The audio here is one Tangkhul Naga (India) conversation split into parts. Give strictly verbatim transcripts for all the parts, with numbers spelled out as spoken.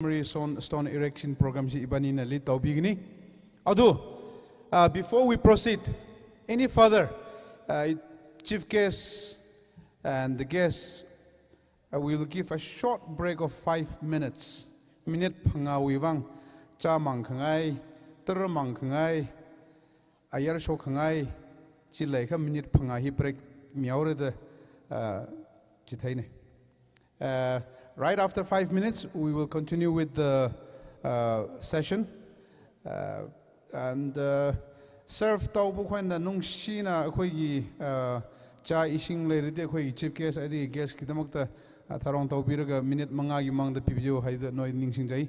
Memory Stone, Stone Erection Program chi ibanina lead tobigini. Although, uh, before we proceed any further, uh, Chief Guest and the guests, uh, we will give a short break of five minutes. Minute phangāwui vang, chā mang khangai, tara mang khangai, ayar shok khangai, chi leikha minute phangā hi break mihaora da, uh, chitheina. Uh, right after five minutes, we will continue with the, uh, session. Uh, and, uh, serve taupa khuina nungshina akhuigi, uh, chā ishing leiridi akhuigi Chief Guest, aidi guest kidamakta, uh, tharong taupiraga minute mangāgi mangda pipiu haida noi ningshingjai.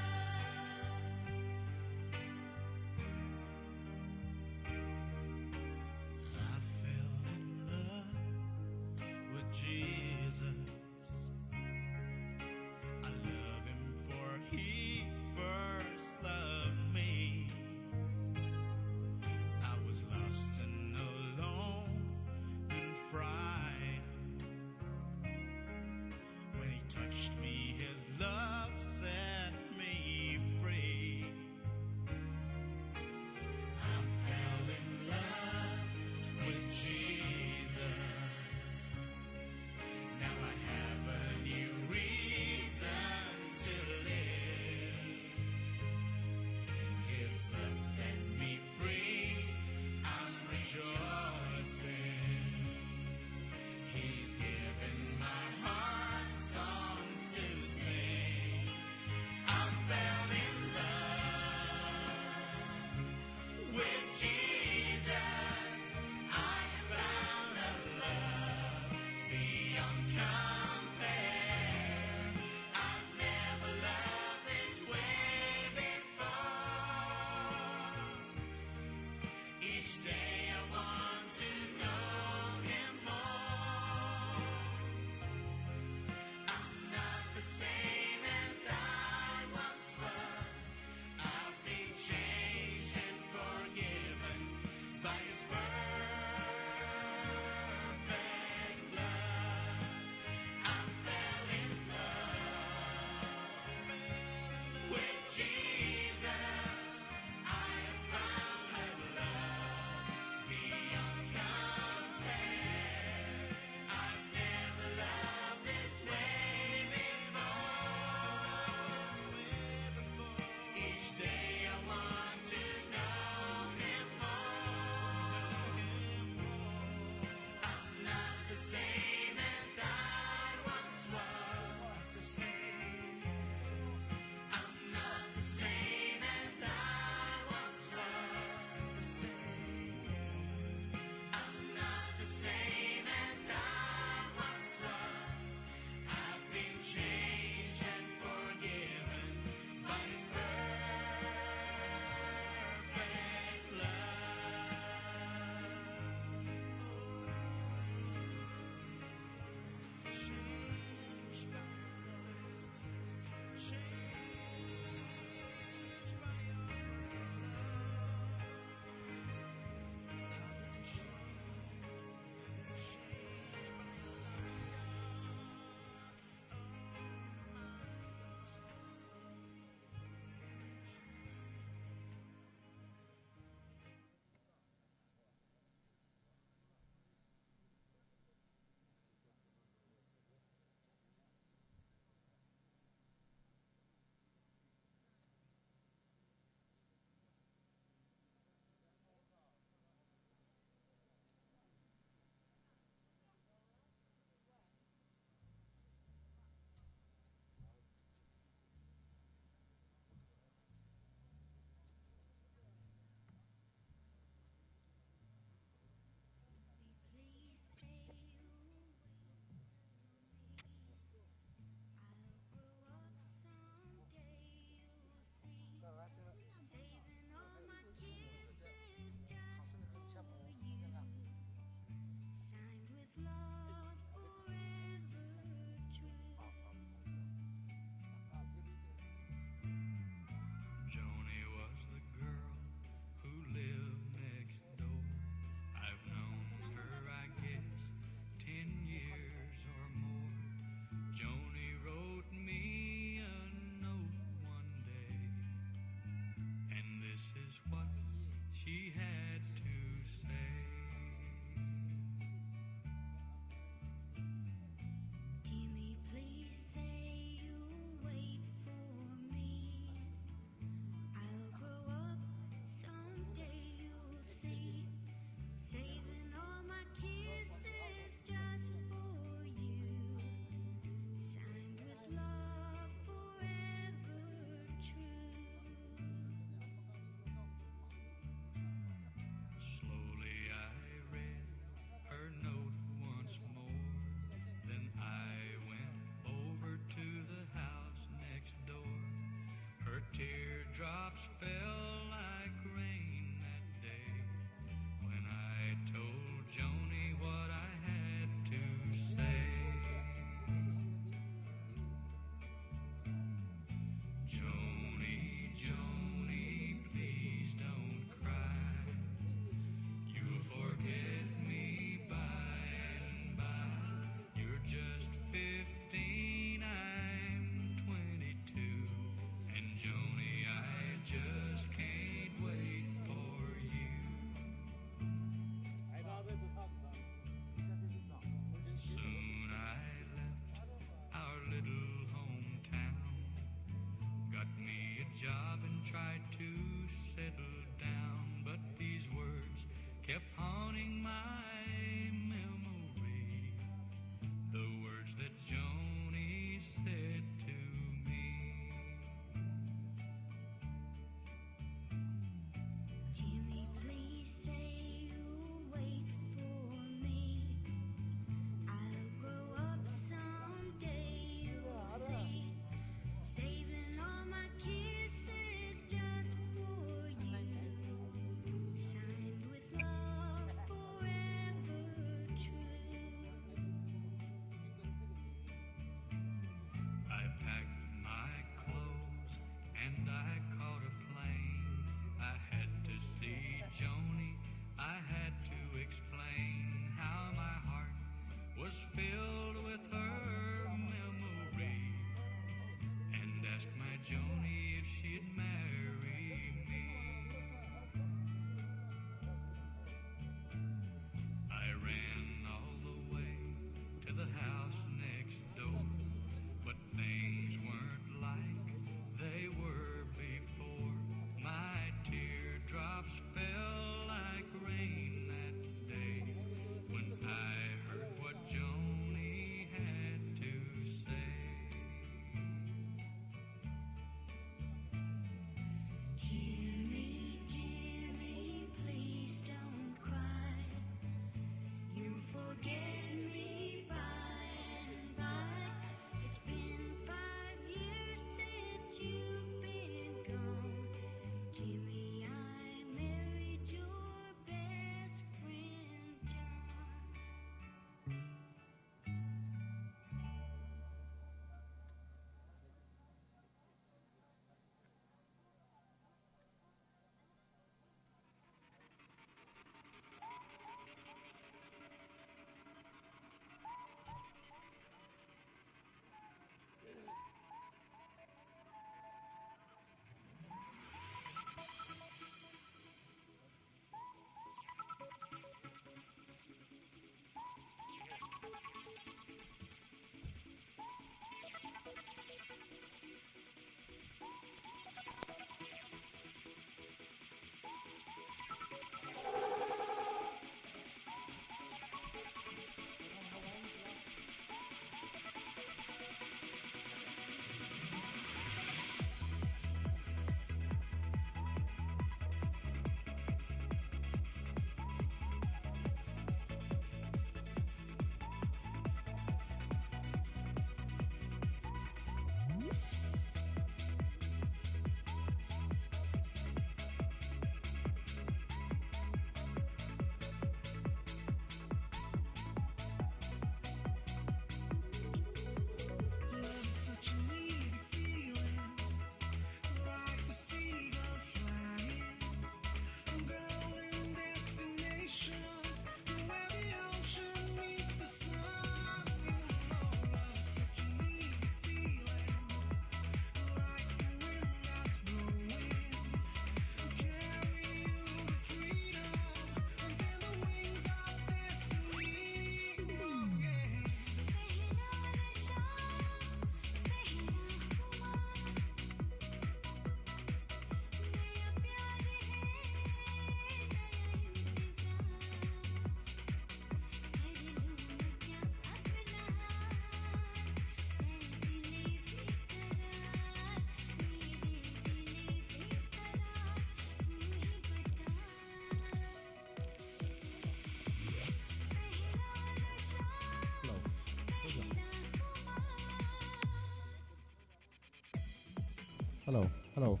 Hello, hello,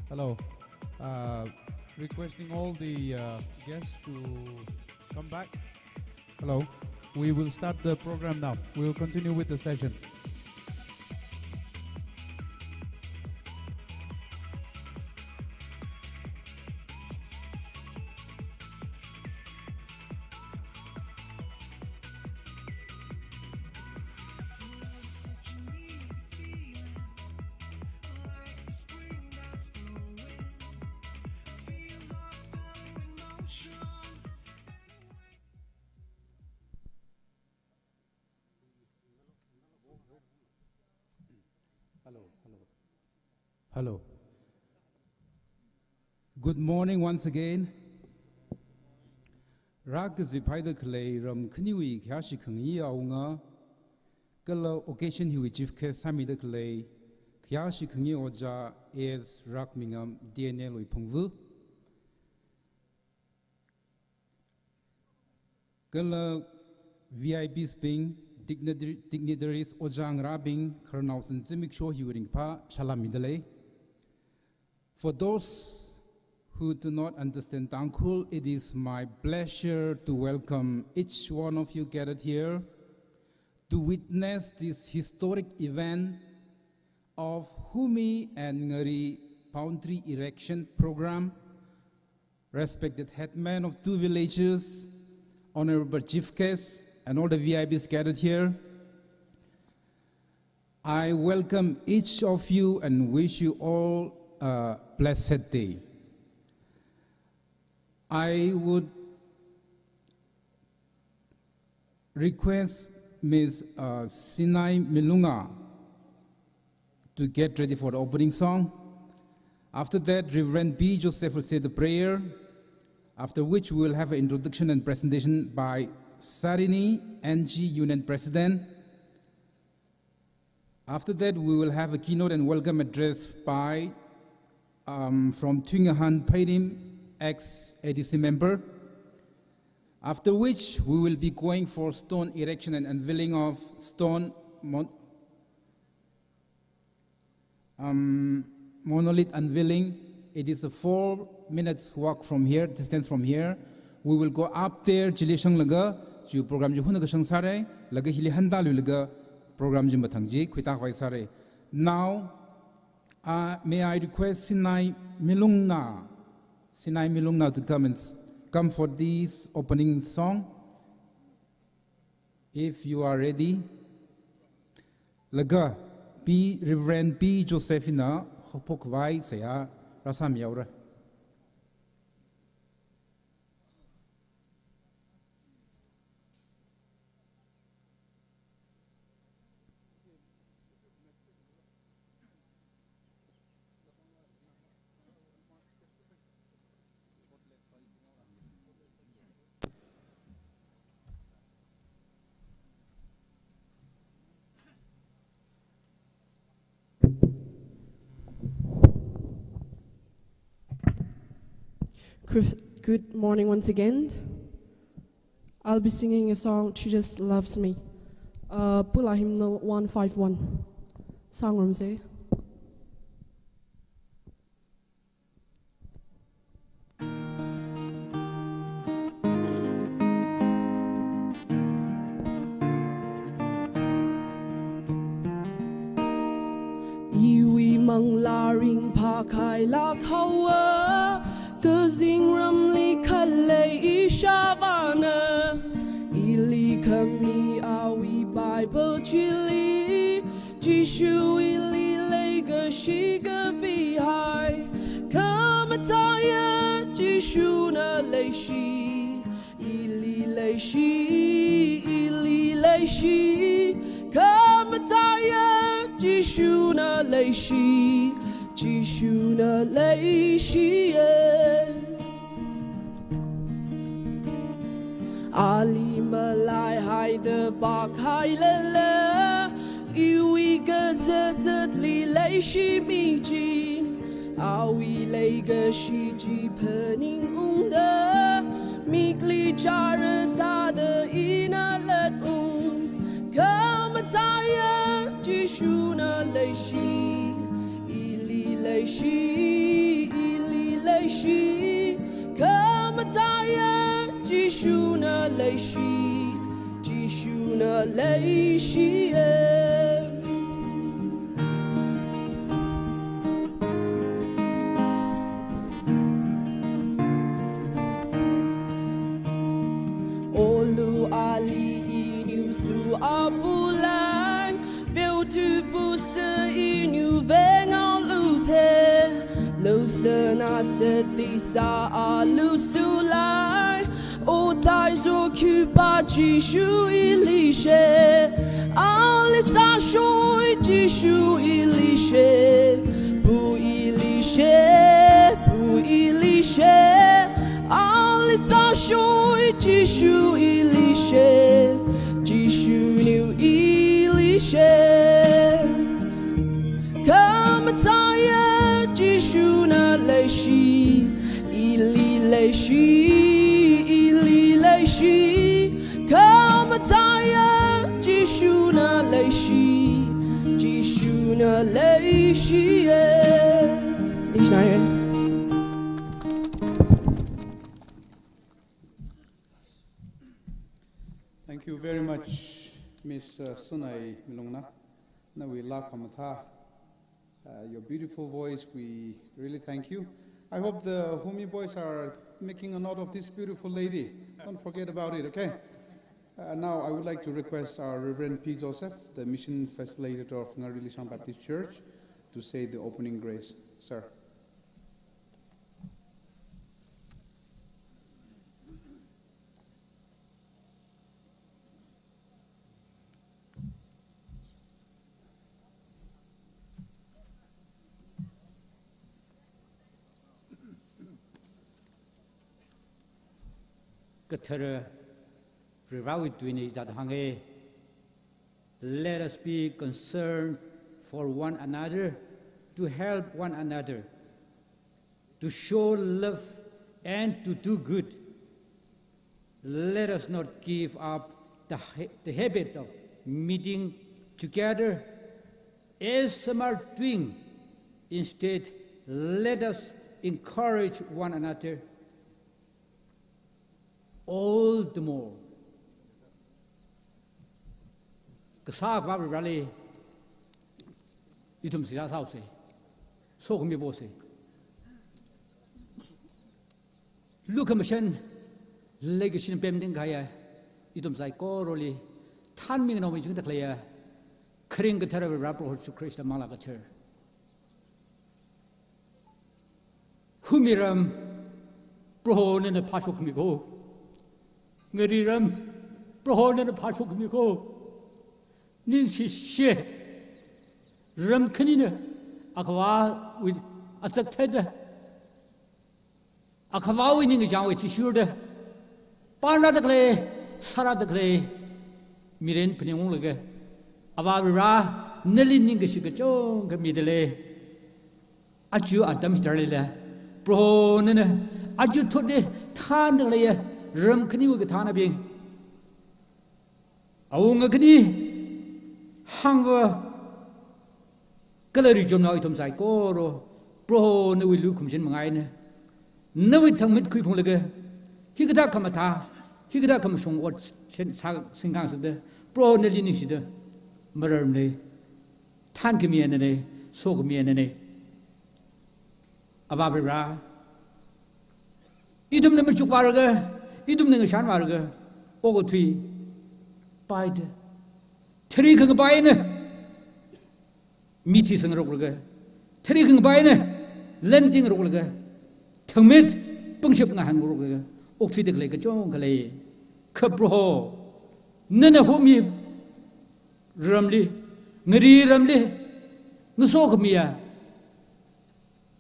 hello. Uh, requesting all the uh, guests to come back. Hello. We will start the program now. We will continue with the session. Hello, hello. Hello. Good morning once again. Rākaziphaida khalei ram khaniwui khayāshi khangayi awunga, kala occasion hiwui chief guest sāmida khalei khayāshi khangayi ojā A S Rakmingam D N L wui phungvu. Kala V I Ps bing, dignitary-, dignitaries, ojā ngarābing, khararnao zimiksho hiwui ringphā salām mida lei. For those who do not understand Tangkhul, it is my pleasure to welcome each one of you gathered here to witness this historic event of Humi and Ngari boundary erection program. Respected headman of two villages, honorable chief guests, and all the V I Ps gathered here, I welcome each of you and wish you all a blessed day. I would request Miss, uh, Sinai Milunga to get ready for the opening song. After that, Reverend B Joseph will say the prayer, after which we will have an introduction and presentation by Sarini, N G Union President. After that, we will have a keynote and welcome address by, um, from Tuingahan Pheirim, ex A D C member. After which, we will be going for stone erection and unveiling of stone mon-, um, monolith unveiling. It is a four minutes walk from here, distance from here. We will go up there, chili shanglaga, chi program chi huna kashang sāra, laga hili handaluilaga program chi mathang chi khuitā khavai sāra. Now, uh, may I request Sinai Milungna, Sinai Milungna to come and s-, come for this opening song. If you are ready, laga B, Reverend B Joseph na haophok khavai seihā rāsāmihaora. Good, good morning once again. I'll be singing a song, Jesus Loves Me. Uh, Pula Hymnal one five one. Sāngarumsa. Iwui manglā ringphākhailāk haowa, kazingramli khalei ishāvāna ili khami awui Bible chili, Jishu ili leikashi kapihai. Khamataiya Jishuna leishi, ili leishi, ili leishi. Khamataiya Jishuna leishi, Jishuna leishiya. Ali malaihaida bak hailala, iwui kazātzatli leishimi chi, awui leikashi chi phaningungda, mikli chara thāda ina latung. Khamataiya Jishuna leishi, ili Leishi, ili leishi, khamataiya Jishuna leishi, Jishuna leishiya. Olu ali iniu su apulai, veutu pusa iniu vengalu the, lusana sati sa alu sulai, otai zo kupa Jishu ili she, ali sāshoi Jishu ili she, pu ili she, pu ili she, ali sāshoi Jishu ili she, Jishuniu ili she. Khamataiya Jishuna leishi, ili leishi, ili leishi, khamataiya Jishuna leishi, Jishuna leishiya. Leishiya. Thank you very much, Miss, uh, Sunai Milungna. Nawui laa khamathā, uh, your beautiful voice, we really thank you. I hope the Humi boys are making a note of this beautiful lady. Don't forget about it, okay? Uh, now I would like to request our Reverend P Joseph, the mission facilitator of Ngarili Shang Baptist Church, to say the opening grace. Sir. Kathara Varewui tuina hithāda hānga. Let us be concerned for one another, to help one another, to show love and to do good. Let us not give up the ha-, the habit of meeting together as some are doing. Instead, let us encourage one another all the more. Kasā Avā Vareli ithum seihā sāsa. Sokhami posa. Lukhamashan leikashin pemning kahaiya ithum saikorali thanmi nganao miching takleiya kharing kathara Vare Proho Jishu Khrista manglā kathar. Humiram, Proho nana phāshokmi ko. Ngariram, Proho nana phāshokmi ko. Ningshishe, ram khanina, Akhavāwui azak theida, Akhavāwui ningkachāng athishurda, pānrāda khalei, sārāda khalei mirin phaningunglaga, Avā Vare, nali ningkashi kachungkha mida lei. Aja atam hitarlila, Proho nana aja thotda thānda khaleiya ram khaniwui kathānabing, awunga khani hāngva kala rijomnao ithum saikora, Proho nawui lukhamashan manga eina, nawui thangmit khuiphunglaga, hikathā khamathā, hikathā khamashung ot shen-, sā-, singkang sāda, Proho nali ningshida mararmana, thankhamiya nana, sokhamiya nana. Avā Vare, ithumna machukvālaga, ithumna ngashanvālaga, okathui paida, thari khangapai eina mithi sangaroklaga, thari khangapai eina lanti ngaroklaga, thangmit pangshap ngahānngaroklaga, okthuida khalei kachungkha lei. Kha Proho, nana Humi ramli, Ngari ramli, ngasokhamiya,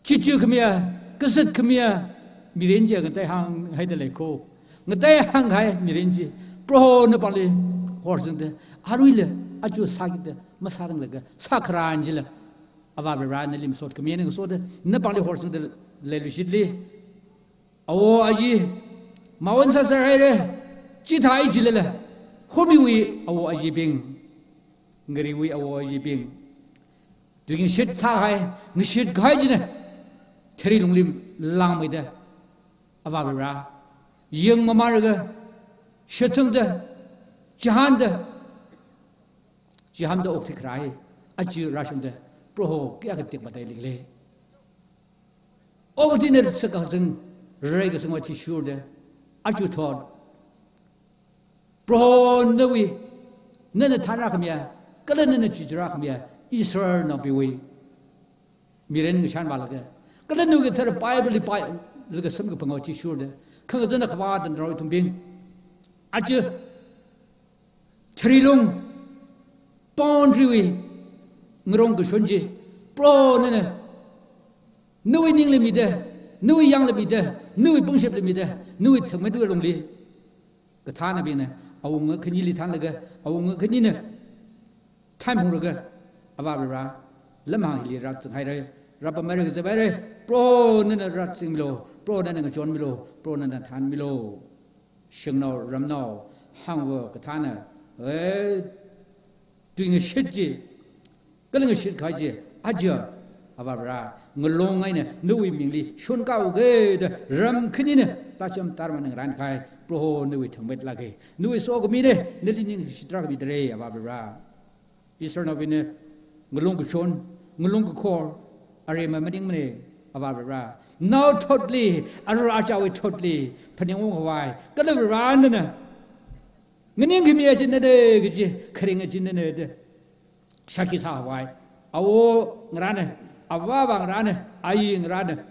chichu khamiya, kazat khamiya mirin chi ngateihānghaida lei ko. Ngateihānghai mirin chi Proho napāngli horsangda, aruila aja sākida masāranglaga, sākharan chila Avā Vare nali masot khami eina ngasoda napāngli horsangda leiluishitli, awo ayi, mawun sāsāhaira, chithāi chilala, Humiwui awo ayibing, Ngariwui awo ayibing, Tuingashit sāhai, ngashit kahai china, thari lungli langmeida, Avā Vare, yangmamālaga, shitsangda, chihānda, chihānda okthui kharā hi, aja rāshungda, Proho kayākha tekmatei leili. Okathuina sakazang, rai kasangwui athishurda, aja thot, Proho nawui, nana thanrākhamiya, kala nana chichārākhamiya, Israelnaobingwui mirin ngashan vālaga, kala nawui kathara Bible li pālaga samkaphangwui athishurda, khangazana khavā tanrao ithumbing. Aja, thari lung, boundary wui, ngarong kashon chi, Proho nana, nawui ningli mida, nawui yangli mida, nawui pangshapli mida, nawui thangmeitwui lungli, kathānabingna, awunga khanili thanlaga, awunga khanina, thanphungraga, Avā Vare, lamhāng hili rāzanghaira, rāpamhaira, kaziphaira, Proho nana rāzangmilu, Proho nana ngachonmilu, Proho nana thanmilu. Shangnao, ramnao, hāngva kathāna, eh, tuingashit chi, kala ngashit kahai chi, aja, Avā Vare, ngalong eina, nawui mingli, shonkāuga da, ram khanina, tacham tarman ngarān kahai, Proho nawui thangmeilāka, nawui sokhamina, nali ningshit rākhami dare, Avā Vare. Israelnaobingna, ngalong kashon, ngalong kakhor, aremma maningmana, Avā Vare. Naothotli, ara achāwui thotli, phaningungkhavai, kala Vare nana, nganingkhamiya chi nana kaji, kharinga chi nana da, shākhi sākhavai, awo ngarāna, avāva ngarāna, ayi ngarāna,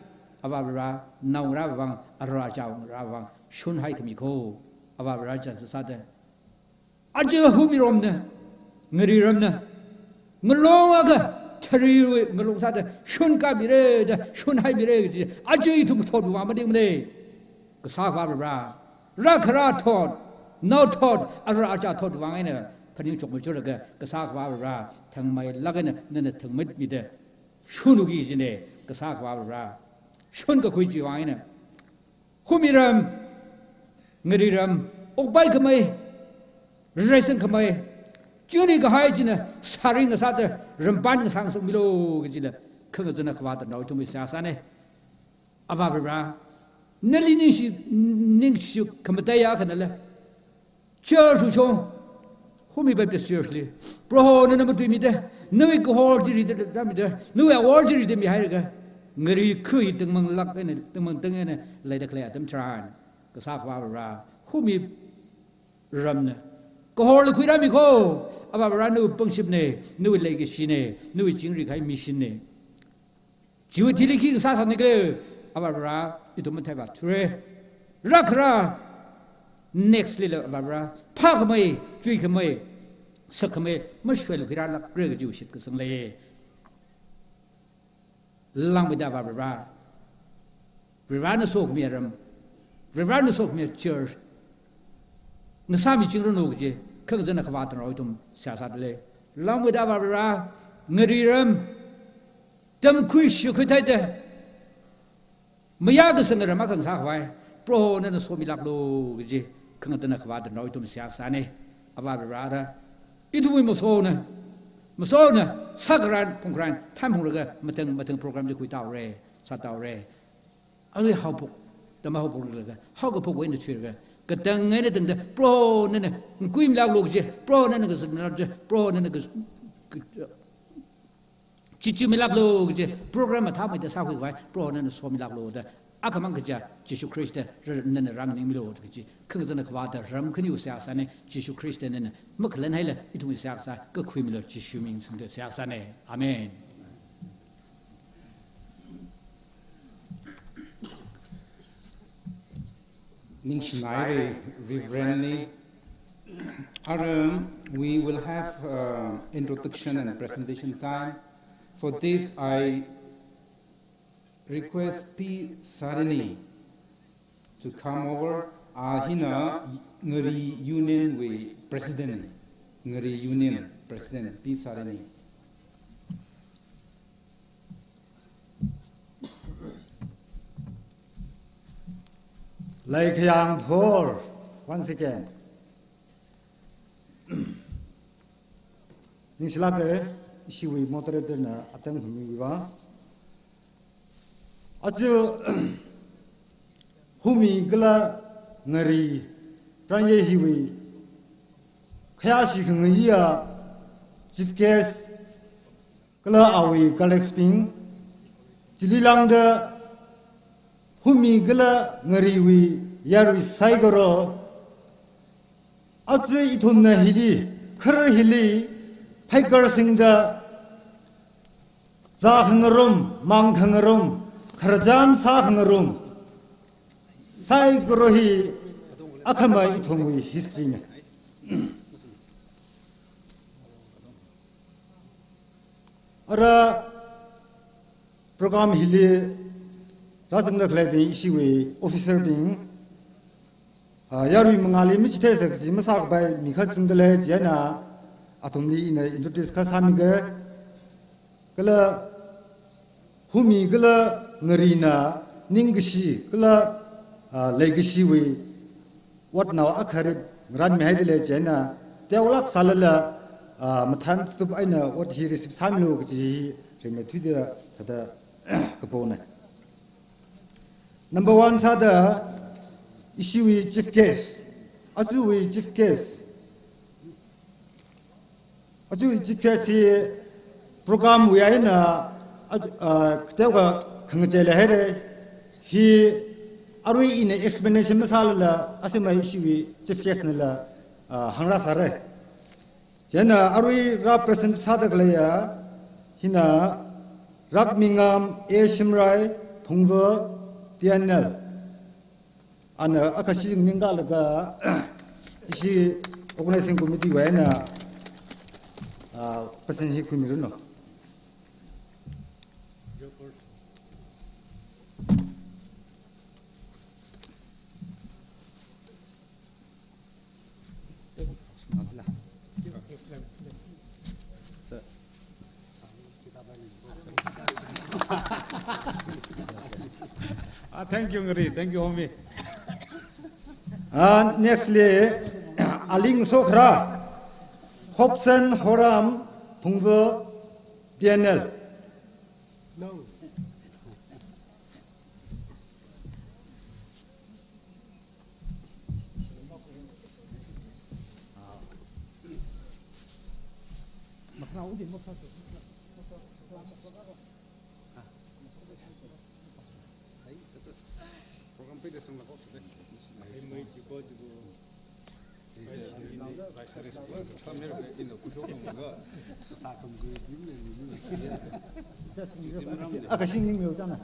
Avā Vare, naongarāvang, ara achāngarāvang, shonhaikhami kho, Avā Vare chānsā sāda. Aja humiromna, ngariramna, ngalong akha, thariwui ngalong sāda, shonkāmira da, shonhaimira kaji, aja ithum thotwui vang maningmana. Kasā Avā Vare, rākhara thot, naothot, ara achā thotwui vang eina, phaningchok machurlaga, kasā Avā Vare, thangmeilāk eina, nana thangmeimida, shonhaoki kajina, kasā Avā Vare, shonkakhui chiwui vang eina. Humiram, ngariram, okpai khamei, raisang khamei, chingri kahai china sāring ngasāda rampan ngasāngasakmilu kajila, khangazana khavā tanrao ithumwui seihā sāna. Avā Vare, nali ningshi, ningshi khamataiya khanala, church wui chong, Humi Baptist Church li, Proho nana matuimida, nawui kahor chi rida, da mida, nawui awor chi rida mihailaga, ngari khui tangmanglāk eina, tangmangtang eina, leida khalei atam tharan, kasā Avā Vare, Humiramna, kahorla khuirāmi kho, Avā Vare nawui pangshapna, nawui leikashina, nawui chingri kahai mission na. Chiwui thili khi ngasā sānikhala, Avā Vare, ithum matheipā thura. Rākhara, next lila Avā Vare, phākhamei, chuikhamei, sakkhamei, mashoilu khuirālākra kajiwui shitkasang lei. Langmeida Avā Vare. Varena sokhami ram. Varena sokhami church. Ngasāmichingranu kaji, khangazana khavā tanrao ithum seihā sādalei. Langmeida Avā Vare, ngariram, tamkhui shikhui theida, mayākasang ram akha ngasākhavai, Proho nana somilāklu kaji, khangazana khavā tanrao ithum seihā sāna. Avā Vare, ithumwui masona, masona, sākharan, phungkharan, thanphungraga, matang, matang program chi khuitāhaora, sātāhaora. Awui haophok, tama haophok laga, haokaphokwui eina thuilaga, katang eina tangda, Proho nana, ngakuimilāklu kaji, Proho nana kazatmilāklu kaji, Proho nana kaz-, ka-, chichimilāklu kaji, program mathāmeida sākhuikhavai, Proho nana somilāklu da, akhamang kaja, Jishu Khrista, ra-, nana rānganingmilu da kaji, khangazana khavā ta ram khaniwui seihā sāna, Jishu Khrista nana, makhalan haila, ithumwui seihā sā, kakhuimilu, Jishu ming singda seihā sāna. Amen. Ningshinaira Reverend li. Ara, we will have, uh, introduction and presentation time. For this, I request Pi Sarini to come over. A hina Ngari Union wui president, Ngari Union president Pi Sarini. Laikhayang Thor, once again. Ningshilāka, Ishiwui moderator na atam khamiwui vang. Aja Humi kala Ngari pranjai hiwui khayāshi khangayiya chief guest kala awui colleagues bing, chili lāngda Humi kala Ngariwui yarui saikora, aja ithumna hili, khar hili, phaikar singda, zā khangarum, mang khangarum, khararchan sā khangarum saikora hi akhama ithumwui history na. Ara program hili rāzangda khaleibing ishiwui officer bing, ah, yarui mangāli machithei sāki kaji masākapai mi kachungda lei, chieina athumli ina introduce kha sāmige. Kala Humi kala Ngarina ningkashi kala, ah, leikashiwui otnao akha rip ngaranmihaida lei, chieina teolāk sālala, ah, mathān tup eina ot hi receive sāmilu kaji hi rimeithuida thāda kapona. Number one sāda ishiwui chief guest, ajawui chief guest. Ajawui chief guest hi program wui eina, ah, ah, teokha khangachei leihaira. Hi arui ina explanation masālala, athumwui ishiwui chief guest nala, ah, hāngrāsāra. Chieina arui rā present sāda khaleiya hina Rakmingam A Shimray, Phungva, T N L. Ana akhashi ningkalaga ishi organizing committee wui eina, ah, present hi khuimiranu. Ah, thank you, Ngari. Thank you, Humi. Ah, next li, Aling Sokra, Hobson Horam, Phungva, T N L. Akashing ning myo chana.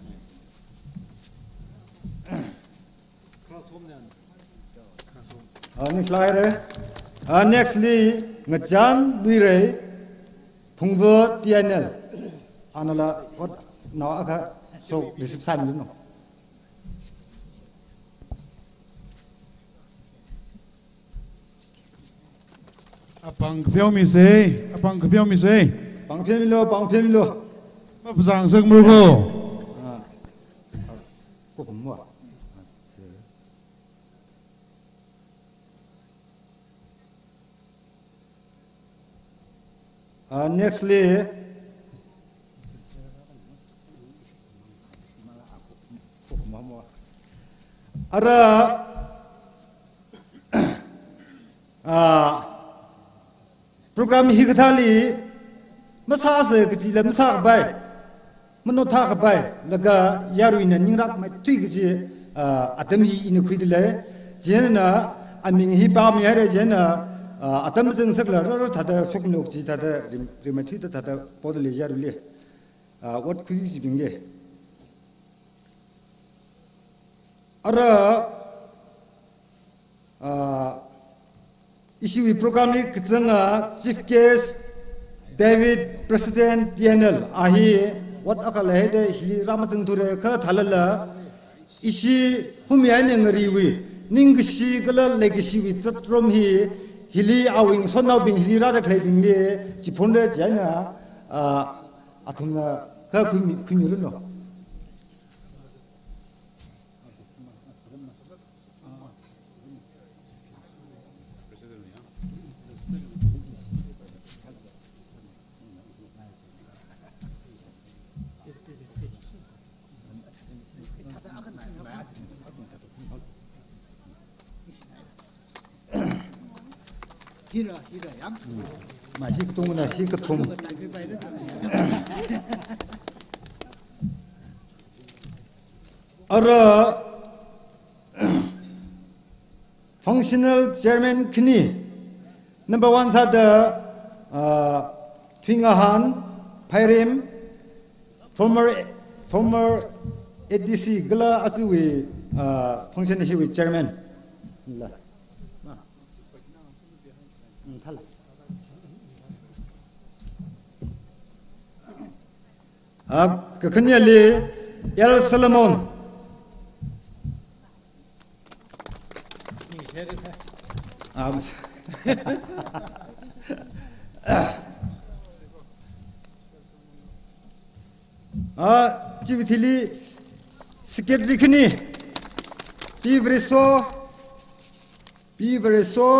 Ah, next slide. Ah, next li Ngachan Luirei, Phungva T N L. Anala, what, now, aka, so, receive sign, you know. Apāng kapheomisei, apāng kapheomisei. Pāng pheomilo, pāng pheomilo. Mapazang sākmara ko. Ah. Ko pamwa. Ah, next li, ara, ah, program hikathāli masāsa kajila masākapai, manothākapai, laga yaruina ningrakmeithui kaji, ah, atam hi ina khuida lei. Chieina aming hi pāmihaira, chieina, ah, atam zangsakla rara thāda shokmilu kaji thāda rim-, rimeithuida thāda poda lei yaruili. Ah, ot khuishi bingli. Ara, ah, ishiwui program li kazanga Chief Guest David, President T N L, a hi ot akha leihaida hili rāmazangthura kha thālala, ishi Humi eina Ngariwui ningkashi kala leikashiwui zatrum hi, hili awui ngasotnaobing hili rāda khaleibingli chiphunra, chieina, ah, athumna kha khuimi-, khuimiranu. Hira, hira, yam. Ma hi katongna, hi kathum. Ara functional chairman khani. Number one sāda, uh, Thuingahan Phairim, former, former A D C kala ajawui, uh, function hiwui chairman. La. Mm, thal. Ah, kakhaneli L Solomon. Ah, mas- Ah, chiwui thili secretary khani. P Vareso. P Vareso.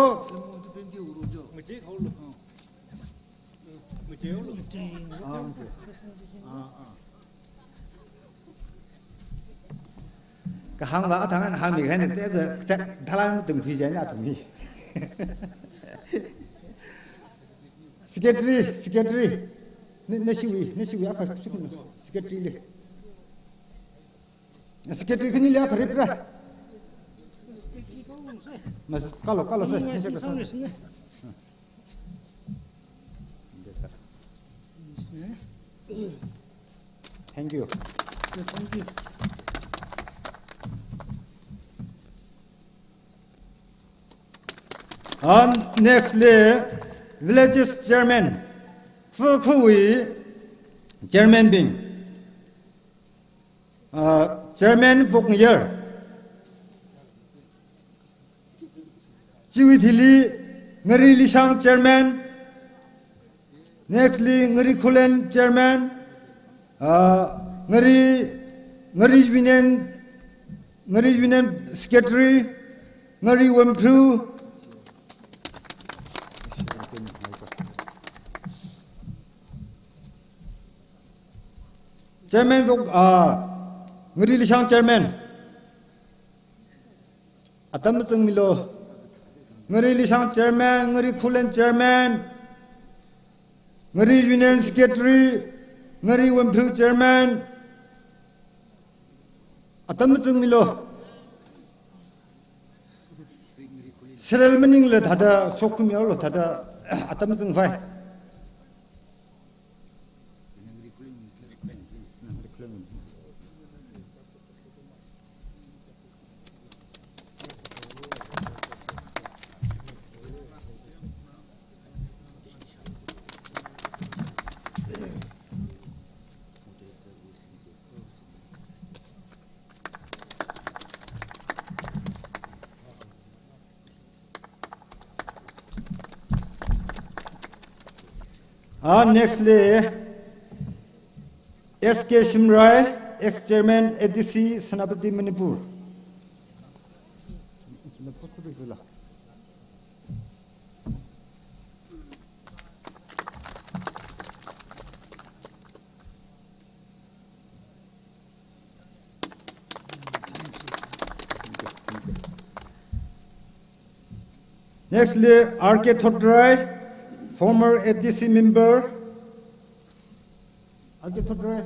Ah, okay. Ah, ah. Kahāngva athang hāngmi kahaina te, te, te, thalan tung phi jai na tung hi. Secretary, secretary. Na, nashiwui, nashiwui akha sukun secretary li. Secretary khanili akha ripra. Mas, kalo, kalo se, ni se ka sa. Thank you. Thank you. And next li, villages chairman, Phukhui chairman bing. Uh, Chairman Vokngayar. Chiwui thili Ngari Lishang chairman. Next li Ngari Khullen chairman. Uh, Ngari, Ngari Union, Ngari Union secretary. Ngari Wempru. Chairman Vok, ah, Ngari Lishang chairman. Atam zangmilu. Ngari Lishang chairman, Ngari Khullen chairman, Ngari Union secretary, Ngari Wempru chairman. Atam zangmilu. Serial maningla thāda, shokkhamilu thāda, atam zangvai. Ah, next li S K Shimray, ex-chairman A D C Senapati Manipur. Next li R K Thotrai, former A D C member. R K Thotrai.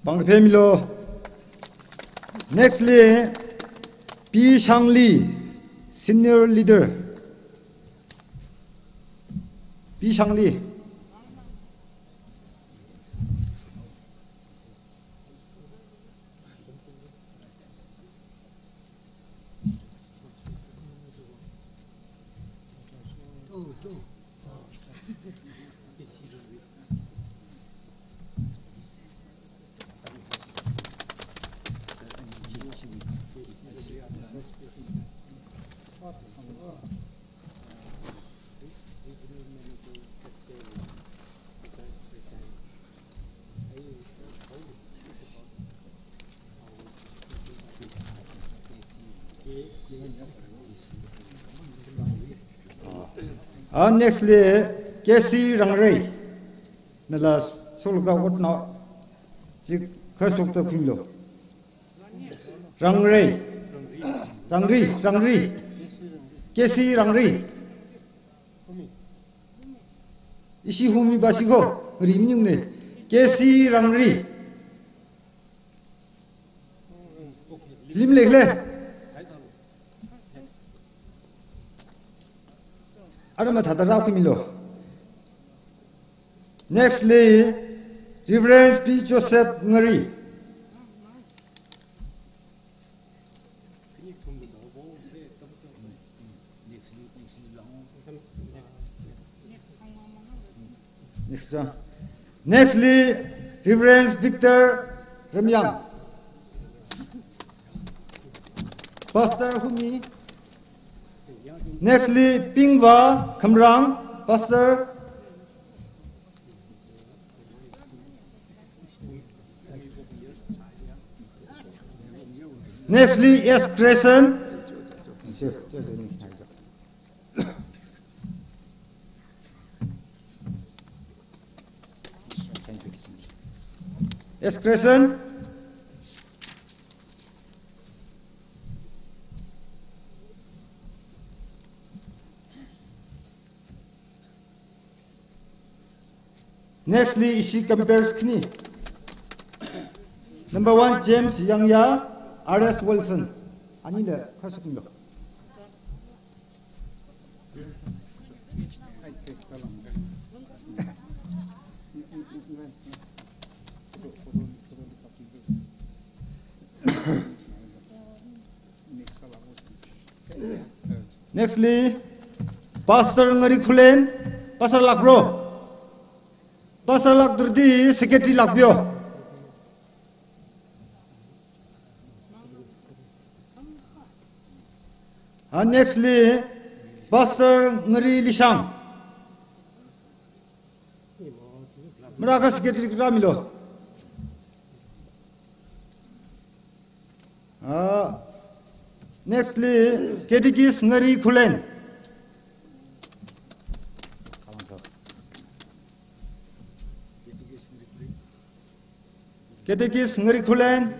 Pangphemilu. Next li P Shangli, senior leader. P Shangli. Ah, next li K C Rangrei. Nala solga otna chikha shokta khinglo. Rangrei. Rangri, Rangri. K C Rangri. Ishi Humi ba shiko, ngari minyung ne. K C Rangri. Lim lek le. Ara mathāda rākhuimilo. Nextly, Reverend P Joseph Ngari. Next, uh, nextly, Reverend Victor Ramyang. Pastor Humi. Nextly, Pingva Khamrang, Pastor. Nextly, S Grayson. S Grayson. Nextly, ishi compare khani. Number one, James Yangya, R S Wilson. Anila khasukmilo. Nextly, Pastor Ngari Khulen, Pastor lākro. Pastor lākdurdi, Secretary lākpio. And nextly, Pastor Ngari Lishang. Marākha Secretary rāmilo. Ah, nextly, Catechist Ngari Khulen. Catechist Ngari Khulen.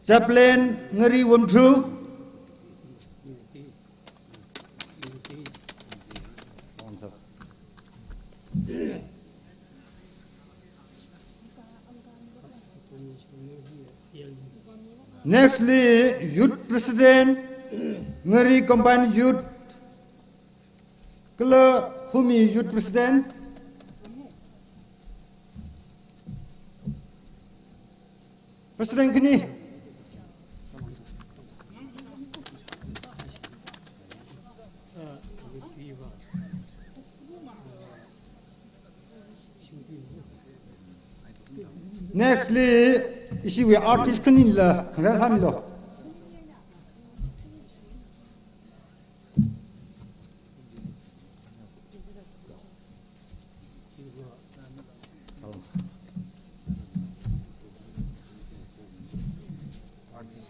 Chaplain Ngari Womtru. Nextly, Youth President, Ngari Combined Youth, kala Humi Youth President. President khani. Nextly, ishiwui artist khanila khangarā sāmilo.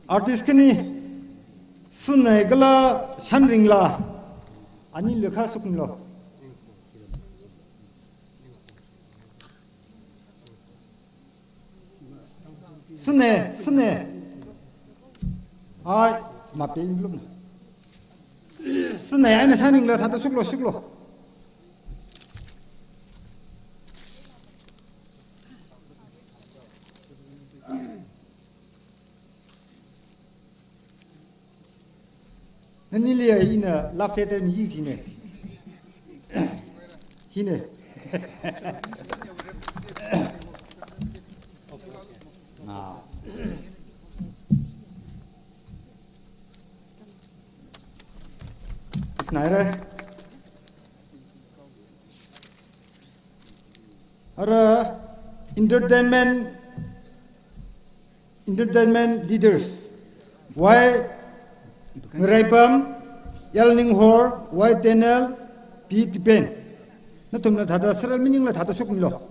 Artist khani, Sinei kala Shanringla, anila khasukmilo. Sinei, Sinei. Ai, mapeng lum. Sinei eina Shanringla thāda shuklo, shuklo. Nanili ina love letter mi yi jine. Hine. Ah. Isnaire. Ara entertainment, entertainment leaders. Y Ngaraipam, L Ninghor, Y Daniel, P Tipen. Nathumna thāda saral mining la thāda shukmilo.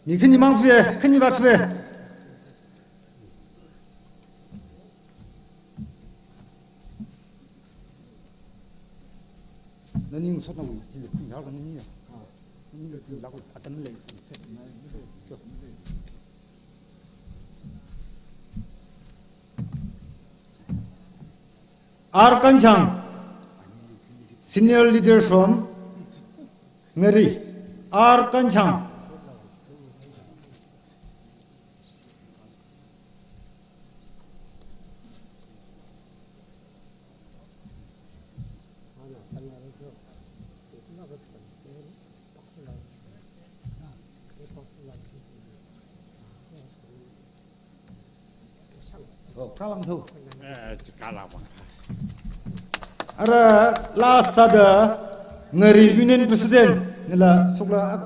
Mi khani mang fie, khani vāt fie. Nani ngasotna wui, chili khani yar nani ya. Nani khani lak atam lei. R Kanchang, senior leader from Ngari. R Kanchang. Oh, kalang tho. Eh, kalang bang. Ara last sāda Ngari Union President nila sukla ak,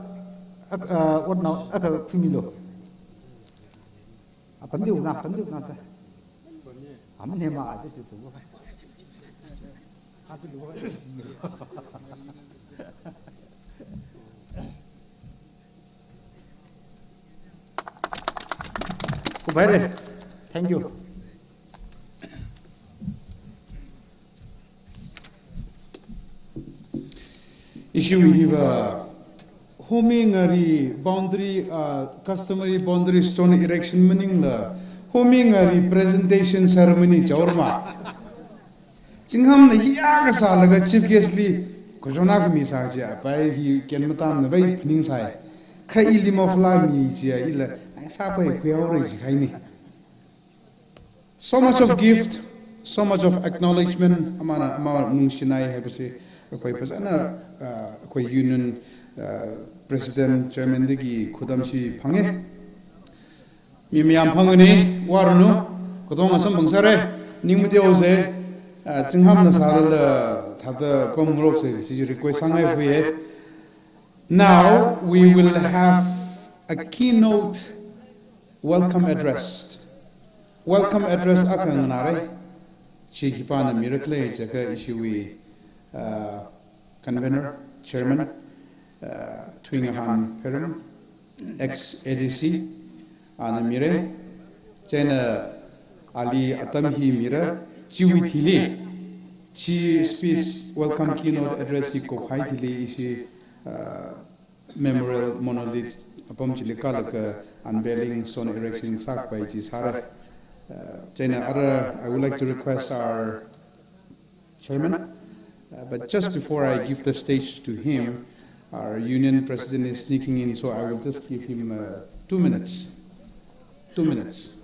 ak, ah, ot nao, aka khuimilu. Apam diu na, apam diu na sa. Aman hema ade chu tu. Kubai re. Thank you. Ishi hiva Homi Ngari boundary, uh, customary boundary stone erection maningla Homi Ngari presentation ceremony chaorma. Chinghamna hiya kasālaga chief guest li kajona khami sā chiya, pai hi ken matamna bai phaningsai. Kha ili mafla mi chiya ila, ai sāpai khuihaora jihaini. So much of gift, so much of acknowledgement, amana, ama nungshinai haibasi, akhoi phazana, uh, akhoi union, uh, president, chairman dagi khudam si phange. Mi mayam phangani, waranu, katong asam phangsāre, ning mati ose, ah, chinghamna sālala, thāda pamrok se, si request sāngai fuye. Now, we will have a keynote welcome address. Welcome address akha nganāre, chi khipāna mirakle, chaka ishiwui, ah, convener, chairman, uh, Thuingahan Pheram, ex A D C, ana mire, chieina ali atam hi mira, chiwui thili, chi speech, welcome keynote address hi kokhai thili ishi, uh, memorial monolith apam chili kālaga unveiling stone erection sākhavai chi sāra. Uh, chieina ara, I would like to request our Chairman. Uh, but just before I give the stage to him, our union president is sneaking in, so I will just give him, uh, two minutes. Two minutes.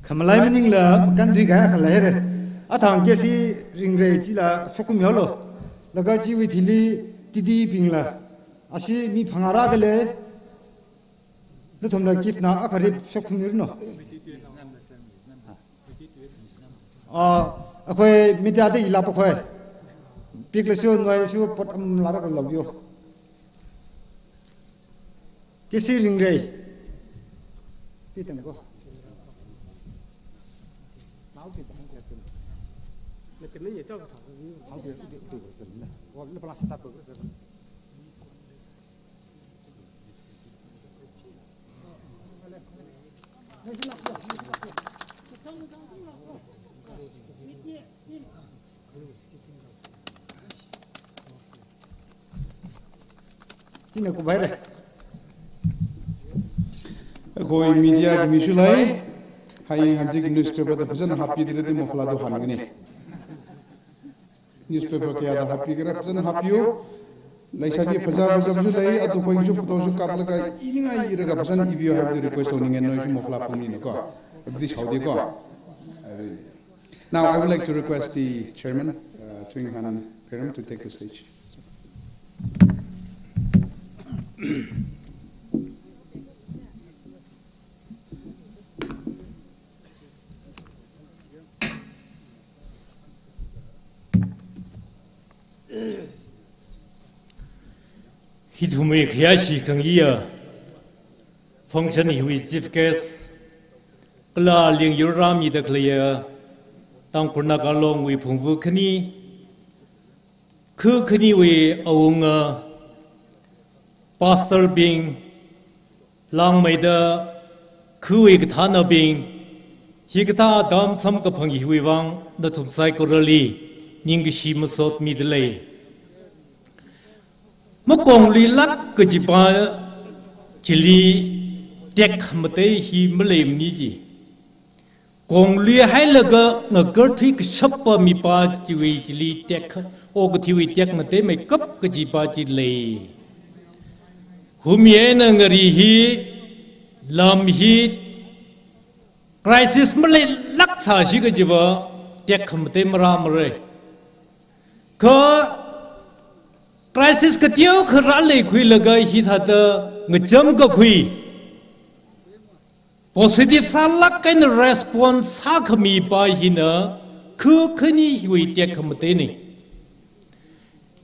Khamalai maningla, makanthui kaya khalai re. Athang kesi ringre chila sokhum yolo. Laga chiwui thili T D bingla. Ashi mi phangā rāda lei. Nathumla gift na akha rip sokhum yurno. Ah, akhoi media da ilapa khoi. Pik la shu, noi shu, pot am lara ka love you. Kisi ring rei. Pitang ko. China kubai re. Akhoi media ki mishu lai, hai hanjik newspaper da phazan happy dire de mafla do han gani. Newspaper kayāda happy kara, phazan happy yo. Leisābi phazā phazā shu lei, atu khoi shu photo shu kaplaga, iningai iraga phazan ibiyo haibdi request sāninge, noi shu mafla pungni ko. Abdi shaudi ko. Now I would like to request the chairman, uh, Thuingahan Pheram, to take the stage. Hithumwui khayāshi khangayiya function hiwui chief guest, kala lingyur rāmida khaleiya, Tangkhul Naga Longwui phungvu khani, khu khaniwui awunga, Pastor bing, langmeida khuiwui kathānabing, hikathā atam samkaphang hiwui vang nathum saikorali ningkashi masot midalei. Makongluilāk kajipa chili tekhamatei hi maleimana ji. Kongluihailaga ngakarthui kashapa mipa chiwui chili tek, okathuiwui tekmateimeikap kajipa chi lei. Humi eina ngari hi, lam hi, crisis maleilāk sāsi kajiva tekhamatei marāmara. Kha crisis kateokha rāleikhuilaga hithāda ngacham kakhui, positive sālāk eina response sākhamipa hina khu khani hiwui tekhamateina.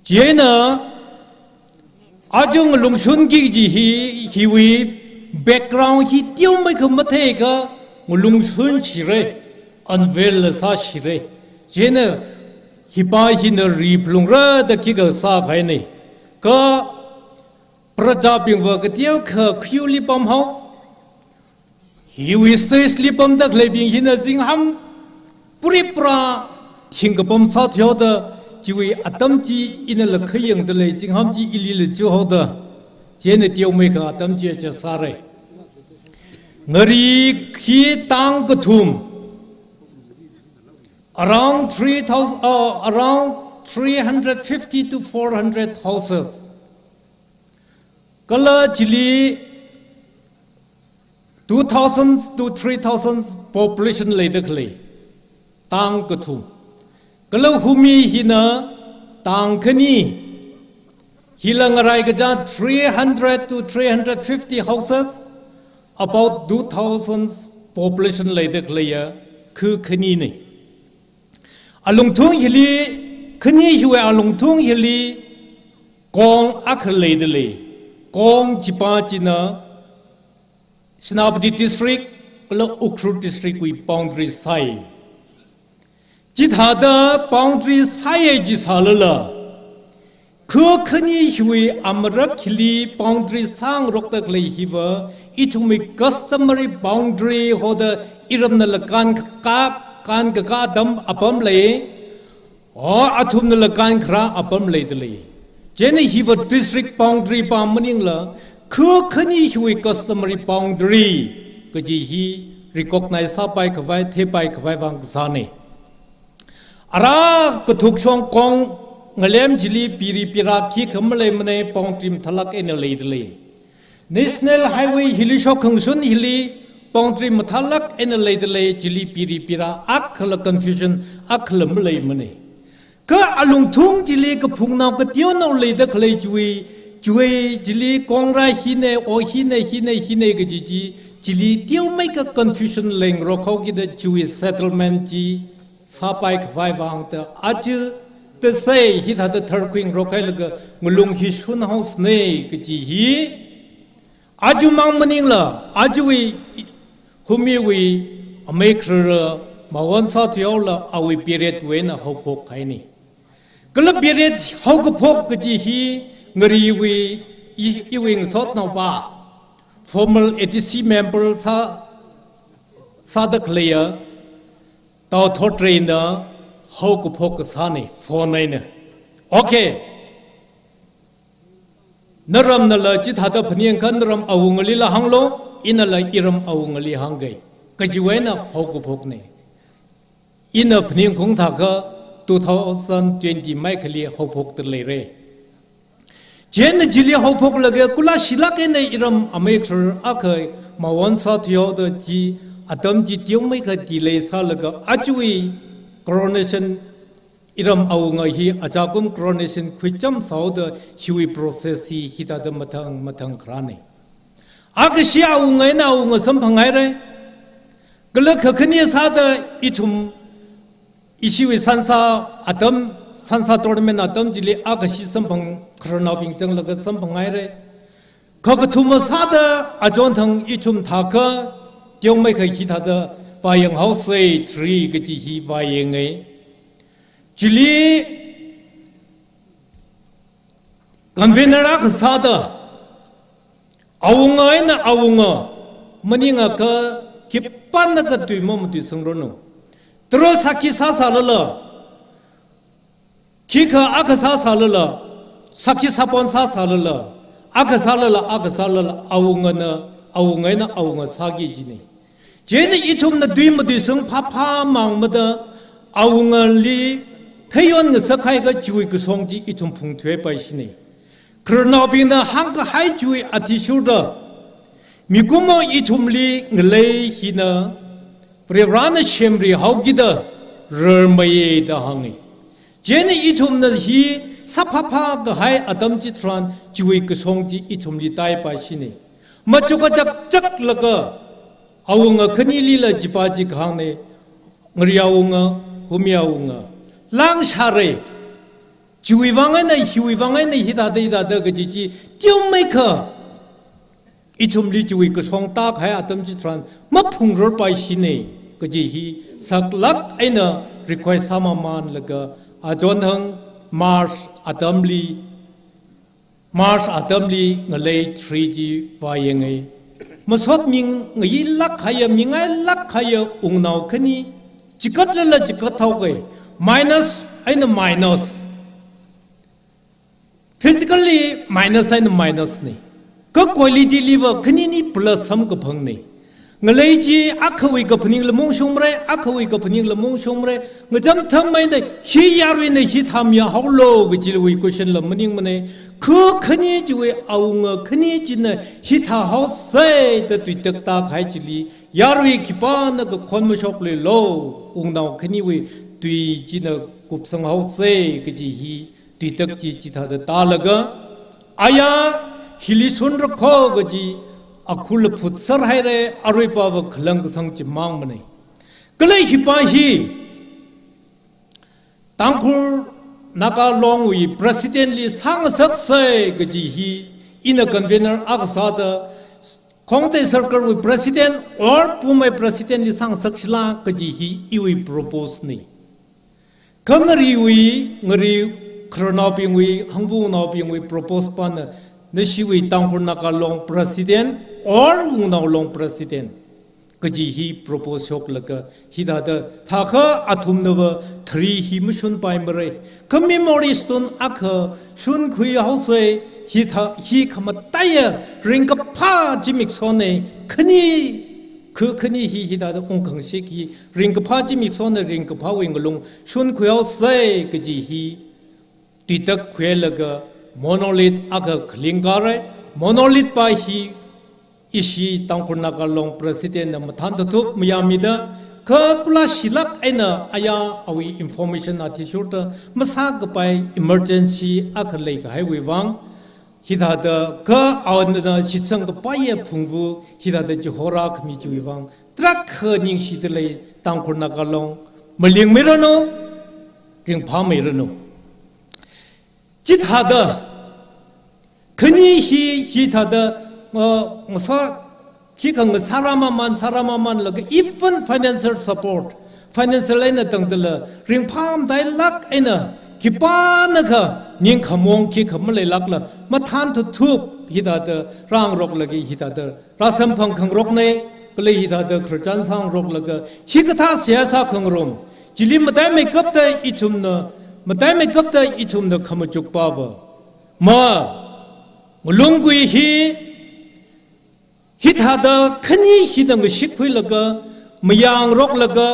Chieina aja ngalungshunki kaji hi, hiwui background hi teomeikha matheikha ngalungshunshira, unveil la sāshira. Chieina hipa hina riphalungra da khikha sākahaina. Kha prajabingva kateokha khayuli pamhao, hiwui stage li pamda khaleibing hina zingham puripra thingkapam sāthuihaoda, chiwui atam chi inala khayangdalei, zingham chi ilila chuhaoda, chieina teomeikha atam chi aja sāra. Ngari khi tang kathum, around three thousand, uh, around three hundred fifty to four hundred houses. Kala chili two thousand to three thousand population leida khalei. Tang kathum. Kala humi hina tang khani. Hila ngarai kaja three hundred to three hundred fifty houses, about two thousand population leida khaleiya khu khanina. Alungthung hili, khani hiwui alungthung hili kong akha leidalei. Kong chipa china Senapati District kala Ukhrul District wui boundary sāi. Chithāda boundary sāya jisālala, khu khani hiwui amarak hili boundary sāngarokda khalei hiva, ithumwui customary boundary hoda iramnala kankakā, kankakā atam apam lei, o athumnala kankharā apam leidalei. Chieina hiva district boundary pa maningla, khu khani hiwui customary boundary kaji hi recognize sāpai khavai, theipai khavai vang kasāna. Ara kathukshong kong ngalem chili piri pira khikha maleimana, boundary mathālāk eina leidalei. National Highway hili shok khangshun hili boundary mathālāk eina leidalei, chili piri pira akhala confusion akhala maleimana. Kha alungthung chili kaphungnao kateonao leida khalei chiwui, chiwui chili kongra hina, o hina, hina, hina kaji chi, chili teomeikha confusion leingarok haokida chiwui settlement chi sāpai khavai vang da aja tasei hithāda tharkhuingarok hailaga ngalung hi shunhaosana kaji hi. Ajamang maningla, ajawui humiwui amei kharara mawon sāthuihaola awui period wui eina haophok kahaina. Kala period haokaphok kaji hi ngariwui i-, iwui ngasotnaopa, formal A D C member sā, sāda khaleiya Tao Thotreina haokaphok kasāna, phone eina. Okay. Naramnala chithāda phaningakha naram awungalila hānglu, inala iram awungali hāngga. Kajiwui eina haokaphokna. Ina phaningkhaung thākha two thousand twenty maikhali haophokda leira. Chieina chili haophoklaga kula shilāk eina iram amei kharara akha mawon sāthuihaoda chi atam chi teomeikha delay sālaga ajawui coronation iram awunga hi ajakum coronation khuicham sāhaoda hiwui process hi hithāda mathang mathang kharāna. Akha shi awunga eina awunga samphanghaira. Kala kha khani sāda ithum ishiwui sansā atam, sansā tournament atam chili akha shi samphang khararnaobing zanglaga samphanghaira. Kha kathuma sāda achonthang ithum thākha teomeikha hithāda vāyanghaosa, three kaji hi vāyanga. Chili convener akha sāda, Awunga eina awunga maningakha khipānakha tui mamatuisangranu. Tara sakhi sāsālala, khikha akha sāsālala, sakhi sapon sāsālala, akha sālala, akha sālala, awungana, awunga eina awunga sāki kajina. Chieina ithumna tui matuisang phāphāmang mada, awungali theiyon ngasakhaiakha chiwui kashong chi ithum phungthuipai shina. Khararnaobingna hāngkahai chiwui athishurda, mikumo ithumli ngalei hina Varivarana semrihaokida rarmeiya da hānga. Chieina ithumna hi sāphāphākahai atam chitharan chiwui kashong chi ithumli tāipai shina. Machukachakchaklaga awunga khanilila chipa chi kahāngna, ngari awunga, humi awunga. Lāngshāra. Chiwui vang eina, hiwui vang eina, hithāda, hithāda kaji chi, teomeikha ithumli chiwui kashong tākahai atam chitharan maphungrarpai shina kaji hi saklāk eina request sāmamanlaga, achonthang March atamli, March atamli ngalei three chi vāyanga. Masot mingailāk kahaiya, mingailāk kahaiya wungnao khani, chikatlala chikatthaoka. Minus eina minus. Physically minus eina minus na. Kha quality liva khanini plus samkaphangna. Ngalei chi akhawui kaphaningla maungshungmara, akhawui kaphaningla maungshungmara. Ngacham thammei eina hi yaruina hi thāmihaolu kajiwui question la maningmana. Kha khani chiwui awunga khani china hithāhaosa da tuitak tākahai chili yarui khipānakha khon mashokluilu, wungnao khaniwui tui china kupsanghaosa kaji hi tuitak chi chithāda tālaga, aya hili shunrakho kaji akhurla phutserhaira, aruipava khalang kasang chimangmana. Kala hipa hi Tangkhul Naga Longwui president li sāngasaksa kaji hi ina convener akha sāda, Khongtei Circle wui president or Poumai president li sāngasakshila kaji hi iwui propose na. Kha ngariwui, ngari khararnaobingwui, hangvungnaobingwui propose pana, nashiwui Tangkhul Naga Long president or Wungnao Long president kaji hi propose shoklaga, hithāda thākha athumnava thari hi mashunpaimara. Kha memory stone akha shunkhuihaosa, hithā, hi khamataiya ringkaphā zimikshona, khani, kha khani hi hithāda ungkhangasak hi ringkaphā zimikshona, ringkaphāwui ngalung shunkhuihaosa kaji hi tuitak khuilaga monolith akha khalingkara. Monolith pa hi ishi Tangkhul Naga Long president na mathānthathup mayāmida, kha kula shilāk eina aya awui information athishurda masākapai emergency akha leikahaiwui vang, hithāda kha awunana shitsangkapaiya phungvu hithāda chihorākhami chiwui vang, tarākha ningshida lei Tangkhul Naga Long, malingmiranu, ringphāmiranu. Chithāda, khani hi, hithāda, uh, ngasa, khikha ngasāramaman, sāramamanlaga, even financial support, financial eina tangdala, ringphāmatailāk eina, khipānakha, ningkhamaong khikha maleilākla, mathānthathup, hithāda, rāngaroklaga, hithāda, rāsamphang khangarokna, kala hithāda khararchan sāngaroklaga, hikathā seihā sākhangarum, chili mataimeikapta ithumna, mataimeikapta ithumna khamachukpava. Ma, ngalunggui hi, hithāda khani hina ngashikkhuilaga, mayāngaroklaga,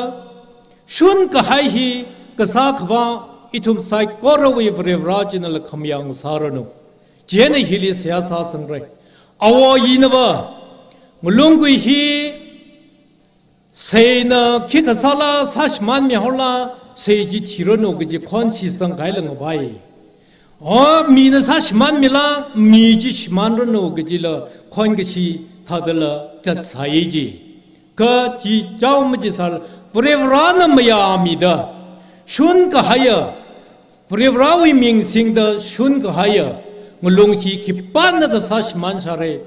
shunkahai hi, kasā khavā ithum saikorawui Varivarā chinala khamayā ngasāranu. Chieina hili seihā sāsangra. Awo yinava, ngalunggui hi, seina khikha sāla, sāshimānmihaola, sei chi thiranu kaji khon shitsangkahaila ngavai. O, mina sāshimānmila, mi chi shimānranu kajila khon kashi thādala zatsai ji. Kha chi chao maji sāla, Varivarāna mayāmida, shunkahaiya, Varivarāwui ming singda shunkahaiya, ngalung hi khipānakha sāshimānshāra,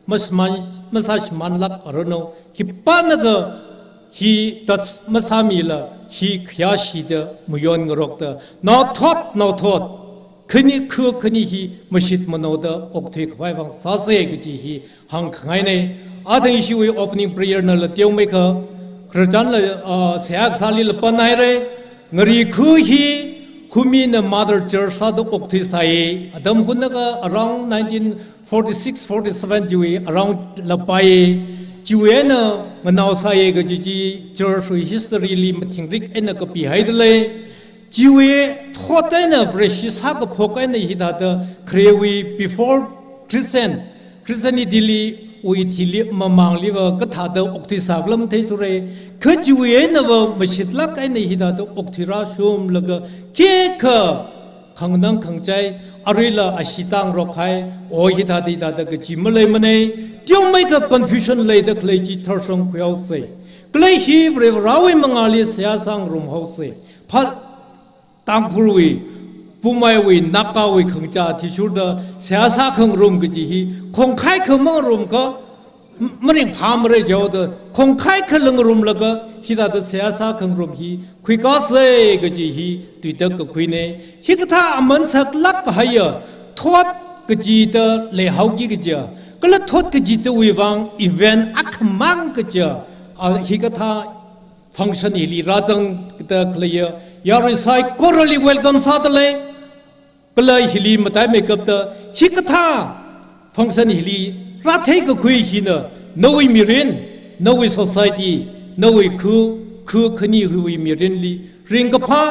masāshimān, masāshimānlākaranu, khipānakha hi tat masāmila, hi khayāshida mayonngarokta, naothot, naothot, khani khu khani hi mashit manaoda okthui khavai vang sāsa kaji hi hāngkhangaina. Athang ishiwui opening prayer nala teomeikha, khararchanla, ah, seihā kasālila panhaira. Ngari khu hi Humina Mother Church sāda okthuisai. Atam hunakha around nineteen forty-six forty-seven chiwui around la pai. Chiwui eina nganaosai kaji chi church wui history li mathingrik eina kapihaida lei. Chiwui thot eina Vareshi sākaphok eina hithāda kharewui before Christian, Christianity li wui thili mamangli va kathāda okthuisā khala matheithura. Kha chiwui eina va mashitlāk eina hithāda okthuirāshunglaga khikha khanganang khangachei, aruila ashee tāngarok kahai, o hithāda hithāda kaji maleimana. Teomeikha confusion leida khalei chi tharshong khuihaosa. Kala hi Varivarāwui mangāli seihā sāngarumhaosa. Pha Tangkhulwui, Poumaiwui, Nagawui khangachā athishurda seihā sākhangarum kaji hi khongkhai kha mangarumkha, m-, maringphāmara jihaoda, khongkhai khala ngarumlaga hithāda seihā sākhangarum hi khuikāsa kaji hi tuida kakhuina. Hikathā aman saklāk kahaiya thot kachida leihaoki kaja, kala thot kachidawui vang event akhamang kaja, a, hikathā function hili rāzangda khaleiya yarui saikorali welcome sāda lei. Kala hili mataimeikapta hikathā function hili rātheikakhui hina nawui mirin, nawui society, nawui khu, khu khani hiwui mirinli ringkaphā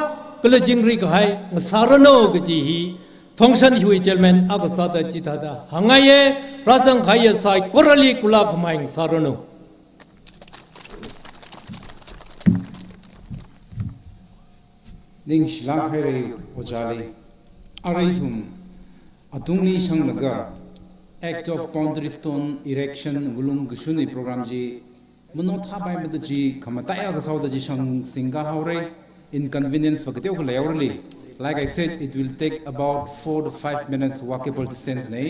kala chingri kahai ngasāranu kaji hi function hiwui chairman akha sāda chithāda hāngngaiya. Rāzangkahaiya saikorali kula khamai ngasāranu. Ningshilāk haira ojāli. Arui ithum atungli shanglaga Act of Boundary Stone Erection wulung kashunwui program chi manaothāpaimada chi khamataiya kasāoda chi shang singkahaora. Inconvenience va kateokha leihaorali. Like I said, it will take about four to five minutes walkable distance na.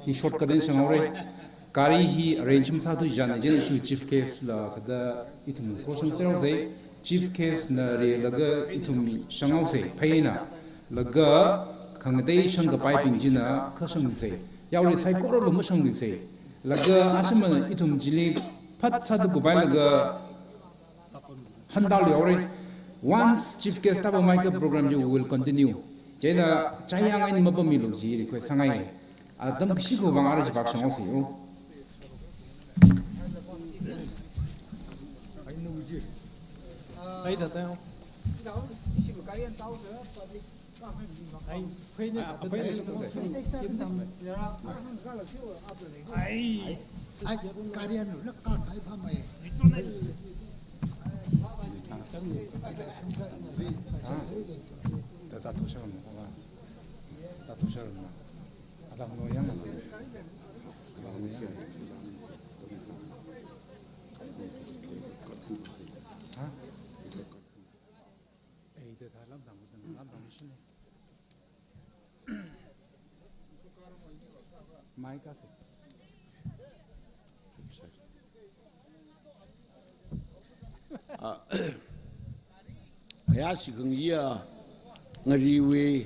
Hi shortcut eina shanghaora. Gari hi arrange masāthuijana, chieina ishiwui chief guest la kathāda ithum soshang serhaosa. Chief guest na rilaga ithum shanghaosa, pheina. Laga khangatei shangkapaibing china kha shangluisa. Yarui saikora luma shangluisa. Laga ashimana ithum chili phat sāda kupailaga hāndaluihaora. Once chief guest tāpamhaiakha program chi will continue. Chieina chayang eina mapammilu kaji request sāngai. Atam kashi khavang ara chivak shanghaosa. Ai, gari anu laka kai pamai. Tata thosharma, tata thosharma. Atam no yang. Atam no yang. Ha? Eh, ita tha lamzang, lamzang machine. Mai kasi. Ah, ya shikang iya ngariwui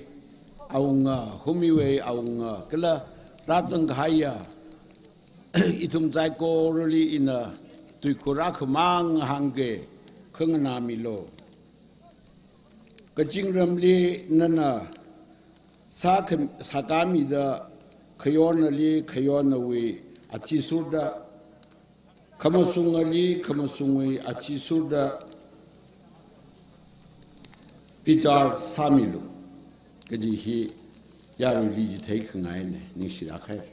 awunga, Humiwui awunga, kala rāzangkahaiya ithum saikorali ina tuikhur akhamang hāngga, khanganāmilu. Kazingramli nana sākham-, sākāmida khayonali khayonawui athishurda, khamasungli khamasungwui athishurda bichar sāmilu. Kaji hi yaruili chitheikhangaina, ningshilāk haira.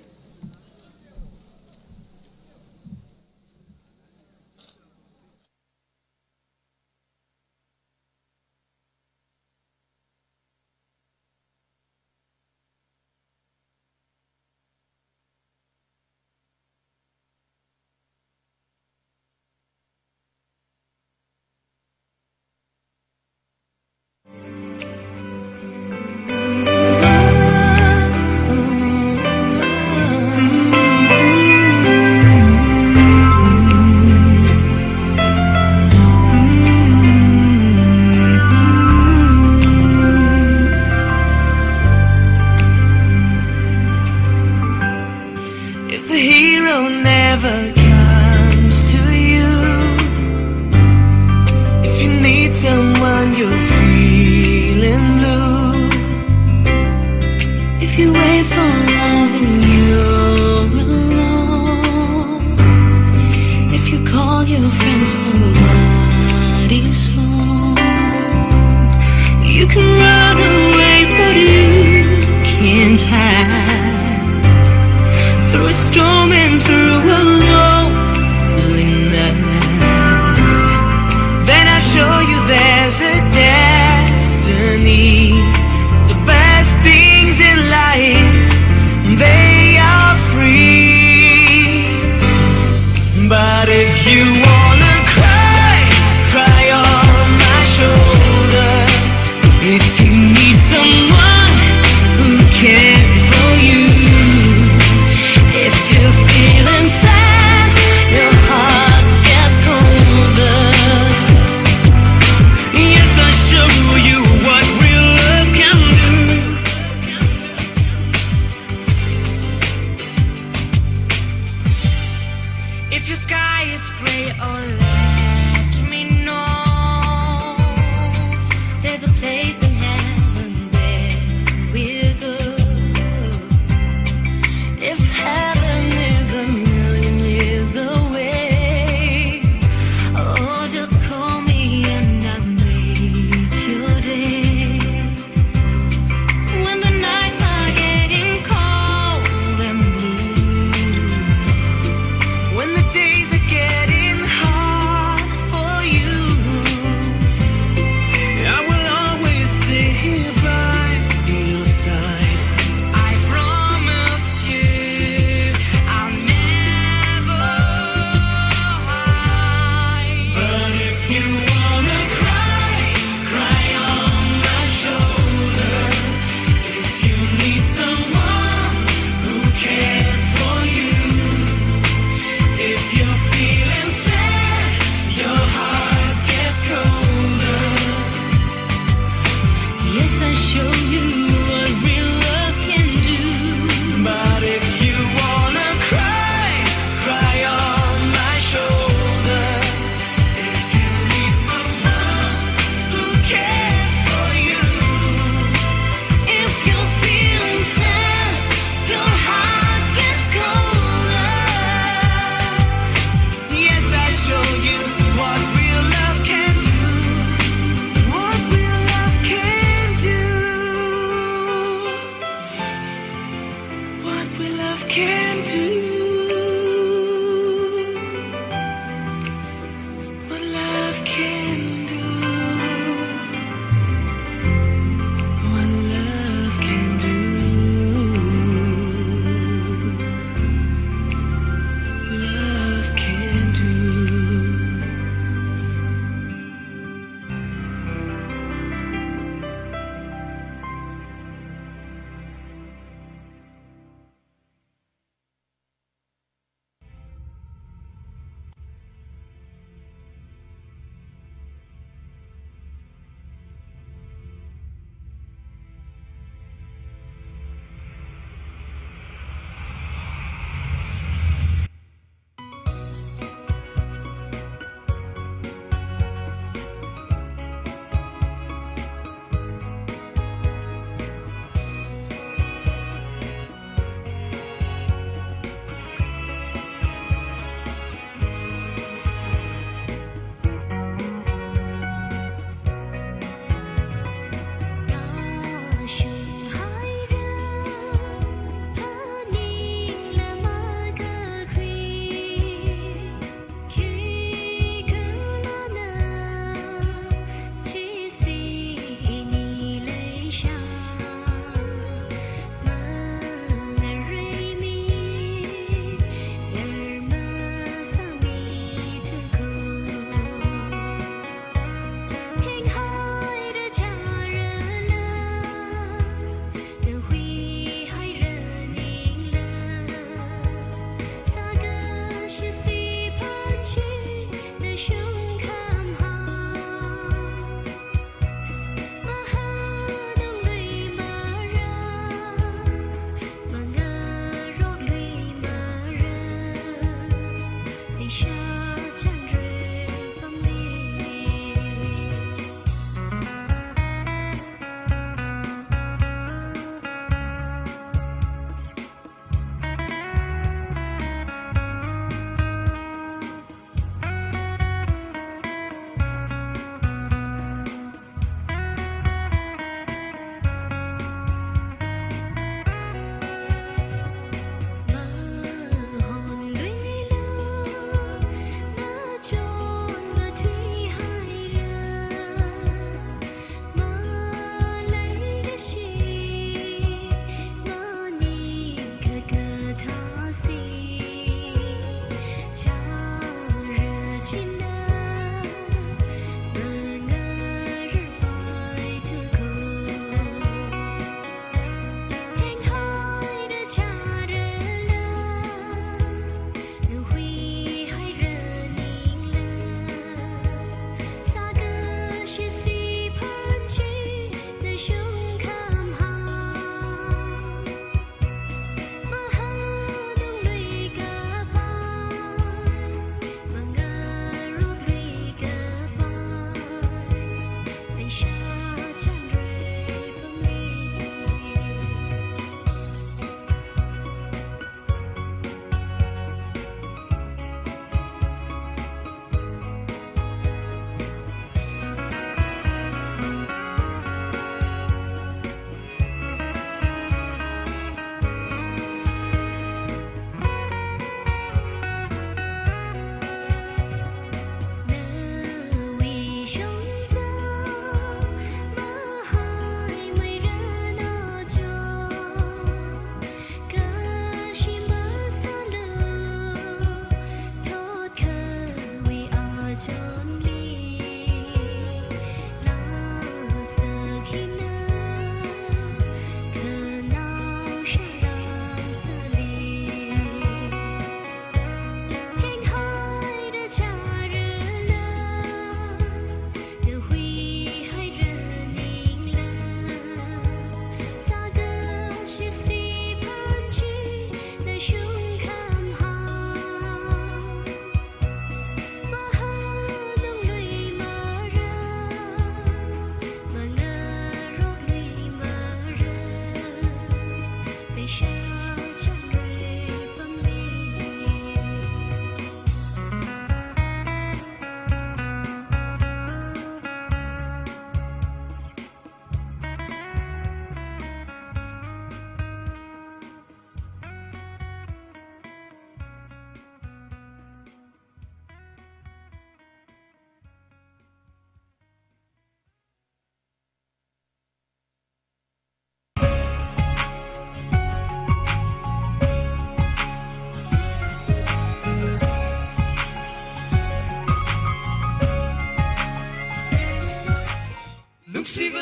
Never comes to you. If you need someone, you're feeling blue. If you wait for love and you're alone, if you call your friends, nobody's home. You can run away, but you can't hide through a storm and through a lonely night. Then I show you there's a destiny. The best things in life, they are free. But if you wanna cry, cry on my shoulder. If you need someone who cares for you, if you're feeling sad, your heart gets colder. Yes, I'll show you what real love can do. If your sky is gray, oh, let me know. There's a place in heaven where we'll go. If heaven is a million years away, oh, just call me and I'll make your day. When the nights are getting cold and blue, when the days are getting hard for you, I will always stay here by your side. I promise you I'll never hide. But if you wanna cry, cry on my shoulder. If you need someone who cares for you, if you're feeling sad, your heart gets colder. Yes, I'll show you what real love can do. But if you wanna cry, cry on my shoulder. If you need someone who cares for you, if you're feeling sad, your heart gets colder. Yes, I'll show you what real love can do. What real love can do. What real love can do. What love can do. What love can do. Love can do.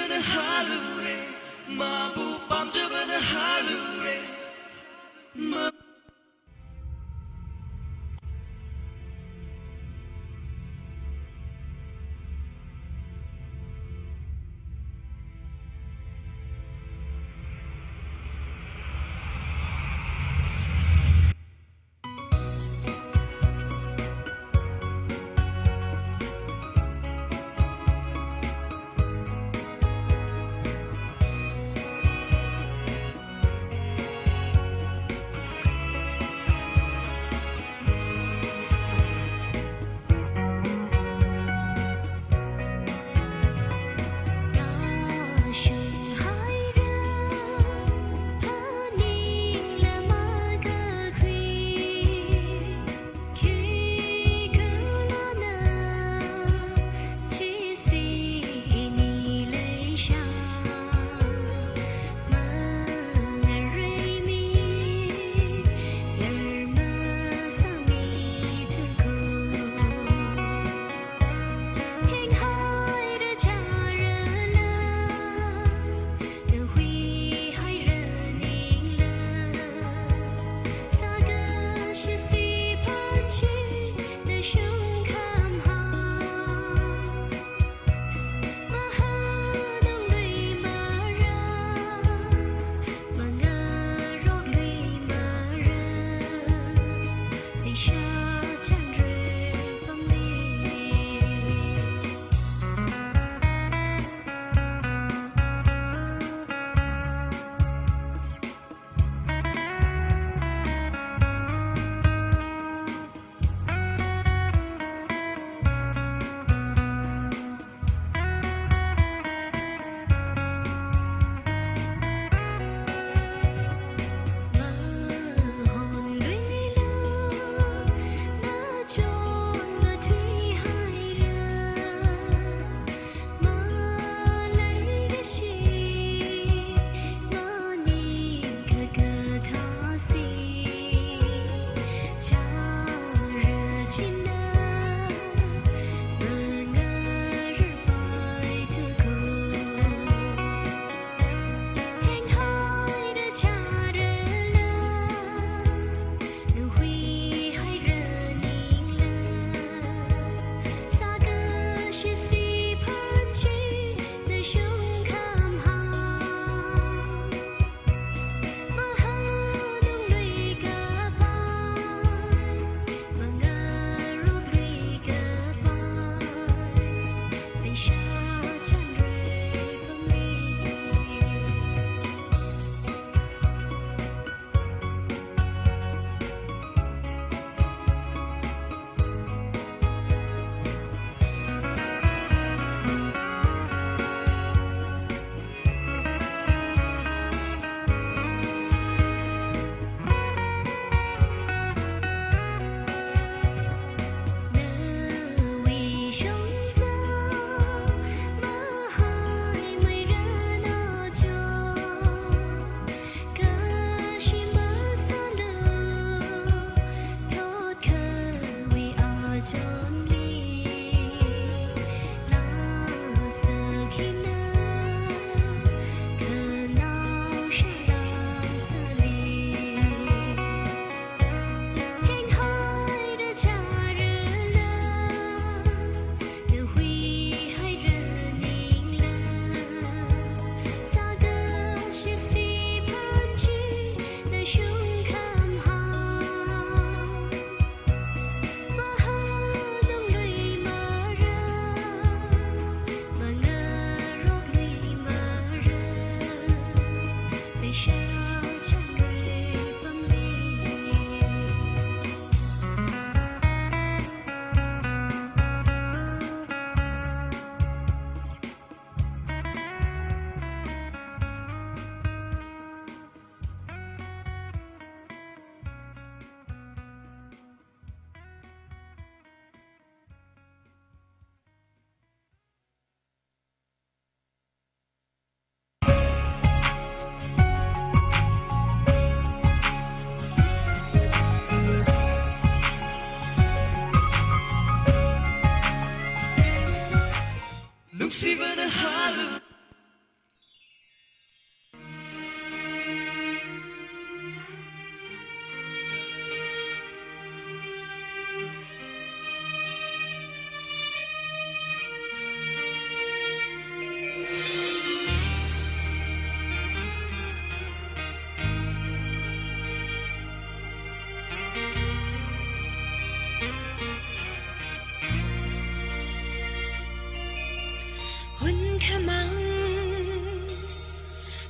Hallelujah, mabu pamjabana hallelujah.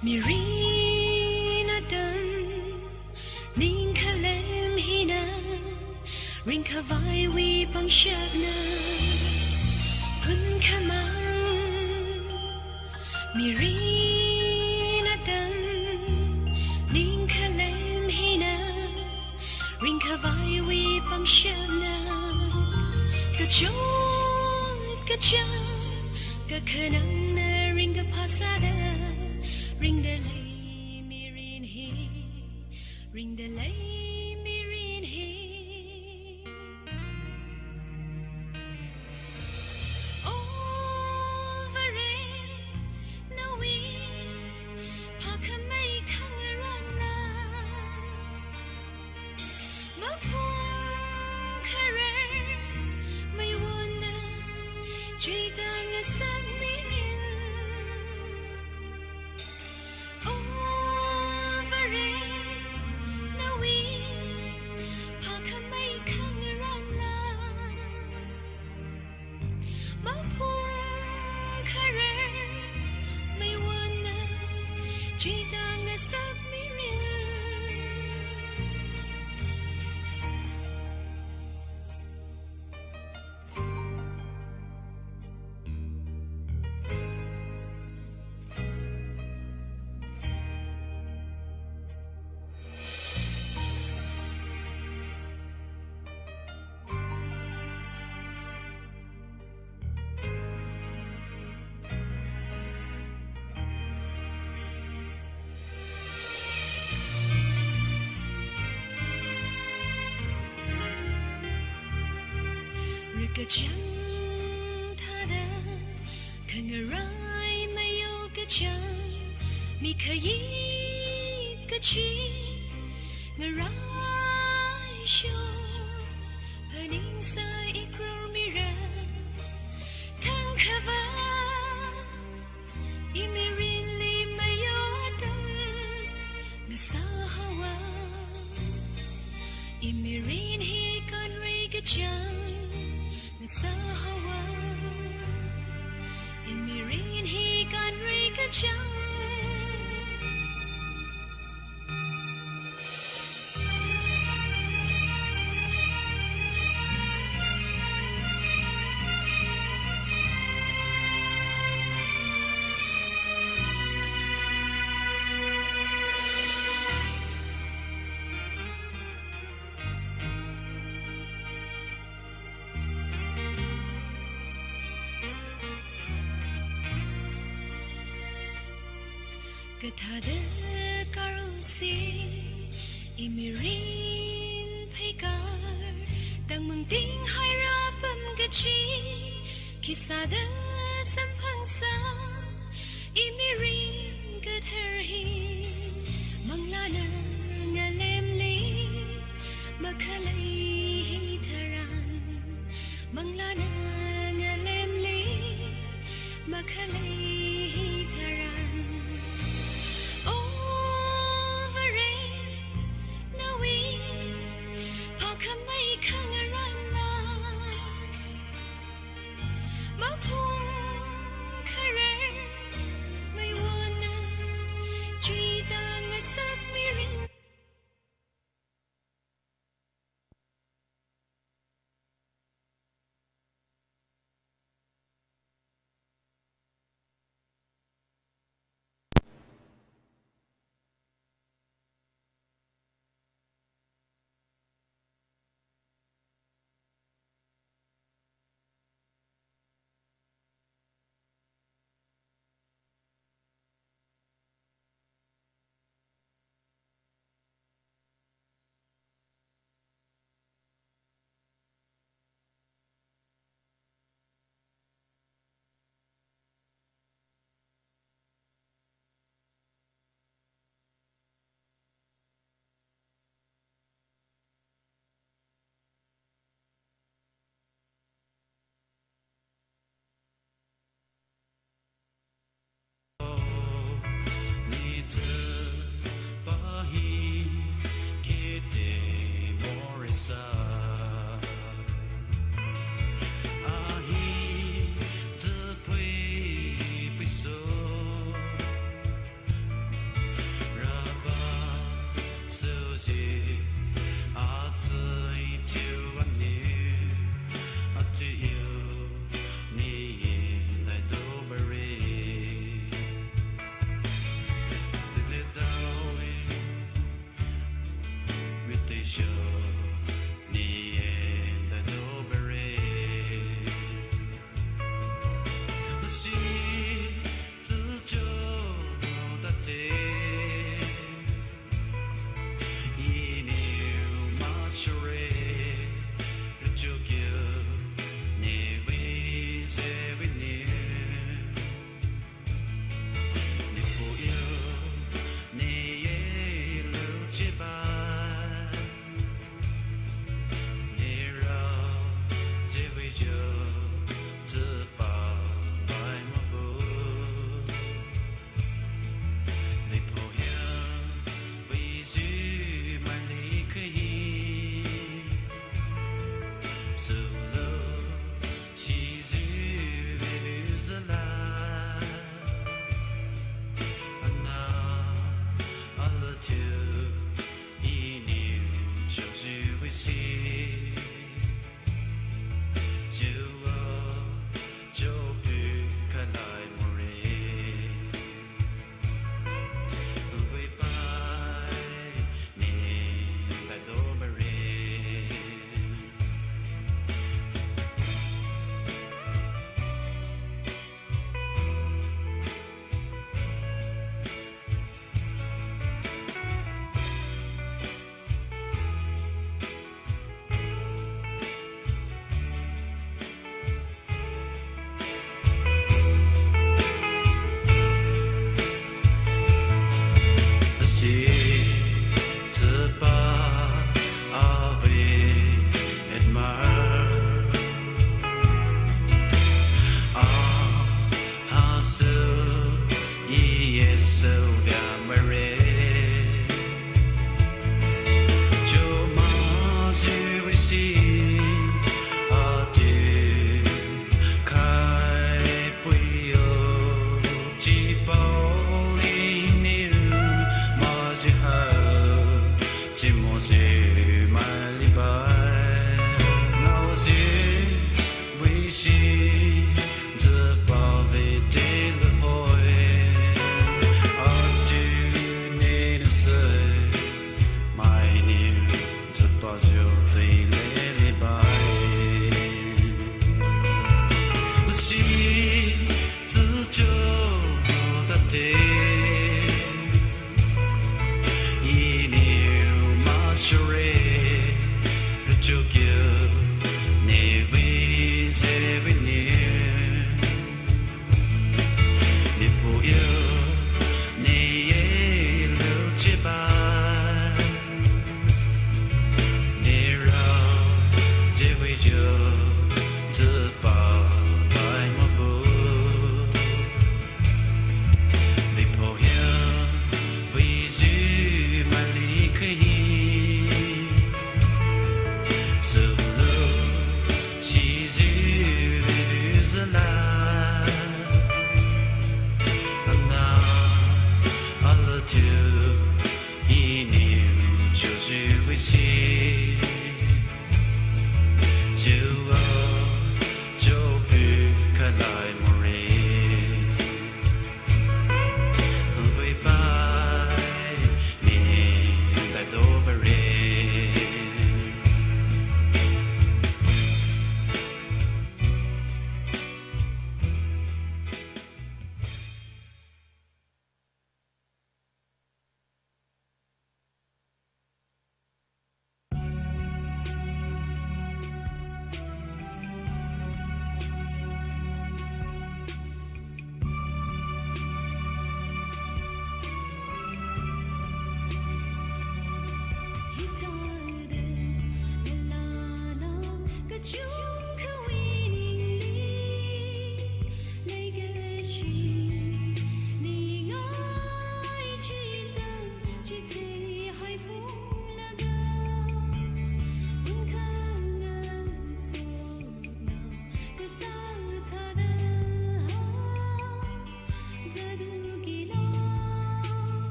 Mirin atam ningkhalem hina, ringkhavaiwui pangshapna hunkhamang. Mirin atam ningkhalem hina, ringkhavaiwui pangshapna, kachot kachāng kakhanangna ringkaphā sāda ringda lei mirin hi, ringda lei mirin hi. O Vare, nawui phākhamei khangarānla maphung kharar meiwonna chuida ngasak mirin. O Vare, nawui phākhamei khangarānla maphung kharar meiwonna chuida ngasak mirin. Rikachang thāda khangarai mayo kachang, mi khayip kachi ngarai sho, phaningsa ikror mira thangkhava. Imirinli mayo atam ngasāhaowa. Imirin hi kanrei kachang ngasāhaowa. Imirin hi kanrei kachang. Kathāda karusi imirin pheikar, tangmang tinghaira apam kachi, khisāda samphangsa imirin kathar hi. Manglāna ngalemli makhalei hitharan, manglāna ngalemli makhalei hitharan. O Vare, nawui phākhamei khangarānla maphung kharar chibai. Nirao, jiwui jo, zapa, bai mavu. Nipo hiya, wui zu, mandi kahi. Sulu, shizu, vevu zala. Ana, ala tu,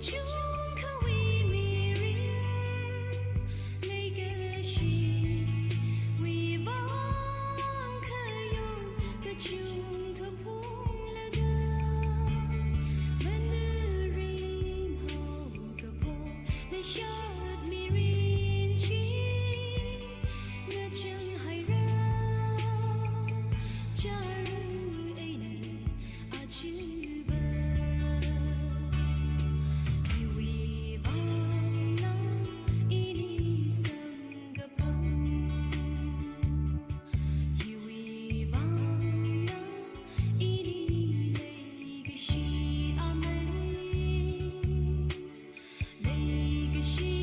Chungkhawui mirin leikashiwui vang khayo kachungkha phunglaga, manarim haokaphok leishat mirin chi ngachang haira, charu eina achiba. Hiwui vangna ini samkaphang, hiwui vangna ini leikashi amei, leikashi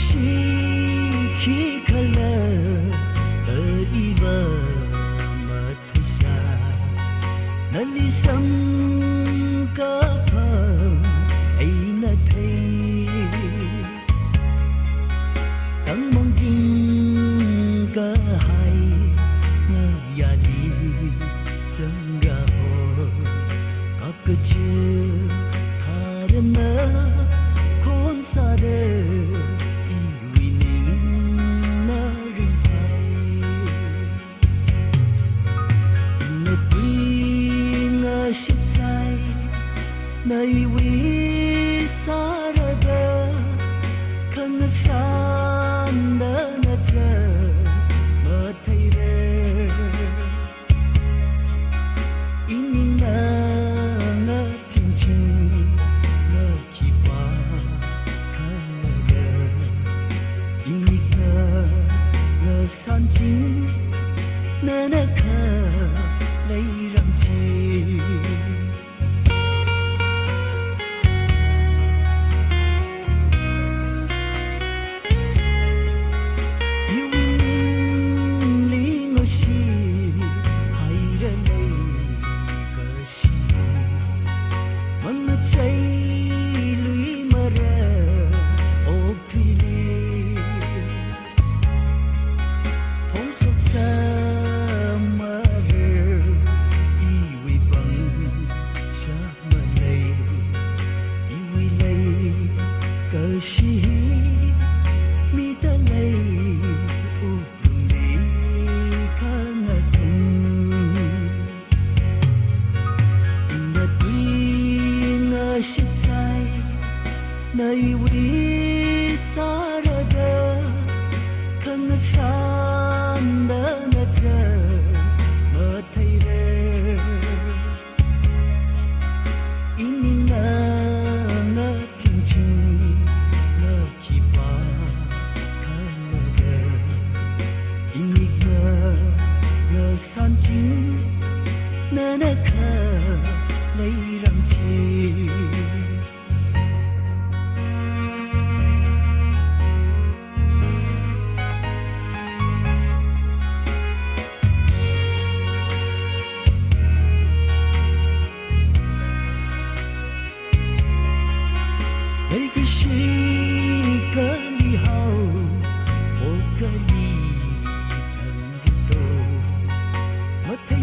Chi khikhala da iva matheisa, nali samkaphang eina thei. Tangmang tingkahai ngayāli zangra ho. Kap kachil thāda na khonsāda iwui ningna ringphai. Ina tui ngashitsai, na iwui sārada, khangasān da na cha matheira. Iningna ngathingching, ngakhipā khalaga, inikna ngasānching, nana khalei ramching. Iwui ningli ngashi haira leikashi, mangacheilui mara okthuili. Phongshoksa mara iwui pangshap malei, iwui leikashi hi mida lei wuklungli khangathum. Ina tui ngashitsai, na iwui sārada, khangasān da na cha matheira. Iningna ngathingching, ngakhipā khalaga, inikna ngasānching, nana khalei ramching. Leikashi kali hao, o kali tangda to, mathei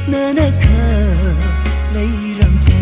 Nana khalei ram chi.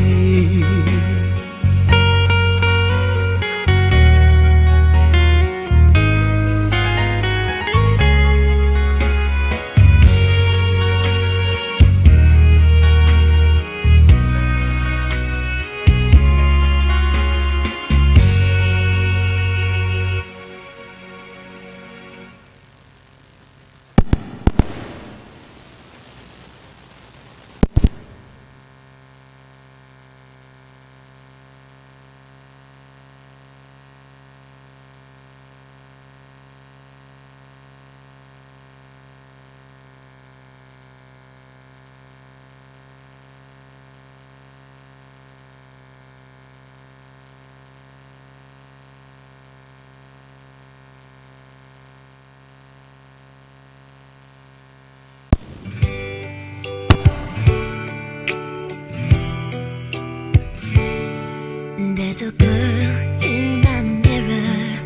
There's a girl in my mirror.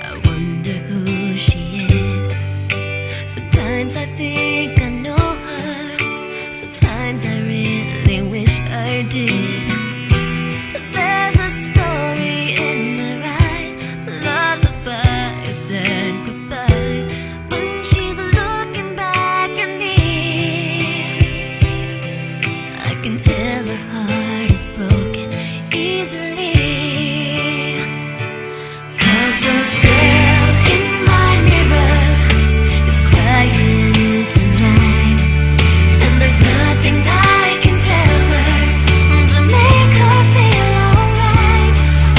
I wonder who she is. Sometimes I think I know her. Sometimes I really wish I did. There's a story in her eyes, lullabies and goodbyes. When she's looking back at me, I can tell her heart is broken easily. 'Cause the girl in my mirror is crying tonight, and there's nothing I can tell her to make her feel alright.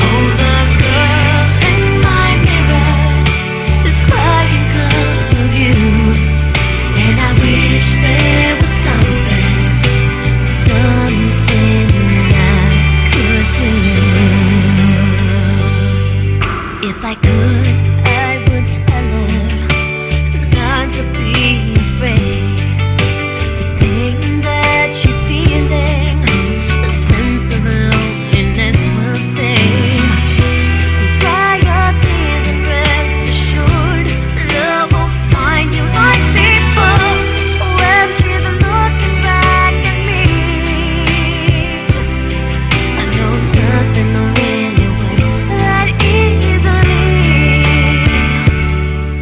Oh, the girl in my mirror is crying 'cause of you, and I wish there was something, something I could do. If I could, I would tell her not to be afraid. The pain that she's feeling, the sense of loneliness will fade. So dry your tears and rest assured, love will find you like before. When she's looking back at me, I know nothing really works that easily.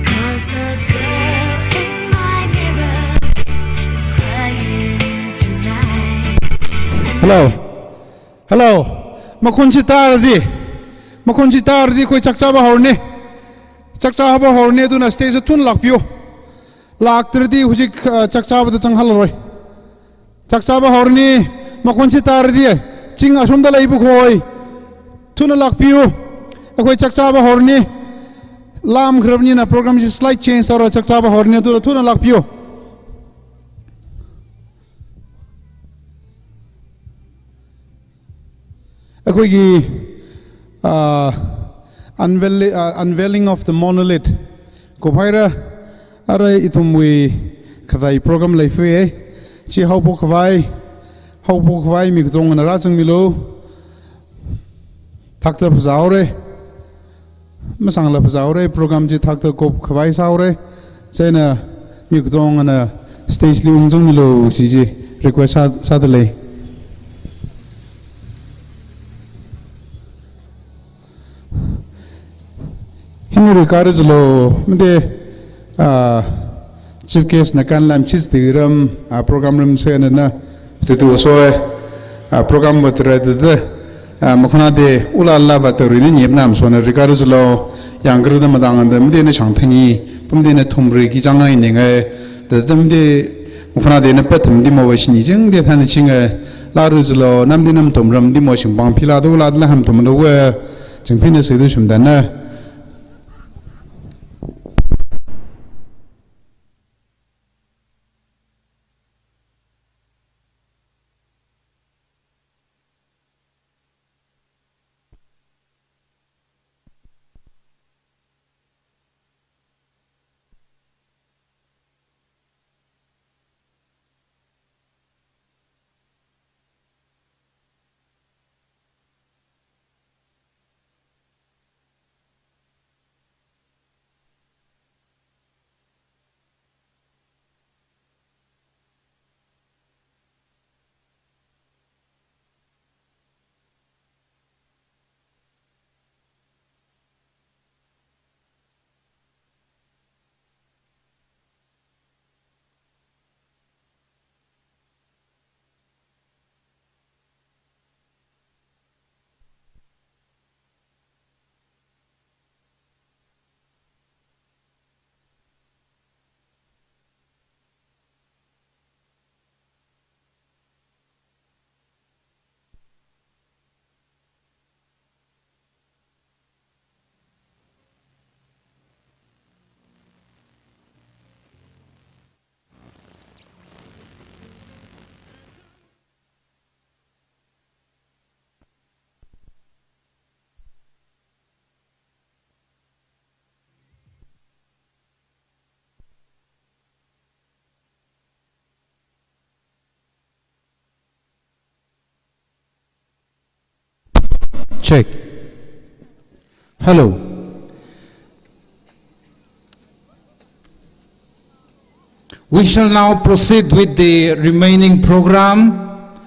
'Cause the girl in my mirror is crying tonight. Hello. Hello. Makhon chi taradi. Makhon chi taradi akhoi chakchāva horani. Chakchāva horani, tuna stage thun lākpiyo. Lāktaradi hujik, uh, chakchāvada zanghalaroi. Chakchāva horani, makhon chi taradi, ching ashumda leipakhoi. Thuna lākpiyo. Akhoi chakchāva horani. Lam kharapnina program chi slight change sāra, chakchāva horani, tuna thuna lākpiyo. Akhoigi, ah, unveil-, ah, unveiling of the monolith kuphaira, arui ithumwui khatai program leifui, eh. Chi haophok khavai, haophok khavai mi katongana rāzangmilu. Thakta phazā haora. Masangla phazā haora, program chi thakta kop khavai sāhaora. Chieina mi katongana stage li ungzangmilu kaji chi request sā, sādalei. Hili rikara zalo, made, ah, chief guest na kanlam chis tiram, ah, program ram sena na, titu soi, ah, program va tara tata, ah, makhona de, ulala va taruina nyepnam sona rikara zalo, yangkara da madang da, made na chang thangi, pamde na thumri ki changai ningai, da, da made, makhona de na pat made mo va shini jing de than chinga, la ru zalo, nam de nam thumram de mo shing bang pila do la la ham thum do wa, chingphina sui do shumdana. Check. Hello. We shall now proceed with the remaining program.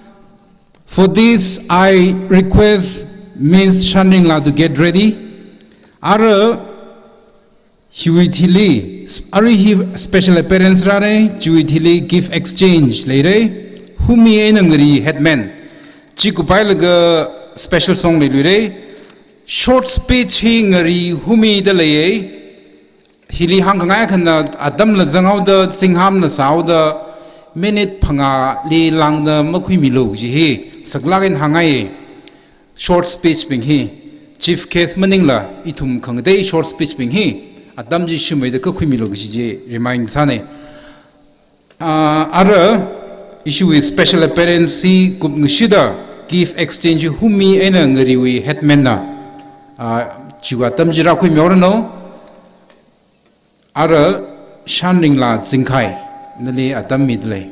For this, I request Miss Shanringla to get ready. Ara hiwui thili, ara hi special appearance rāra, chiwui thili gift exchange leira, Humi eina Ngari Headman. Chi kuphailaga special song leiluira. Short speech hi Ngari Humi da leiya. Hili hāngkhangai akhana atamla zanghaoda, zinghamla sāhaoda, minute phangāli lāngda makhuimilu kaji hi saklāk eina hāngngai. Short speech bing hi, chief guest maningla, ithum khangatei short speech bing hi, atam chi shimeida khuimilu kaji chi remind sāna. Ah, ara, ishiwui special appearance hi kupngashida, gift exchange hi Humi eina Ngariwui Headman na, ah, chiwui atam chi rākhuimihaoranu. Ara Shanringla Zingkhai, nali atam midalei.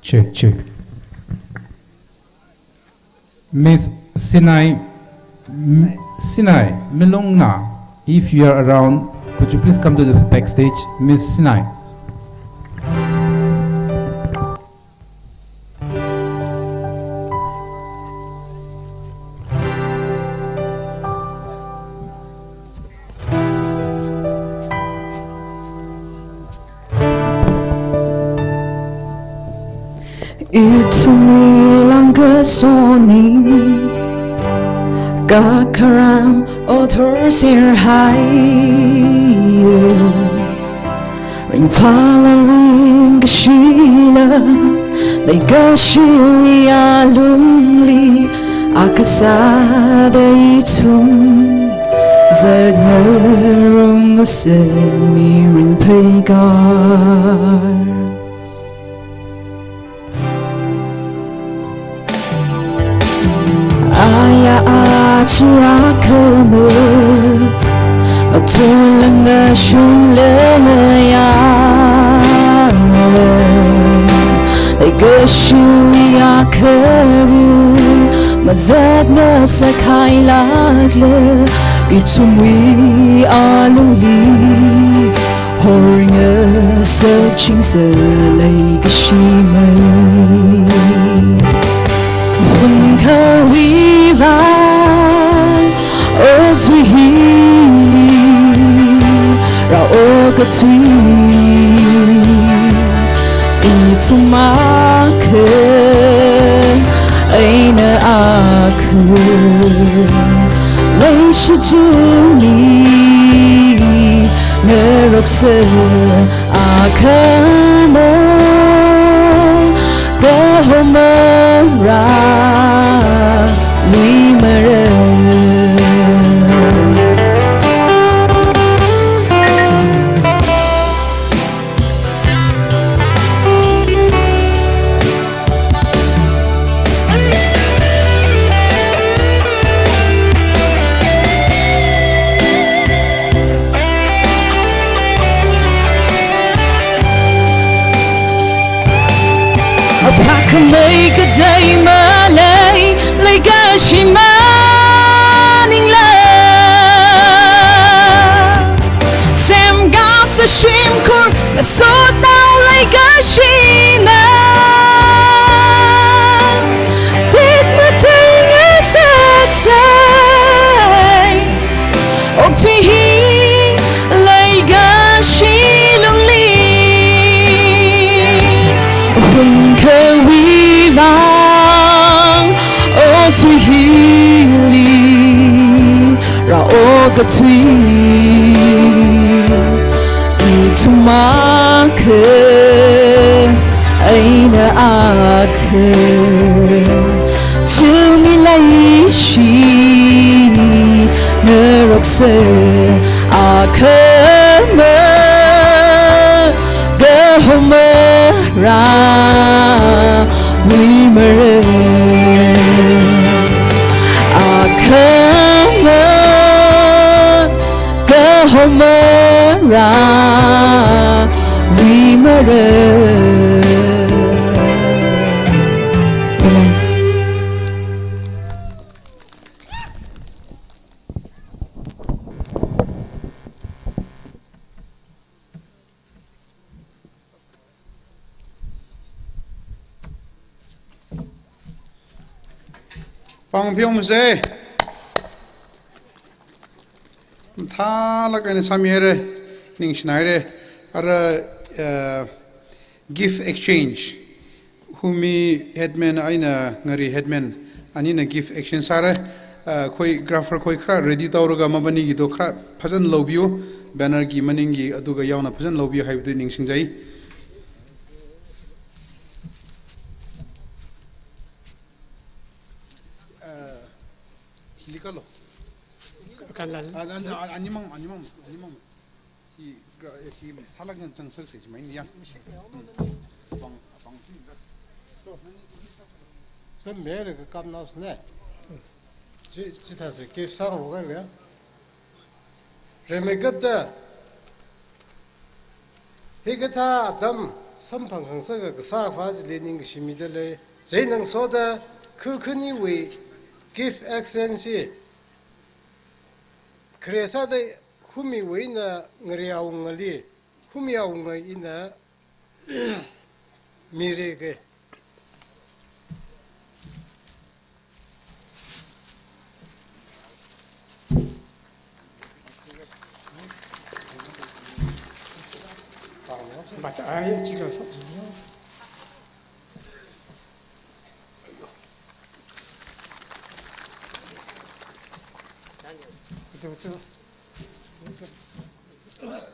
Check, check. Miss Sinai, M-, Sinai Milungna, if you are around, could you please come to the backstage? Miss Sinai. Ithumwui langkasoning, kakharam othor serhaiya. Ringphāla ringkashila, leikashiwui alungli, akha sāda ithum zatngarumsa mirin pheikar. Aya aja akhama, athumla ngashungla ngayā. Leikashiwui akharu, mazatngasak hailākla, ithumwui alungli, horngasak chingsa leikashi mei. Hun khawui vang, okathui hili, rā okathuili, ithum akha eina akha leishichinli, ngaroksa akhama, kahomara, luimara. Apā khamei katei malei, leikashi maningla. Semkasā shimkhur, ngasotnao leikashina. Tik matei ngasaksa, Tui ithum akha eina akha chumi leishi naroksa akhama kahomara wimara akhama kahomara wimara. Amen. Pāng pheomase. Mathālāk eina sāmihaira, ningshinaira. Ara, eh, gift exchange. Humi headman eina Ngari headman anina gift exchange sāra. Ah, choreographer khoi khara ready tauhaoraga mabani gito khara phazan lobiu, banner gi maning gi aduga yaona phazan lobiu haiwui ningshingjai. Ah, hili kalo. Kala. Ah, ah, ah, animang, animang, animang. Hi, ga, eh, hi, thalak yang chang sak se, main yang. Hmm. Abang, abang, hi, ga. Tam mere ga kam naos ne. Chi, chithāse, ke sang ro ga ya. Remekapta. Hikathā atam samphang khangsaka kasā akhavā chili ningkashi mida lei. Chieina ngasoda, khu khaniwui gift exchange hi. Khare sāda Humiwui eina Ngari awungali, Humi awunga eina mira ke. But I,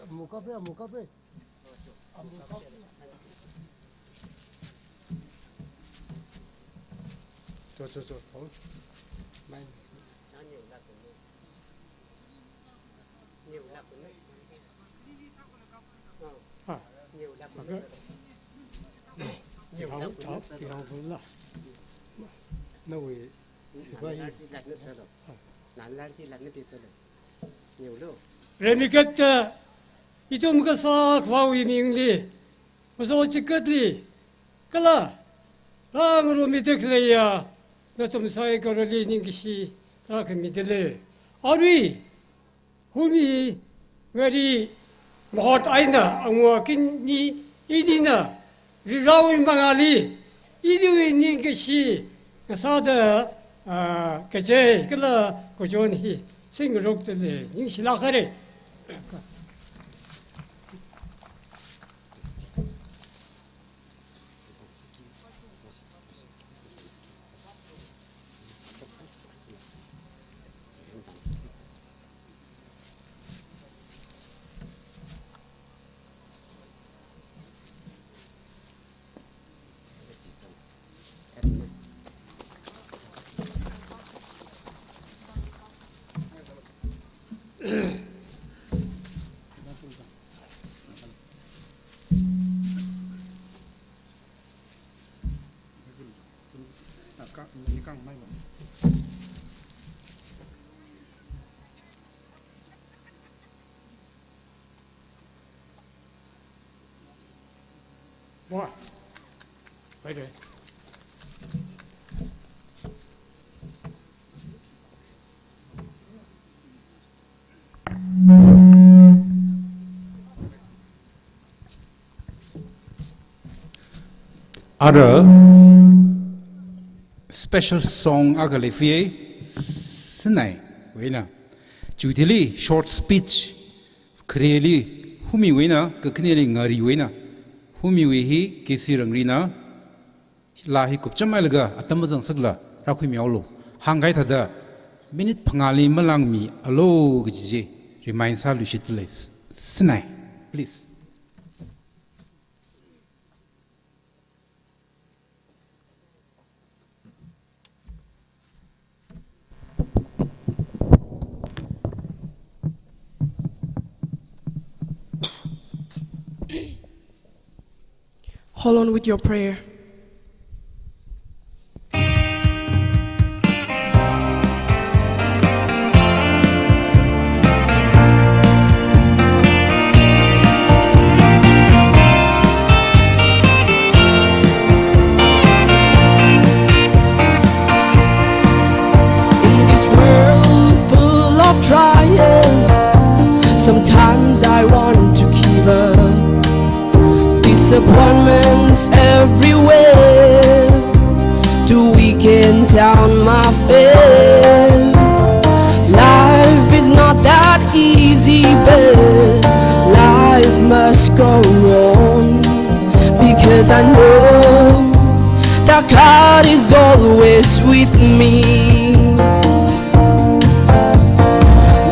Mukapre, mukapre. Cho, cho, cho, thong. Mai. Ah. Kihao, kihao, kihao vula. Nawui. Remikapta, ithum kasā akhavāwui mingli, mazo chikatli, kala, rāngarumida khaleiya, nathum saikorali ningkashi rākhamida lei. Arui, Humi, Ngari, mahut eina, angwa khani, inina, Varivarawui mangāli, iniwui ningkashi ngasāda, ah, kachei kala kachon hi singrokta lei, ningshilāk haira. Wah. Baik deh. Ara special song akha leifiye, Sinaiwui eina. Chiwui thili short speech, khareli Humiwui eina, kakhaneli Ngariwui eina. Humiwui hi K C Rangrina, laa hi kupchamhailaga atam mazangsakla rākhuimihaolu. Hāngkahai thāda, Minute phangāli malāngmilu kaji chi remind sāluishitda lei. S-, Sinai, please. Hold on with your prayer. In this world full of trials, sometimes I want to give up. Disappointments everywhere to weaken down my faith. Life is not that easy, but life must go on, because I know that God is always with me.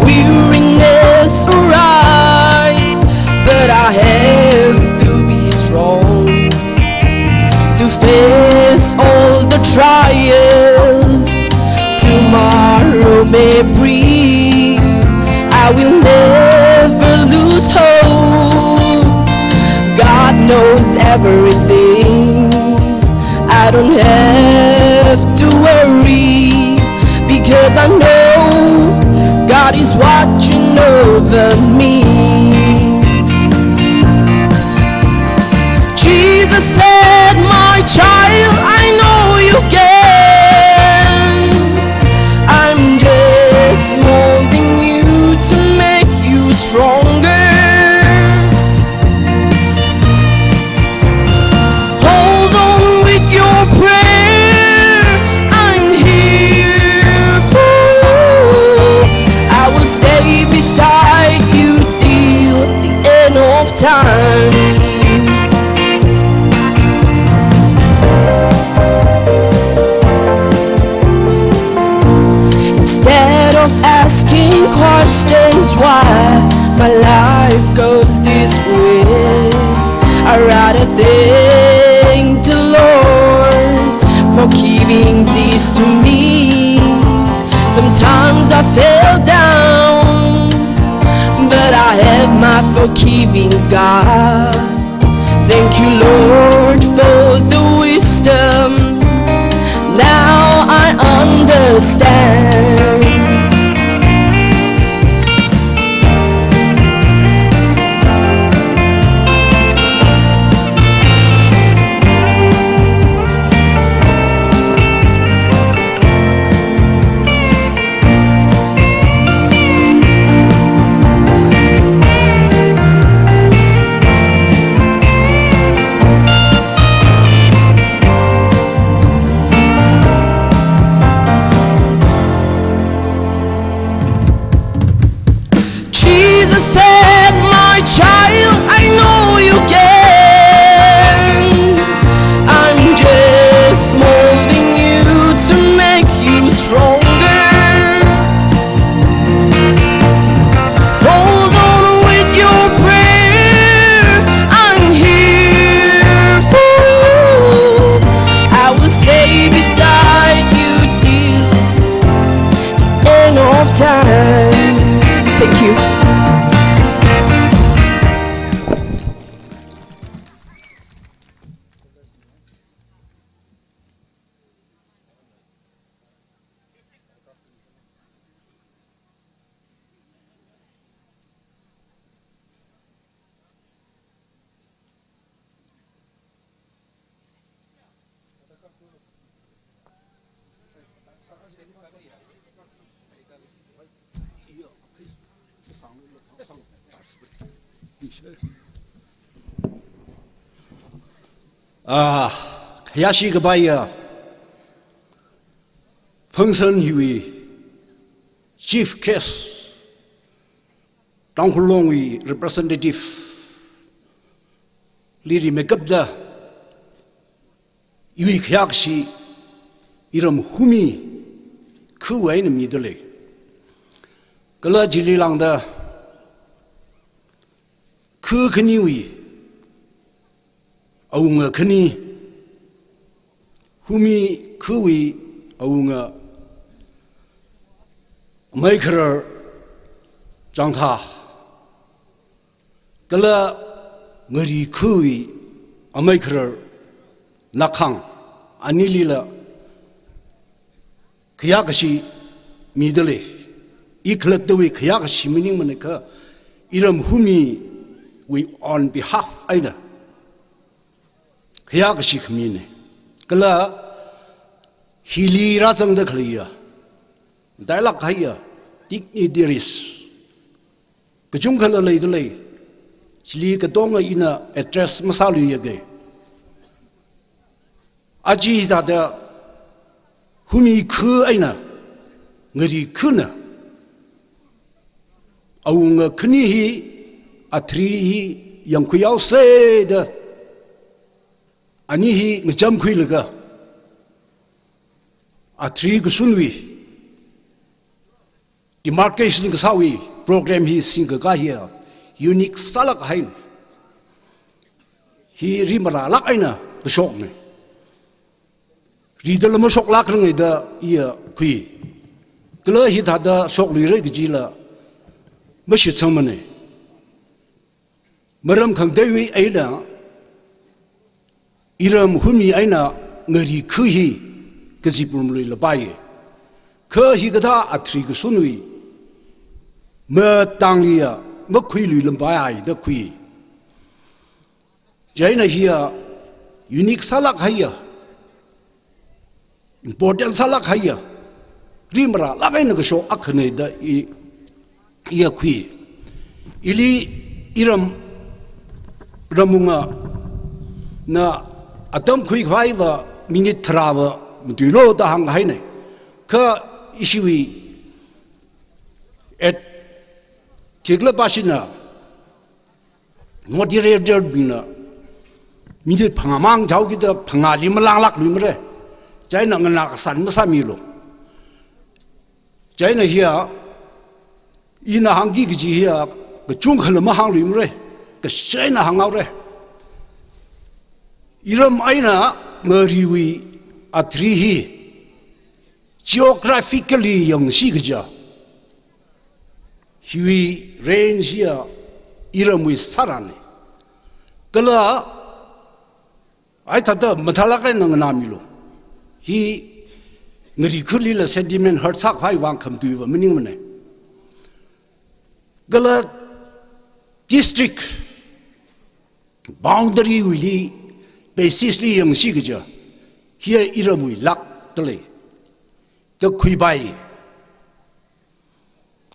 Weariness arise, but I have to be strong to face all the trials tomorrow may bring. I will never lose hope. God knows everything. I don't have to worry, because I know God is watching over me. Jesus said, "My child, I know you can. I'm just molding you to make you stronger. Hold on with your prayer. I'm here for you. I will stay beside you till the end of time." Instead of asking questions why my life goes this way, I rather thank the Lord for giving this to me. Sometimes I fell down, but I have my forgiving God. Thank you, Lord, for the wisdom. Now I understand. Jesus said, "My child, I know you can. I'm just molding you to make you stronger. Hold on with your prayer. I'm here for you. I will stay beside you till the end of time." Thank you. Ah, khayāshi kapai ya function hiwui chief guest, Tangkhul Longwui representative li rimeikapta, iwui khayākashi iram humi khuwui eina mida lei. Kala chili lāngda khu khaniwui awunga khani, Humi khuwui awunga Maikharar Changtha, kala Ngari khuwui Maikharar Nakhang, anilila khayākashi midalei. I khalattawui khayākashi maningmana kha, iram Humiwui on behalf eina khayākashi khamina. Kala hili rāzangda khaleiya, matailāk kahaiya dignitaries kachungkhala leidalei. Chili katonga ina address masāluiya kei. Aja hithāda Humi khu eina Ngari khuna awunga khani hi, athri hi yangkhuihaosa da, ani hi ngachamkhuilaga, athri kashunwui demarcation kasāwui program hi singkakā hiya unique sālāk haina. Hi rimarālāk eina kashokna. Ridala mashoklākranga da iya khui. Kala hithāda shokluira kajila mashitsangmana. Maram khangateiwui eina iram Humi eina Ngari khu hi Kazipurumlui lapai. Kha hikathā athri kashunwui matangli ya makhuilui lapai da khui. Chieina hiya unique sālāk haiya, important sālāk haiya, rimarālāk eina kashok akhana da i, iya khui. Ili iram ramwungana atam khuikhavaiva minute tharāva matuilo da hānghaina. Kha ishiwui et khikla pashina moderator bingna minute phangā mang jaokida phangāli malānglākluimara. Chieina nganākasān masāmilu. Chieina hiya ina hāngki kaji hiya kachungkhala mahāngluimara. Kashina hānghaora. Iram eina Ngariwui athri hi geographically yangsi kaja, hiwui range hiya iramwui sārana. Kala ai thāda mathālāk eina nganāmilu. Hi Ngari khulila sentiment hurt sākhavai vang khamatuiva maningmana. Kala district boundary wuili basis li yangsi kaja, hiya iramwui lākdalei da khuipai.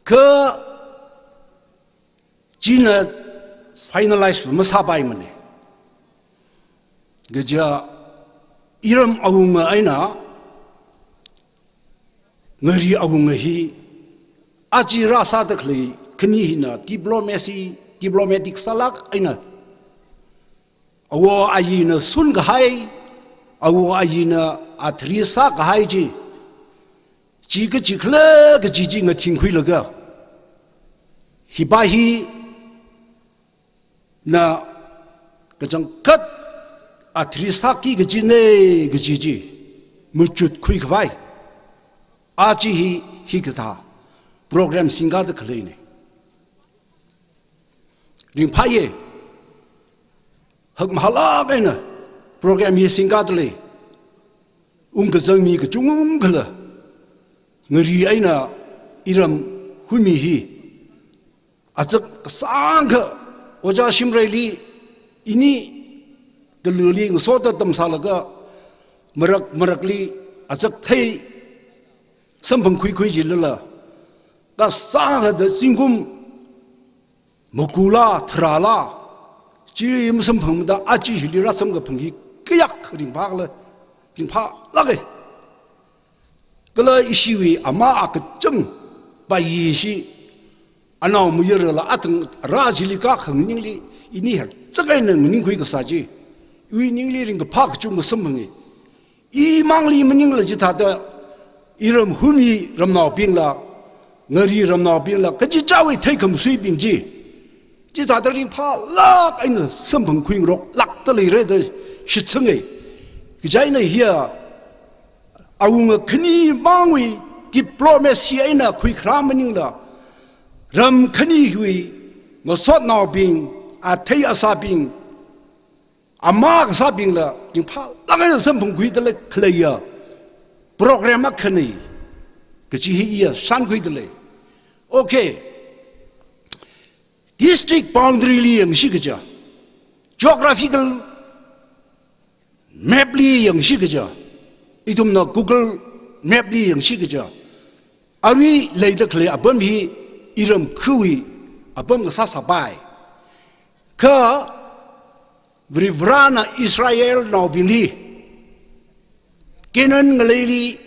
Kha china finalize masāpaimana. Kaja iram awunga eina Ngari awunga hi aja rāsāda khalei khani hina diplomacy, diplomatic sālāk eina awo ayina sunkahai, awo ayina athri sākahai chi, chi kachikhala kaji chi ngathingkhuilaga, hipa hi na kachangkhat athri sāki kajina kaji chi machutkhuikhavai aja hi hikathā program singkada khaleina. Ringphāya, hakmahālāk eina program hi singkadalei. Ungkazang mi kachungkhala Ngari eina iram Humi hi azak kasāngkha Ojā Shimreili ini kaluli ngasoda tamsālaga marak marakli azak thei samphangkhuikhui jilala, kasāngkha da zingkum makula tharāla chi masamphangmada aja hili rāsamkaphang hi kayākha ringphākhala, ringphālāka. Kala ishiwui ama akachang payi shi, anaomayarala atang rā chili kakhanganingli, ini harchak eina nganingkhui kasā chi, iwui ningli ringkaphā kachungkha samphanga. Imangli maningla chithāda iram Humi ramnaobingla ngari ramnaobingla kachichāwui theikhamsuibing chi, chithāda ringphālāk eina samphangkhuingaroklākda leira da shitsanga. Kajaina hiya awunga khani mangwui diplomacy eina khuikharā maningla, ram khani hiwui ngasotnaobing, athei asābing, ama kasābingla ringphālāk eina samphangkhuida lei khaleiya program akhana kaji hi iya shānkhuida lei. Okay. District boundary li yangsi kaja, geographical map li yangsi kaja, ithumna Google Map li yangsi kaja, arui leida khalei apam hi iram khawui apam kasā sāpai. Kha Varivarana Israelnaobingli Canaan ngaleili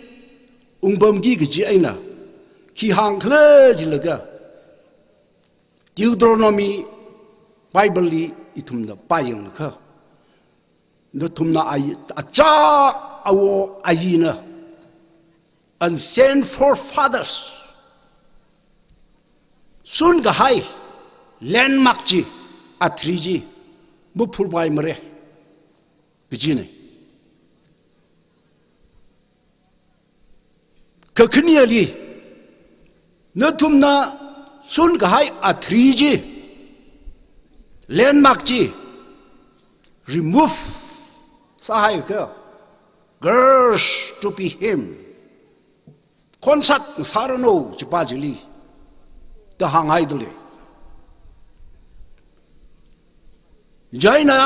ungpamki kaji eina khi hāngkhala jilaga, Deuteronomy Bible li ithumna pāyangakha, nathumna ayi, achā awo ayina, ancient forefathers, sunkahai landmark chi, athri chi maphurpaimara kajina. Kakhaneli, nathumna sunkahai athri chi, landmark chi remove sāhaiakha, "Curse to be him. Khonshat ngasāranu chipa chili," da hānghaida lei. Chieina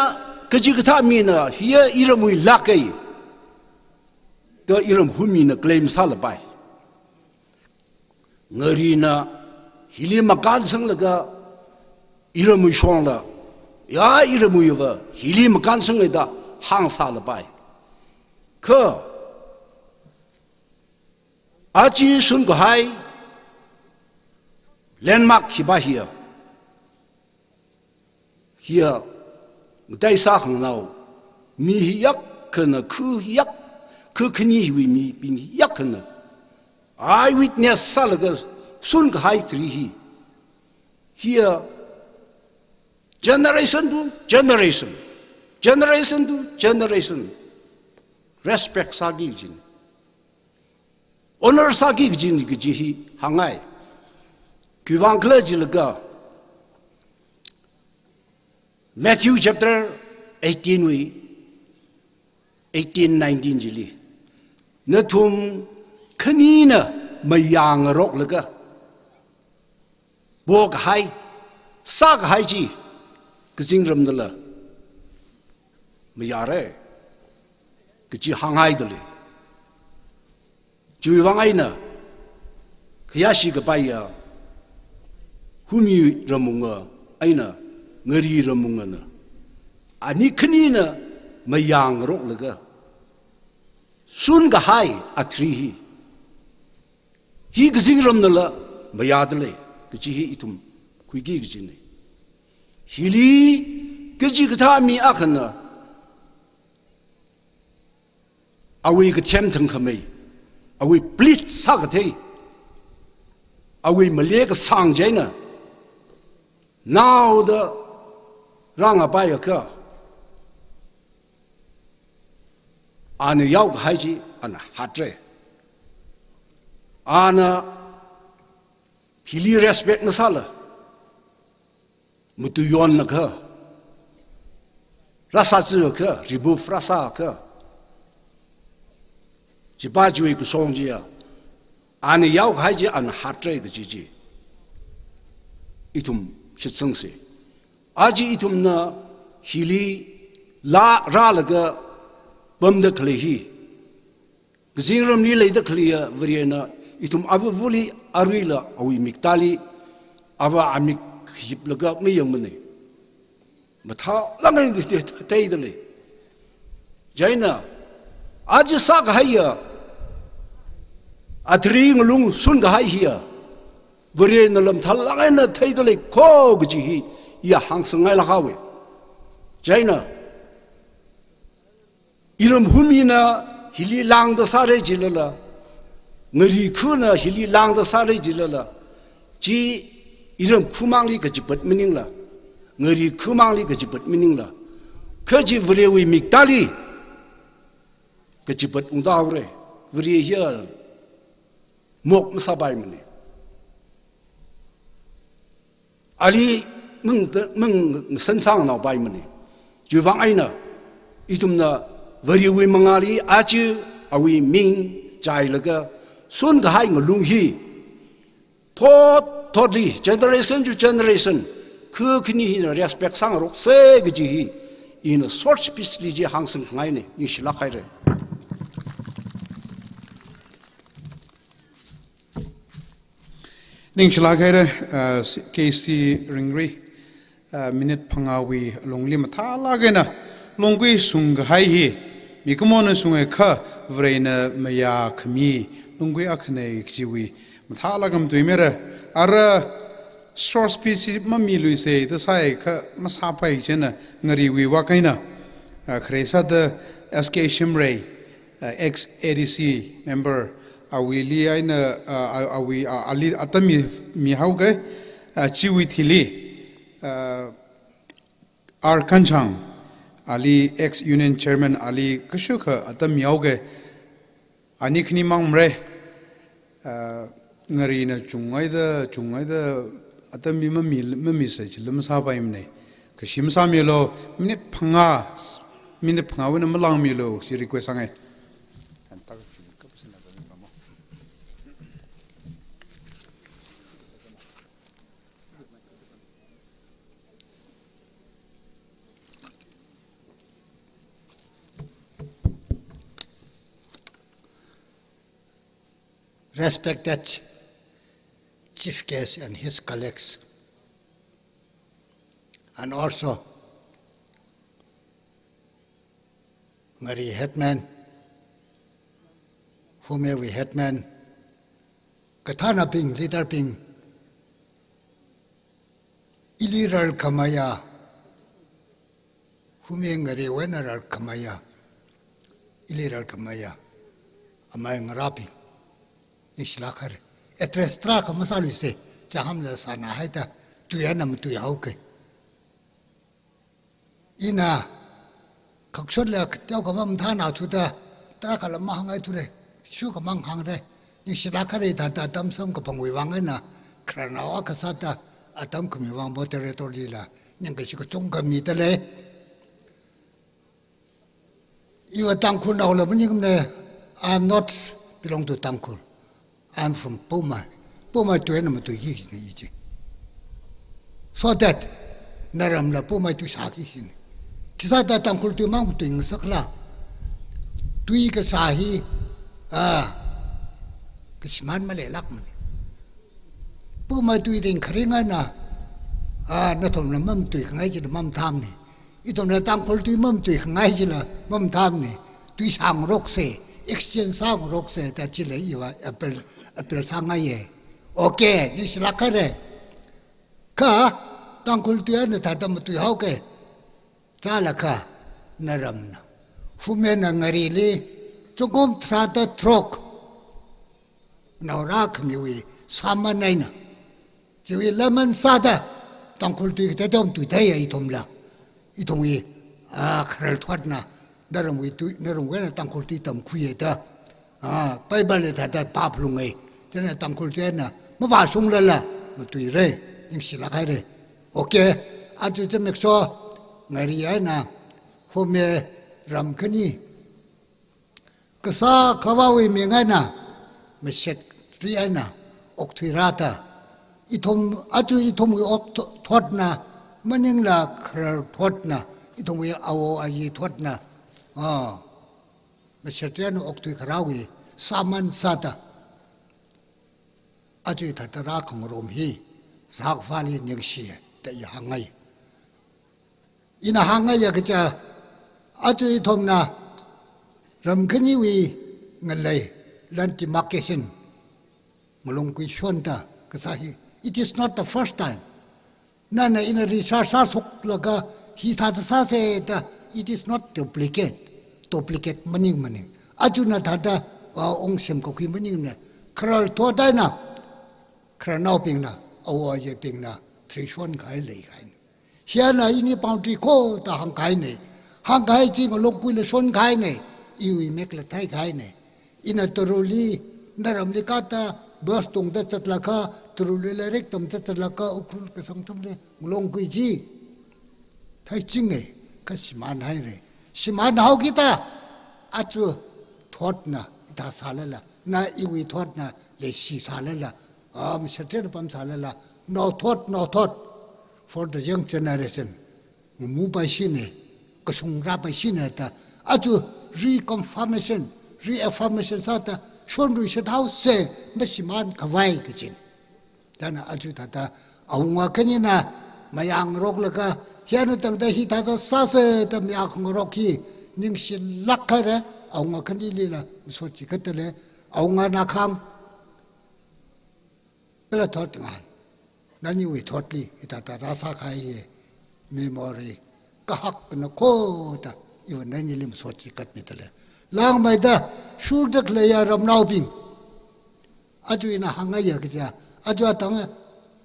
kachikathā mina hiya iramwui lāka da iram humina claim sālapai. Ngarina hili makānsanglaga iramwui shongla, ya iramwuiva hili makānsanga da hāngsālapai. Kha aja sunkahai landmark hiva hiya, hiya, ngatei sākhanganao mi hi yakkana, khu yak, khu khani hiwui mibing yakkana eyewitness sālaga sunkahai thri hi, hiya generation to generation, generation to generation respect sāki kajina, honor sāki kajina kaji hi hāngngai. Khiwuivang khala jilaga, Matthew chapter eighteen wui eighteen, nineteen chili, nathum khanina mayāngaroklaga pokahai, sākahai chi kazingramnala mayāra kaji hānghaida lei. Chiwuivang eina khayāshi kapaiya humi ramwunga eina ngari ramwungana, ani khanina mayāngaroklaga sunkahai athri hi, hi kazingramnala mayāda lei kaji hi ithum khuiki kajina. Hili kachikathā mi akhana awui kathem thangkhamei, awui plead sākathei, awui malei kasāng chieina naoda rāngapaiakha, ana yaokahai chi ana hatra. Ana hili respect masāla, matuiyonakha, rāsāchiakha, remove rāsāakha, chipa chiwui kashong chiya, ana yaokahai chi ana hatra kaji chi ithum shitsangsa. Aja ithumna hili laa rālaga pamda khalei hi, kazingramli leida khaleiya Varena ithum avavali aruila awui miktāli, ava amik hiplaga mayangmana. Mathālāk eina theida lei. Chieina aja sākahaiya athri ngalung sunkahai hiya Varena mathālāk eina theida lei kho kaji hi iya hāngsangngailāk haowa. Chieina iram humina hili lāngda sāra jilala, ngari khuna hili lāngda sāra jilala, Chi iram khamangli kachipat maningla, ngari khamangli kachipat maningla, kha chi Varewui miktāli kachipat ungtāhaora. Vare hiya mok masāpaimana. Ali mang, mang sansang naopaimana. Chiwuivang eina ithumna Varewui mangāli aja awui ming chailaga sonkahai ngalung hi thot thotli, generation to generation, kha khani hina respect sāngaroksa kaji hi ina short speech li chi hāngsang khangaina. Ningshilāk haira. Ningshilāk haira, uh, K C Ringri, uh, minute phangāwui lungli mathālāk eina lungkui shungkahai hi, mikumona shungakha Varena mayākhami lungkui akhana kajiwui mathālāk eina matuimira. Ara short speech mamiluisa da sāakha masāpai chieina ngariwui vak eina, uh, khare sāda S K Shimray, uh, ex A D C member, awuili eina, uh, a-, awui, uh, ali atam mi, mihaoga, uh, chiwui thili, uh, R Kanchang, ali ex union chairman, ali kashukha atam mihaoga, ani khanimang mara, uh, ngarina chungngaida, chungngaida, atam mi mami, mamisa chila masāpaimana. Kha shim sāmilu, minute phangā, minute phangāwui eina malāngmilu, chi request sāngai. Respected chief guest and his colleagues, and also ngari headman, Phumewui headman, kathānabing, leader bing, ili rarkhameiya, Phume ngariwui eina rarkhameiya, ili rarkhameiya amei ngarābing, ningshilāk haira. Address tarākha masāluisa, chang hamla sāna haida, tui eina matuihaoga. Ina khakshotla teokha mamathāna thuda, tarākhala mahāngai thura, shukhamang hāngra. Ningshilāk haira, thāda atam samkaphangwui vang eina, khararnao akha sāda atam khami vang moderator lila ningkashi kachungkha midalei. Iva Tangkhulnaola maningmana, I am not belong to Tangkhul. I am from Poumai. Poumai tui eina matuiki kajina i chi. So that naramla Poumai tui sāki kajina. Khisāda Tangkhul tuimang matuingasakla? Tui kasā hi, ah, kashimān maleilākmana. Poumai tui ringkharing eina, ah, nathumna mamatui khangai chila mamathāmana. Ithumna Tangkhul tui mamatui khangai chila mamathāmana. Tui sāngaroksa, exchange sāngaroksa da chila iva appeal, appeal sāngaiya. Okay, ningshilāk haira. Kha Tangkhul tui eina thāda matuihaoga, chālakha naramna, Phumena ngarili zingkum tharāda tharuk naorākhamiwui sāman eina, chiwui lemon sāda Tangkhul tui kateoteowa matuitheiya ithumla. Ithumwui, ah, kharar thotna, naramwui tui, naramwui eina Tangkhul tui tamkhuiya da, ah, Bible li thāda pāphalunga. Chieina Tangkhul tui eina mavāshunglala matuira. Ningshilāk haira. Okay, aja zimiksho ngari eina Phume ram khani kasā Akhavāwui ming eina, mashetri eina okthuirāda, ithum, aja ithumwui okth-, thotna maningla kharar thotna, ithumwui awo ayi thotna, ah, mashetri eina okthui kharāwui sāman sāda, aja thāda rākhangarum hi, Akhavāli ningshiya da i hāngngai. Ina hāngngaiya kaja, aja ithumna ram khaniwui ngalei, land demarcation, malung khuishonda kasā hi, it is not the first time. Nana ina research sāshoklaga hi thāda sāsa da, it is not duplicate. Duplicate maningmana. Ajana thāda, ah, ungsemkakhui maningmana. Kharar thot eina, khararnaobingna Awo ayebingna tharishon kahai leikahaina. Hiyana ini boundary kho da hāngkahaina. Hāngkahai chi Ngalongkuila shonkahaina. Iwui mekla theikahaina. Ina Taruli, naramli kathāda bus tongda zatlakha, Taruli lairik tamda zatlakha, Ukhrul kasang atamli Ngalongkui chi theichinga, kha shimānhaira. Shimānhaokida, aja thotna hithā sālala, na iwui thotna leishi sālala, ah, mashatrena pam sālala, naothot, naothot, for the young generation. Ngamupaishina, kashungrapaishina da, aja reconfirmation, reaffirmation sāda, shonrui shathaosa, mashimānkhavai kajina. Chieina aja thāda, awunga khanina mayāngaroklaga, hiyana tangda hithāda sāsa da mayākhangarok hi, ningshilāk haira, awunga khanilila masot chikatda lei, awunga nakhang, kala thot ngan. Naniwui thotli, hithāda rāsākahai hi, memory, kahakna kho da, iva nanili masot chikatmida lei. Langmeida, shurda khaleiya ramnaobing. Aja ina hāngngaiya kaja, aja athang,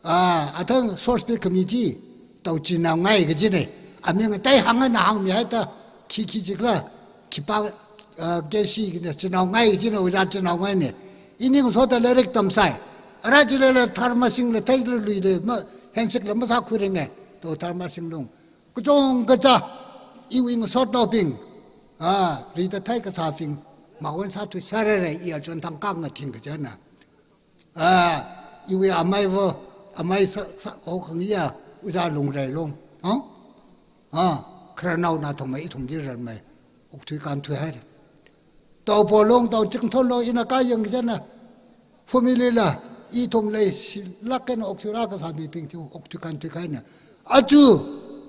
ah, athang source pi khami chi, tao chinaongai kajina. Aming atai hāngna hāngmihaida, khi khi jikla, khipā, ah, keshi kina chinaongai kajina, ojā chinaongaina. Ini ngasoda lairik tamsai. Ara chilala tharmasingla theila luila, ma, handshakela masākhuiringa, tao tharmasing lung. Kachungkha cha, iwui ngasotnaobing, ah, rida thei kasābing, mawan sāthu sharara, iya chon thang kang ngathing kajana. Ah, iwui amai vo, amai sa, sa, o khangiya, ojā Lungreilung. Ah? Ah, khararnao nathum mai ithumli ranmai, okthui kānthui haira. Tao Polong, tao Chingthonlong, ina kayang kajana. Family la, ithum leishilāk eina okthui rākasā mibing chi, okthui kānthui kahaina. Aja,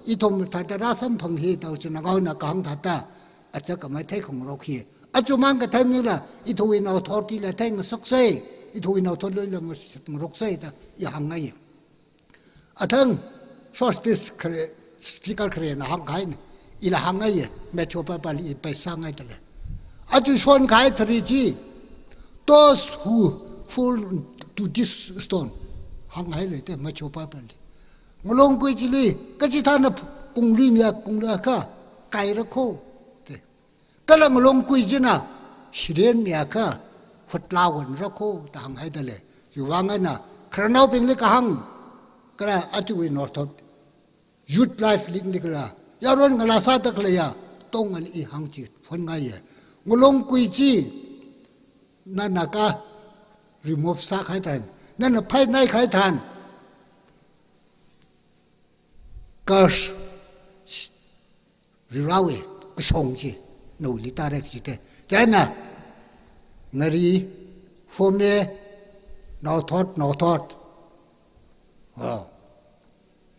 ithum thāda rāsamphang hi, tao chinaongaona kahāng thāda, aja kamai theikhangarok hi. Aja mang kathei maningla, ithumwui naothotla theingasaksa, ithumwui naothotla mashatngaroksa da, i hāngngaiya. Athang, short speech khare, speaker kharena hāngkahaina, ila hāngngaiya, Matthew Paper li i paisāngaida lei. Aja shonkahai thari chi, those who fall to this stone, hāngngailei te Matthew Paper li. Ngalongkui chili, kachithāna kungli miya kungla kha, kaira kho, te. Kala Ngalongkui china, shiren miakha, hotla wanra kho, da hānghaida lei. Chiwuivang eina, khararnaobingli kahāng, kala ajawui naothot, youth life li nikhala, yaron ngalā sāda khaleiya, tongali i hāng chi, phongngaiya. Ngalongkui chi, nana ka remove sākahai tharan, nana phainaikahai tharan, curse, rirāwui kashong chi, naoli tāra kaji te. Chieina, ngari, home, naothot, naothot. Oh,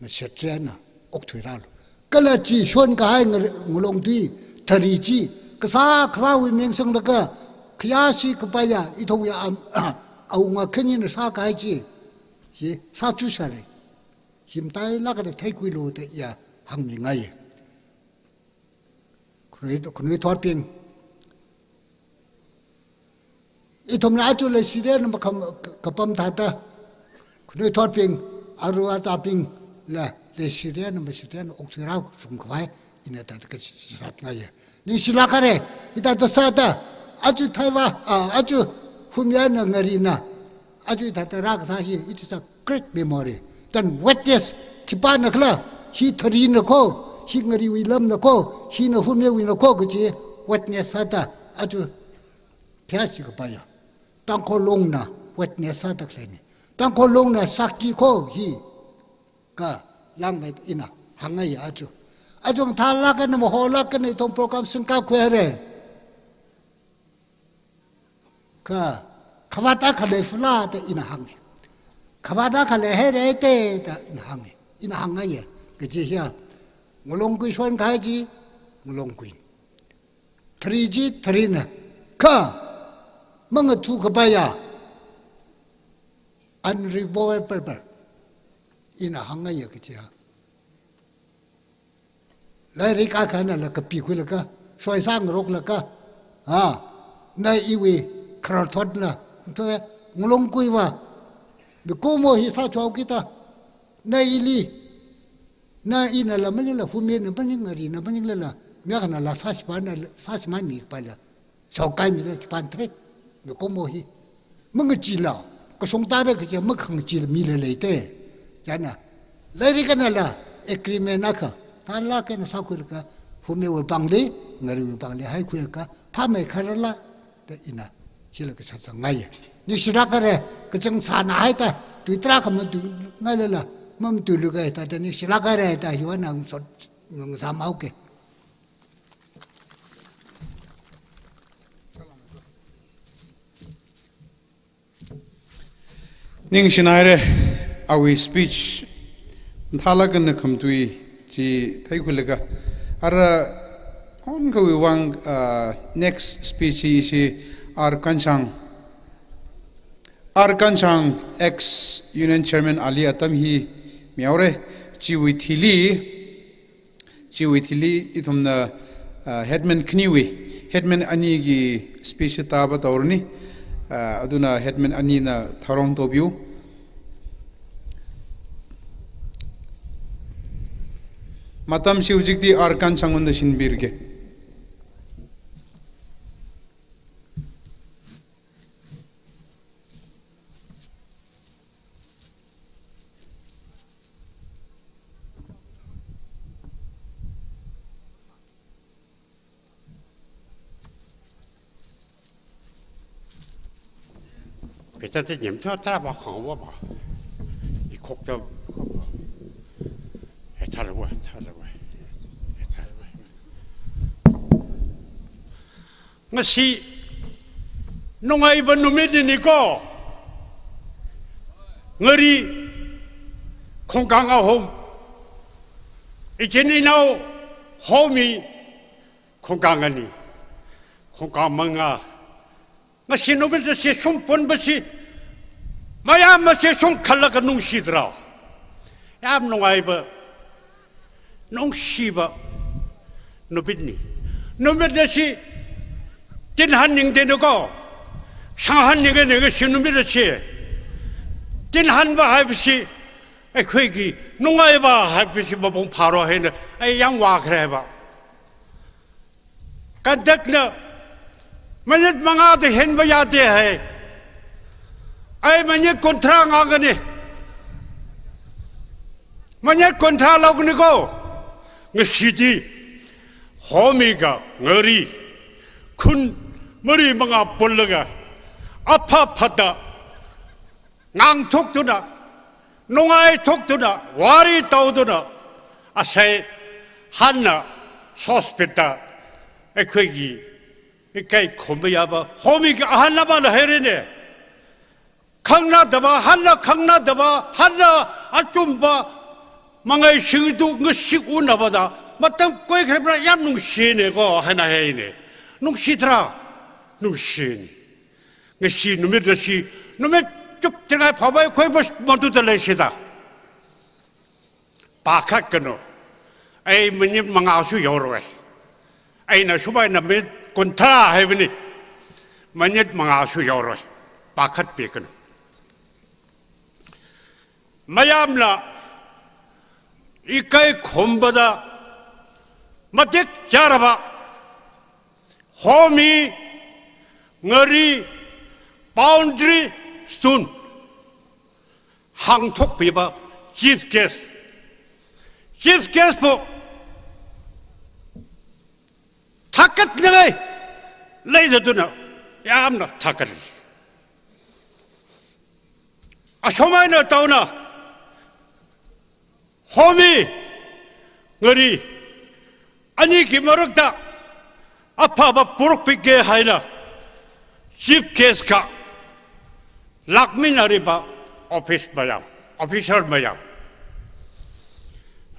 mashat chieina, okthuirālu. Kala chi shonkahai ngari, Ngalongkui, thari chi, kasā khavāwui ming sanglaga, khayāshi kapaiya, ithumwui am, awunga khanina sākahai chi, chi, sāchusāra. Himtailāk eina theikhuilu da iya hāngmingai. Khanuithotbing. Ithumla aja leishirena makam kapam thāda. Khanuithotbing, aru azābingla leishirena mashirena okthuirā shungkhavai. Ina thāda kashisatngaiya. Ningshilāk haira, hithāda sāda, aja theiva, ah, aja humyana ngarina, aja hithāda rākasā hi, it is a great memory. Then witness, khipānakhala, hi tharina kho, hi ngariwui lamna kho, hina humyawuina kho kaji witness sāda, aja phayāshi kapaiya. Tangkhul Longna witness sāda khaleina. Tangkhul Longna sāki kho hi. Kha langmei ina hāngngaiya aja. Aja mathālāk eina maholāk eina ithum program singkakhui haira. Kha khavāt akha leifala da ina hānga. Khavāt akha leihaira te da ina hānga. Ina hāngngaiya. Kaji hiya. Ngalongkui shonkahai chi, Ngalongkui. Thari chi tharina. Kha mangathu kapaiya, unremovable. Ina hāngngaiya kajiya. Lairik akhanala kapikhuilaga, shoisāngaroklaga, ah, na iwui khararthotna, Ngalongkuiva, Mikumo hi sāchao kida, na ili, na inala maningla, Humena maning, Ngarina maninglala, mi akhanala sāshipana, sāshimān mikapala, shaokaimila khipāna thei, mikumo hi. Mangachila, kashong tara kaja makhangachila mila leite. Chieina, lairik eina la, agreement akha, tala kena sākhuilaga, Humewui pāngli, Ngariwui pāngli haikhuiakha, phāmeikharala, da ina, hila kashā sāngaiya. Ningshilāk haira, kachāng sāna haida, tui tarākha matuingailala, mamatuiluikahaida, da ningshilāk haira da, hiwui eina ngasot, ngasāmhaoke. Ningshina haira, awui speech, mathālāk eina khamatui chi theikhuilaga. Ara, onkawui vang, ah, next speech hi ishi R Kanshang, R Kanshang, ex Union Chairman ali atam hi mihaora, chiwui thili, chiwui thili ithumna, ah, headman khaniwui, headman anigi speech taba tārani, ah, aduna headman anina tharong tobiu. Matamshi hojikti R Kanshang ngunda shinbirke. Peta te nyem cho tara ba khang wa ba. I khok ta. E tara wa, tara wa. E tara wa. Ngasi nungaiba numitniko. Ngari khongkang ahom. Ichin inao Homi khongkang ani. Khongkang manga. Ngasi numit asi shumphunba si, mayāmma si shumkhalaga nungshidra. Yam nungaiba, nungshiba numitni. Numit asi tinhan ningdena ko, shanghan ningdena ngasi numit asi. Tinhanba haibasi, ai khuiki nungaiba haibasi mapung pharo haina, ai yangwa khareba. Conduct na minute mangada henba yade hai. Ai minute kuntra ngangani. Minute kuntra laukani ko. Ngasiti Homiga Ngari khun mari manga pullaga apha phata ngangthuktuna, nungaithuktuna, wari tautuna, asai hanna, sospita, ai khuiki, ikai khumba yaba, Homiga ahanna ba la hairine. Khangnadaba, hanna khangnadaba, hanna achumba, mangai shingdu ngashik unabada, matam koi khaibra yam nungshine ko, hana haine. Nungshitra, nungshine. Ngasi numit asi, numit chup tingai phabai khoi bas matuda leisida. Pakhat kano. Ai minute mangasu yoroi. Aina subai na minute kuntra haibani. Minute mangasu yoroi. Pakhat pi kano. Mayamla ikai khumbada matik jaraba Homi Ngari boundary stone hāngthokpiba chief guest. Chief guest po thakat nangai leida tuna yamna thakat. Ashomaina tauna Homi Ngari aniki marakta aphaba purukpike haina chief guest ka lakminariba office mayam, officer mayam.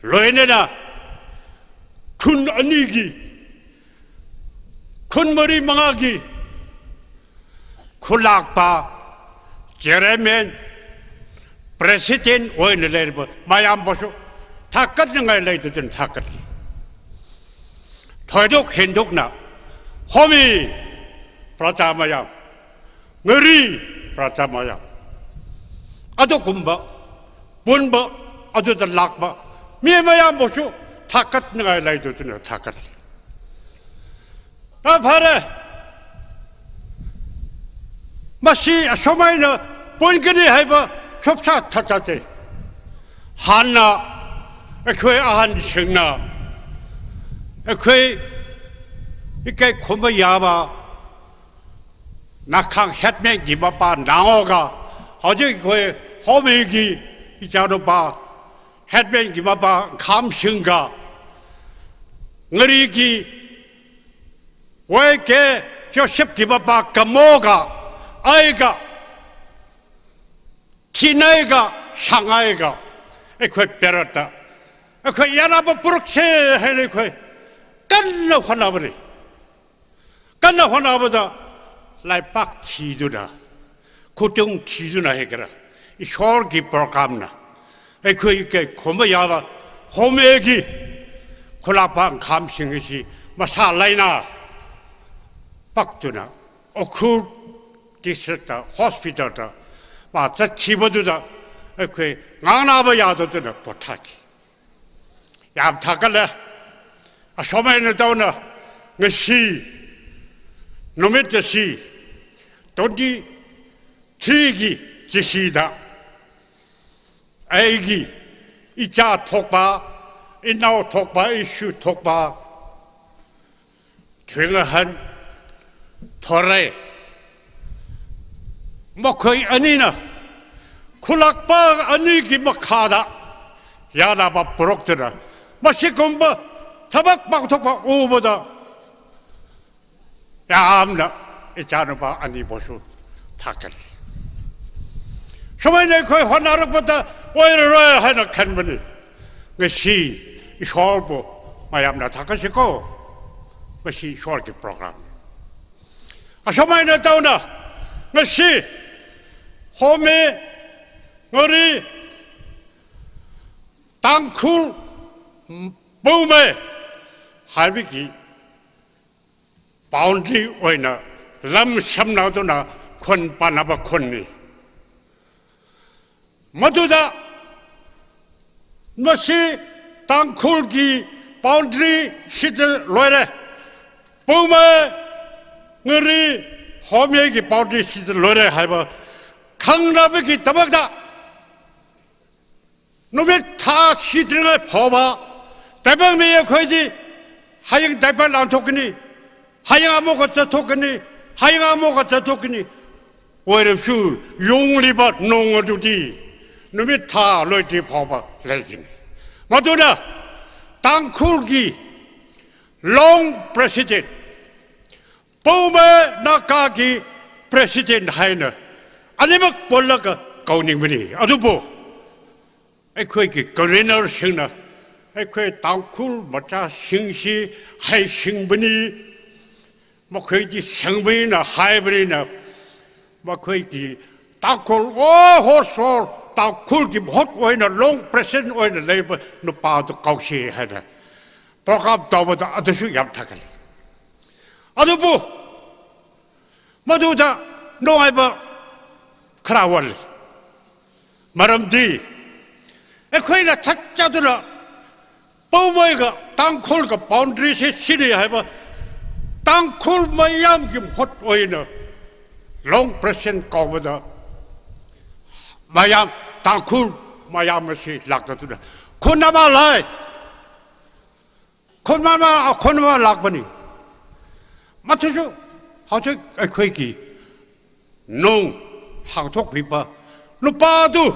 Loinena khun aniki, khun mari mangaki, khulakpa, chairman, president oina leiba mayambasu thakat nangai leida tun thakat. Thoidok hindokna, Homi praja mayam, Ngari praja mayam, Athumva, punva, athumva lākva, mi mayāmvaoshi thākatngai leida tuna thākat. Aphara, masi ashumai eina punkani haiva shopsā thāchāte. Hānna, eikhui ahānshingna, eikhui ikai khumayāva, nakhang headman ki mapa nangokha, hojik eikhui Home ki ichanupā, headman ki mapa khamshingkha, Ngari ki Y K Joseph ki mapa kamokha, aikha, thinaikha, shāngaikha, eikhui period ta, eikhui yānapa purukse haina eikhui kanna hānabani. Kanna hānabada, laipak thiduna, khutung thiduna haikara, Ishwar ki program na, eikhui ikai khumayāva, Home ki, khulapa khamshing shi masālaina, paktuna, Ukhrul district ta, hospital ta, ma zatkhiva thuda, eikhui nganāva yāda tuna pothaki. Yāmthākale, ashumai eina taona, ngashi, numit ngashi, twenty-three ki chishida, eiki, ichā thokpa, inao thokpa, ishu thokpa, Thuingahān Thorei, makhui anina, khulakpa ani ki makhada, yānapa purukta tuna, masikumva, thabak pangthokpa uvada, yāmna, ichanupā anivaoshi thākat. Shumai eina eikhui hānnarakpa ta, oiraroi haina khanbani. Ngashi, Ishwarva, mayāmna thākatsi ko. Ngashi Ishwar ki program. Ashumai eina taona, ngashi, Home, Ngari, Tangkhul, Poumai, haiva ki boundary eina lam semna tuna khon panapa khonni. Mathuda, masi Tangkhul ki boundary shida loire. Poumai, Ngari, Home ki boundary shida loire haiva khangnapa ki thamakta, numit thā shitringlai phoba, Taipang mi eikhuidi, hayang Taipang langthokani, hayang amoka zathokani, hayang amoka zathokani. Oirashu yongliva nong aduti, numit thā loiti phoba leikini. Mathuna, Tangkhul ki long president, Poumai Naga ki president haina, animak pollaga kauningmani. Adubu, eikhui ki convener shingna, eikhui Tangkhul machāshingsi haishingbani, makhuidi shingbanina, haibanina, makhui ki Tangkhul, oh, hosor, Tangkhul ki mahut eina long president eina leiva nupā tu kausi haina. Program tauva ta athumshu yāmthākale. Adubu, mathutha nongaiva khara wal. Maramdi, eikhuina thāchātuna, Poumai ka, Tangkhul ka boundary si shini haiva, Tangkhul mayāmki mahut eina, long president kauvada, mayām, Tangkhul mayām si lākta tuna. Khunama lai. Khunama, khunama lākpani. Mathushu, hauchik eikhui ki nong hāngthokpipa nupā tu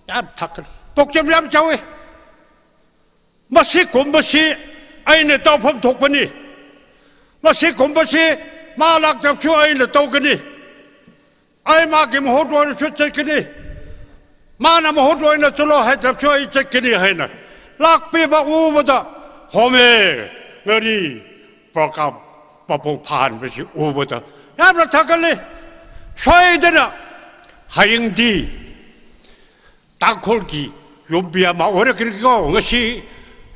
yāmthākale. Pokchem yāmchaowe. Masi kumbasi eina tao phamthokpani. Masi kumbasi malākchapshu eina taokani. Ai maki mahut eina shu zatkani. Mana mahut eina zalo haitapshu ai zatkani haina. Lākpipa uvada Home, Ngari, program papung phanpasi uvada. Yāmna thākale. Soidana, hayangdi Tangkhul ki yumbi ama oirakani ko, ngashi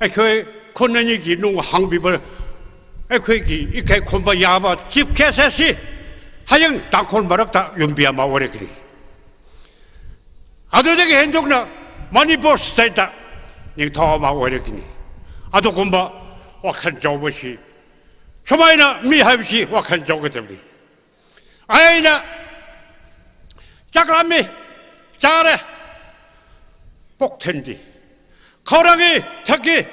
eikhui khun ani ki nung hāngpipa, eikhui ki ikai khumayāva chief guest si, hayang Tangkhul marakta yumbi ama oirakani. Athumdagi hentukna Manipur state-ta ningthou ama oirakni. Athumkumva wākhan chaovashi, shumaina mi haivashi wākhan chaokatapni. Eina chaklammi, chāra, pokthandi. Khaorangi, thakki,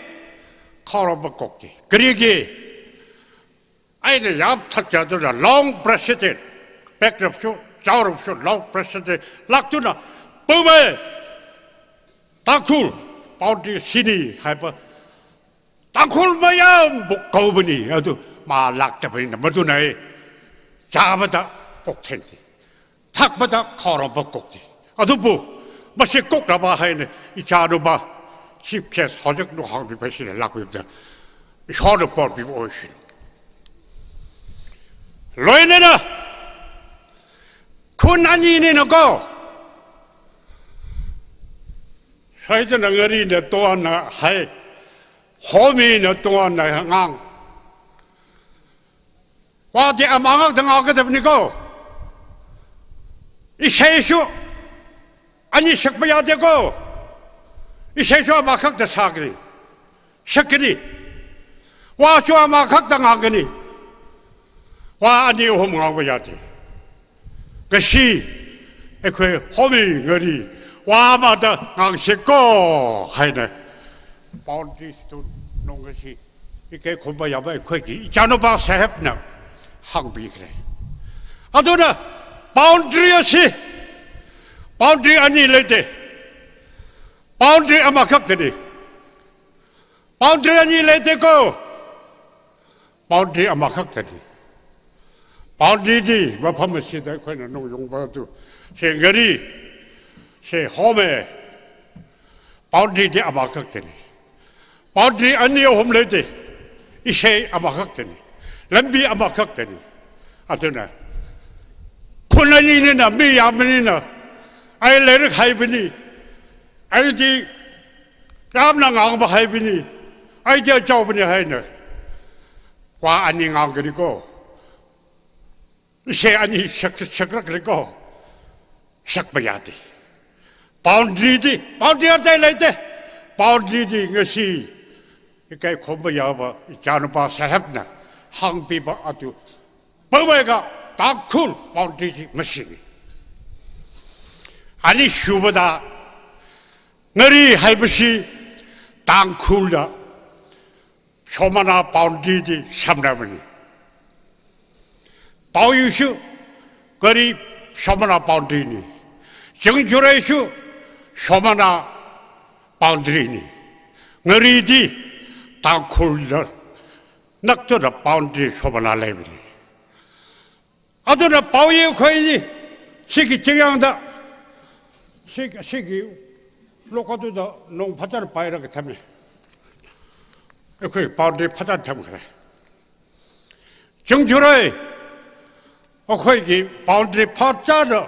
khaorang pakokti. Kariki, eina yāmthak chāthuda long precedent, pikrapsu, chaorapsu, long precedent lākthuda, Poumai, Tangkhul, boundary shini haiva, Tangkhul mayāmva kaovāni, athum malāktapaina, mathuna chāvāda pokthandi, thakvāda khaorang pakokti. Athumva masi kokrava haina, ichānao va chief guest hojak nunghangmi pashila lākvāda, ishona porpi oishi. Loinana, khun aninina ko, shaitana ngarina tongna hai, Homina tongna ngang. Wāti amangakta ngākatapni ko. Isheishu ani shakpa yāda ko. Isheishu amakhakta sākani, shakkani. Wāshu amakhakta ngākani. Wā ani ahum ngākpa yāda. Kashi, eikhui Homi ngari, wā amada ngāngshik ko haina. Boundary stone nong kashi, ikei khumba yāva eikhuiki ichānao va sahepna hāngpikre. Athumna boundary ashi, boundary ani leida. Boundary amakhaktani. Boundary ani leida ko. Boundary amakhaktani. Boundary di mapham ashida eikhuina nong yongva tu, she ngari, she Homi. Boundary di amakhaktani. Boundary ani ahum leida. Ishei amakhaktani. Lambi amakhaktani. Athumna, khun aninina, mi yāmnina, ai lairik haibani, aidi yāmna ngāngva haibani, aidi achaobani haina. Wā ani ngāngkani ko. Ishei ani shak, shakrakni ko. Shakpa yāda. Boundary di, boundary atai leida. Boundary di ngashi ikei khumba yāva ichānao va sahepna hāngpiva athum Poumai ka Tangkhul boundary di mashini. Anishuvada ngari haivashi Tangkhulda Shomana boundary di samnabani. Paoyushu ngari Shomana boundary ni. Chingchureishu Shomana boundary ni. Ngari di Tangkhulna naktuda boundary Shomana leibani. Athumna Paoyi khuini, siki chingyangda, siki, siki lokatuda nong phazan paira kathame. Eikhui boundary phazan thamkare. Chingchurei, eikhuiki boundary phazan,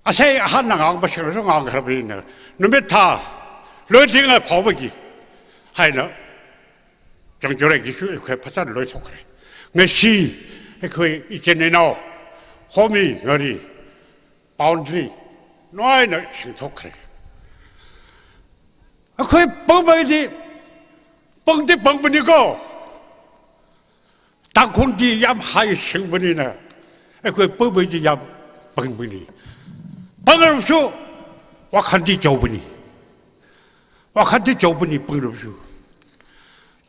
asei ahanna ngāngva shirsu ngāngkharabina. Numit thā, loidinga phaobaki. Haina, Chingchurei kishu eikhui phazan loithokre. Ngashi, eikhui ichin inao, Homi ngari, boundary, noina shingthokre. Eikhui Poumai di, pangdi pangbani ko. Tangkhul di yāmhai shingbanina. Eikhui Poumai di yāmpangmani. Pangrumsu, wākhan di chaobani. Wākhan di chaobani pangrumsu.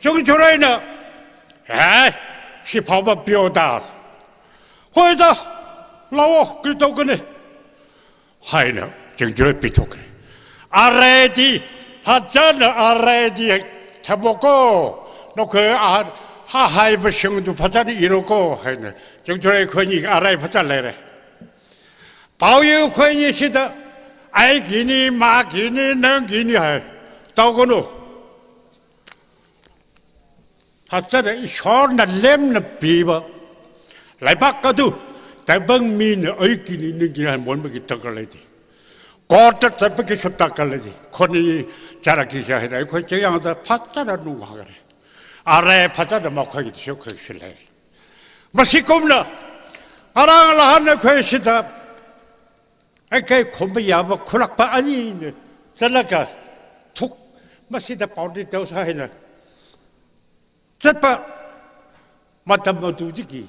Chingchureina, "Ai, shi phaopa pioda. Hoida, lao, kritokane." Haina, Chingchurei pithokre. Arei di, phazan arei di, thamoko, nokhe a, hahaiva shingtu phazan iroko, haina. Chingchurei khuini arei phazan leire. Paoyi khuini shida, ai kini, ma kini, nang kini hai. Taokanu. Phazan ishorna lemna piva. Leipak kadu, taibang mina ai kini, nang kini hai monmaki takar leidi. Kota taibaki shu takar leidi. Khoni chara kisha hai, eikhui chingyangda phazan nunghakre. Arei phazan makhuiki shu khuishilei. Masikumna, arang lahan eikhui shida, Ai kaikhom mayāva khulakpa anina zatlaga thuk masida boundary tau sāhaina zatpa matam matu jiki.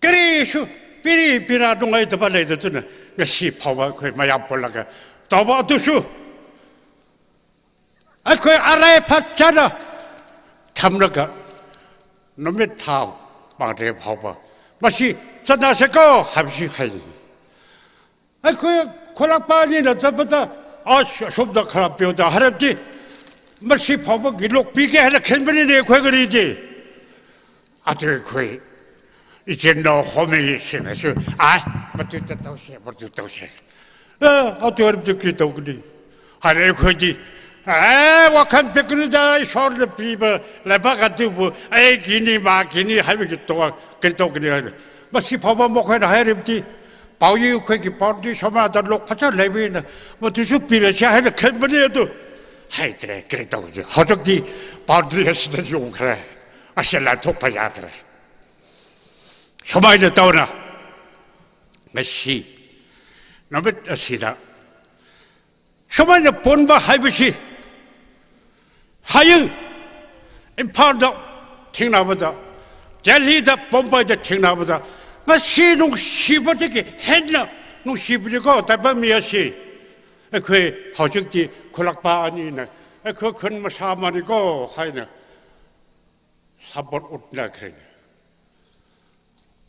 Karisu piri pira nungai tapa leida tuna ngasi phaowa khui mayam polaga tava tusu. Ai khui arai phat chana thamlaga numit thao mangre phaowa. Masi chana seko hamsi hai. Ai khui khulakpa nina zatpata a shubda kharap pyo da harap di. Masi phaowa gilok pike hana khenbani ne khui gari di. Atu khui. Ichin no homi sina su. Ai, matu ta tau se, matu tau se. Eh, atu harap di kri tau kuni. Hare khui di. Eh, wakhan pekri da, shor da piba, leba katu bu. Eh, kini ma, kini hai bi kito, kri tau kuni. Masi phaowa mokhan hai rip di. Pao yi khui ki boundary shoma da lok phacha leibina. Matu su pira sha hai da khenbani atu. Hai tre, kri tau kuni. Hojok di boundary has da yung kre. Ashe la thok pa ya tre. Shomai na tauna. Ngasi. Numit asida. Shomai na ponba hai bisi. Hayu. Imphal da. Thingna bada. Delhi da, Bombay da, thingna bada. Ngasi nungsiba tiki. Henna. Nungsiba tiko. Taiba mi asi. Ai khui. Hojik di. Khulakpa anina. Ai khui khun masa mani ko. Haina. Sambor utna kring.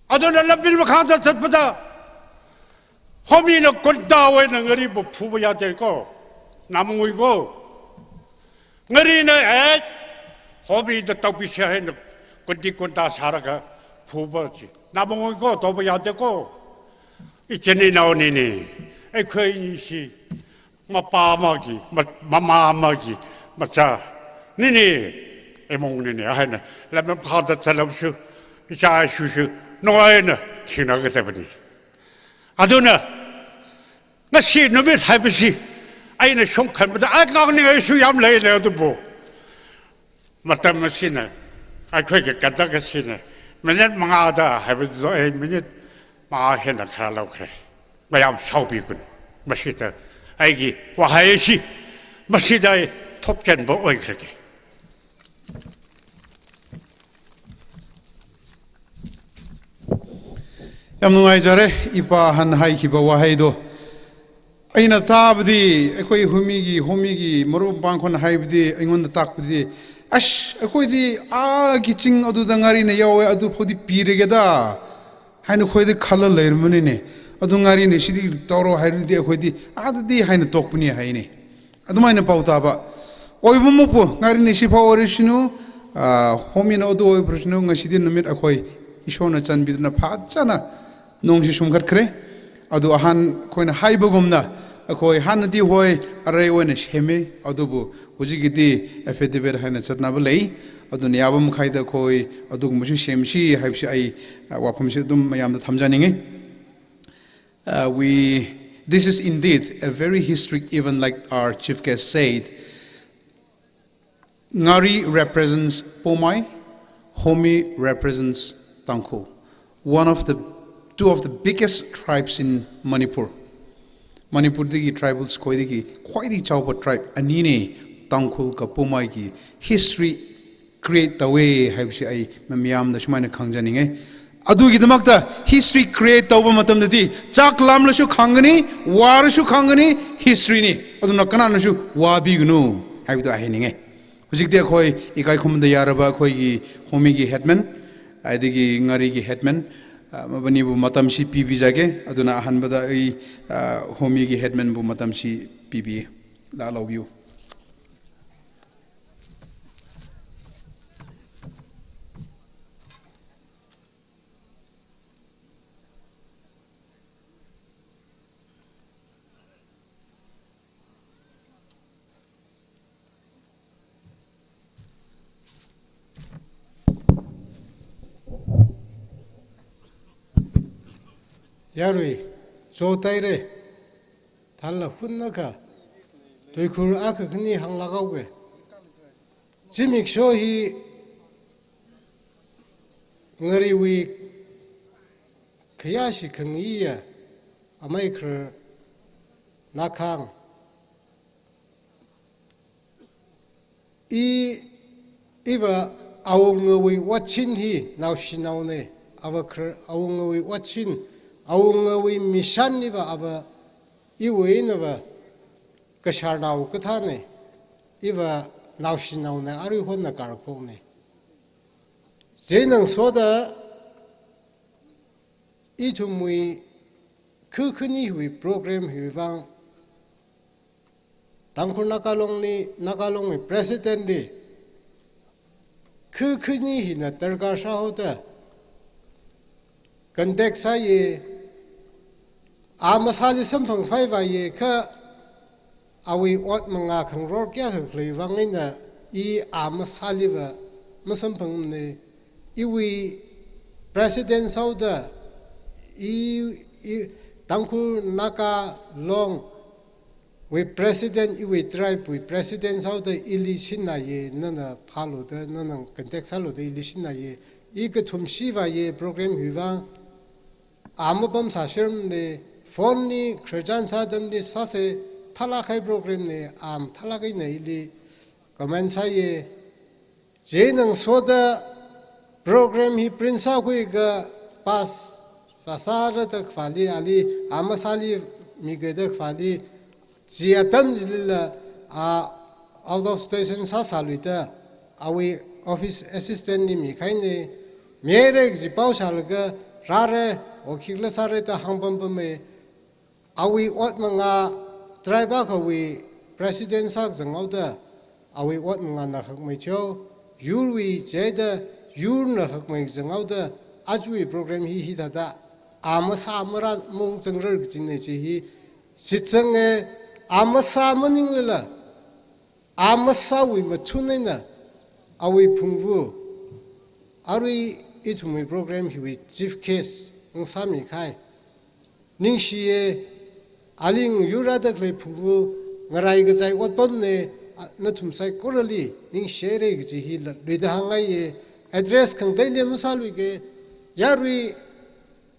Adona lambil makhangda zatpada. Homina konda wena ngari bu phuba yade ko. Namngui ko. Ngarina eh. Homida taupi sha hena kondi konda saraga phuba chi. Namngui ko, toba yade ko. Ichini nao nini. Ai khui ni si. Mapa magi, ma-, mama magi, macha. Nini, emong nini, ahai na. Lamem khada chalamsu, icha susu, no ai na, thina kata bani. Aduna, ngasi numit hai bisi, ai na shong khan bada, ai ngak ni ai su yam lai na tu bo. Matam masina, ai khui ke kata kasina, minute manga da, hai bada, ai minute manga hena khala kre. Mayam shaubi kun. Masita aigi wahai si. Masita ai thopchan bo oi kre ke. Yam nungai jare, ipa han hai ki ba wahai do. Aina tabdi, ai khui humigi, humigi, marum bang kon hai bdi, ai ngon tak bdi. Ash, ai khui di, a, kiching adu da ngari na yau, adu phodi pire ke da. Haina khuida khala leirmani ne. Adu ngari ne sidi tauro hairudi akhuidi. Adadi haina tokpuni haine. Adumai na pau taba. Oi bu mupu, ngari ne sipa ori sinu, ah, homina adu oi pru sinu, ngasidi numit akhui. Ishona chan bidna pha chana. Nung si sum khat kre. Adu ahan khuina haiba gumna. Akhui hanadi hoi, arai oina sheme, adu bu. Hujikidi affidavit haina chatna ba lei. Aduna yabam khaida khui, aduk mushi semshi, haipshi ai, uh, wapamshi dum mayamda thamjaninge. Uh, we, this is indeed a very historic event, like our chief guest said. Ngari represents Poumai, Homi represents Tangkhul. One of the, two of the biggest tribes in Manipur. Manipur digi tribals khuidigi, khuidi chauba tribe, anine, Tangkhul ka Poumai ki history create tawe, haibsi ai, mamayamda shumaina khangjaninge. Adugidamakta history create tauba matamdadi, chak lamlasu khangani, warsu khangani, history ni. Aduna kananasu wabigunu, haibidu ahininge. Hujikdi akhoi, ikai khumda yaraba akhoigi, Homigi headman, aidigi Ngarigi headman, ah, mabanibu matamshi pibi jage, aduna ahanbada ai, ah, Homigi headman bu matamshi pibi, la laobiu. Yarui, chotaire, thanla hunnakha, tuikhur akha khani hanglakauwe. Zimiksho hi Ngariwui khayashi khangiya, Amei kharar Nakhang. I, iva awungawui otchin hi naoshinaona. Ava kharar awungawui otchin, awungawui mission iva ava iwui einava kasharnao kathāna. Iva naoshinaona, aruihon na karphokna. Chieina ngasoda ithumwui kha khani hiwui program hiwui vang Tangkhul Naga Longli, Naga Longwui President li kha khani hina darkar sāhaoda contact sāya, a masāli samphang phāvāya kha awui ot manga khangaror kayākha khalei vang eina i a masāliva masamphangmana. Iwui President sāhaoda, i, i Tangkhul Naga Longwui President, iwui tribe wui President sāhaoda ili shinnaye, nana phālu da, nana contact sālu da ili shinnaye. I kathum shivāya program hiwui vang. A mapam sāshirmana, phone li khararchan sā atamli sāsa, thālāk kahai program na, a mathālāk eina ili comment sāya. Chieina ngasoda program hi print sākhuiakha pass vāsāra da khavāli, ali a masāli miga da khavāli, chi atam chilila a out of station sāsāluida awui office assistant li mikahaina. Mihaira kaji pao shālaga rāra, okhikla sāra da hāngpampama. Awui ot manga tribe akhawui President sākazang haoda, awui ot manga na hakmei chao, yurwui chida yurna hakmei kazang haoda, ajawui program hi hithāda a masā marā maungzangrar kajina chi hi shitsanga. A masā maninglala, a masāwui mathun eina awui phungvu, arui ithumwui program hiwui chief guest ngasāmi kahai. Ningshiya, ali ngyur rāda khalei phungvu, ngarai kazai otpamna, a, nathum saikorali ningshihaira kaji hi latluida hāngngaiya. Address khangateili masāluika, yarui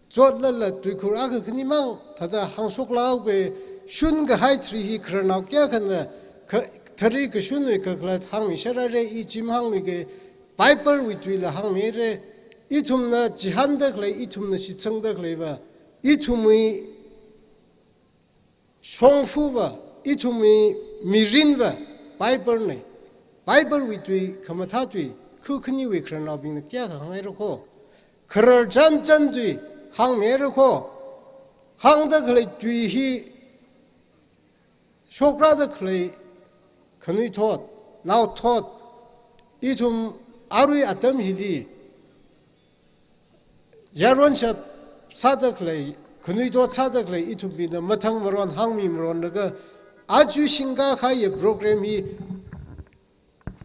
chotlala tuikhur akha khanimang thāda hāngshoklaoka. Shunkahai thari hi khararnao kayākhana kha, thari kashunwui kakhalat hāngmi sharāra, i chi mahāngluika. Bible wui tuila hāngmihaira. Ithumna chihānda khalei, ithumna shitsangda khaleiva, ithumwui shongfava, ithumwui mirinva Bible na. Bible wui tui khamathā tui kha khaniwui khararnaobingna kayākha hānghaira kho. Khararchan chan tui hāngmihaira kho. Hāngda khalei tui hi shokrada khalei khanuithot, naothot, ithum arui atam hili yaronshap sāda khalei, khanuithot sāda khalei ithumbingna mathang maron hāngmi maronlaga, aja shingkā kahaiya program hi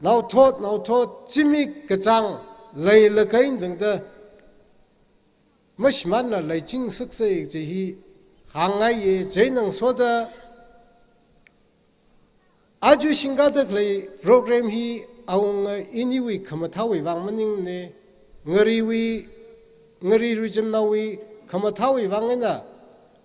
naothot, naothot, zimik kachāng leilakha eina tangda mashimānla leiching saksa kaji hi hāngngaiya. Chieina ngasoda aja shingkāda khalei program hi awunga iniwui khamathāwui vang maningmana. Ngariwui, ngari ruijamnaowui khamathāwui vang eina,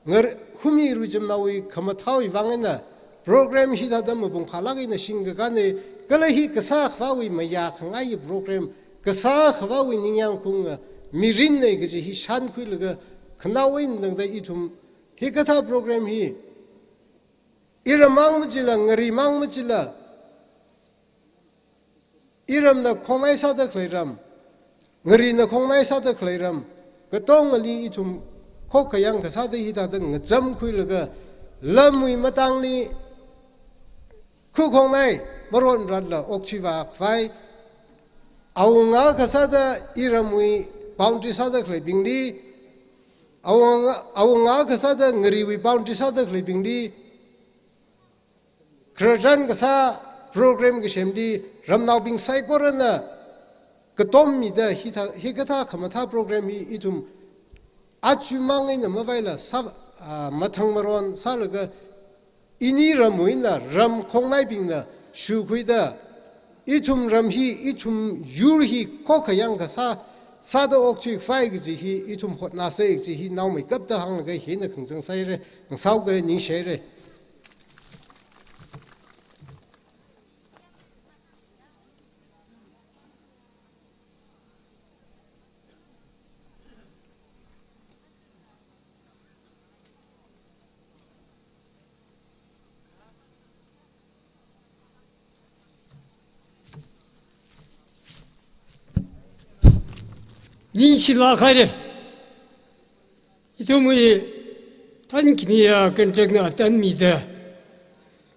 ngar-, humi ruijamnaowui khamathāwui vang eina program hithāda mapung phālāk eina shingkakāna. Kala hi kasā akhavāwui mayākhangaiya program, kasā akhavāwui ningyāng khaunga mirinna kaji hi shānkhuilaga, khanaowa eina tangda ithum hikathā program hi iram mang machila, ngari mang machila, iramna khongnai sāda khalei ram, ngarina khongnai sāda khalei ram, katongali ithum khokkha yangkha sāda hithāda ngachamkhuilaga, lamwui matangli khukhongnai maronratla okthuivā khavai, awunga akha sāda iramwui boundary sāda khaleibingli, awunga, awunga akha sāda ngariwui boundary sāda khaleibingli, khararchan kasā program kasemli ramnaobing saikorana katommida hithā, hikathā khamathā program hi ithum aja mang eina mavaila sā, a, mathang maron sālaga, ini ramwui eina ram khongnaibingna shukhuida, ithum ram hi, ithum yur hi khokkha yangkha sā, sāda okthuikhavai kaji hi ithum hotnāsa kaji hi naomeikapta hānglaga hina khangachang sāhaira, ngasaoga ningshihaira. Ningshilāk haira. Ithumwui thankhamiya contract na atam mida,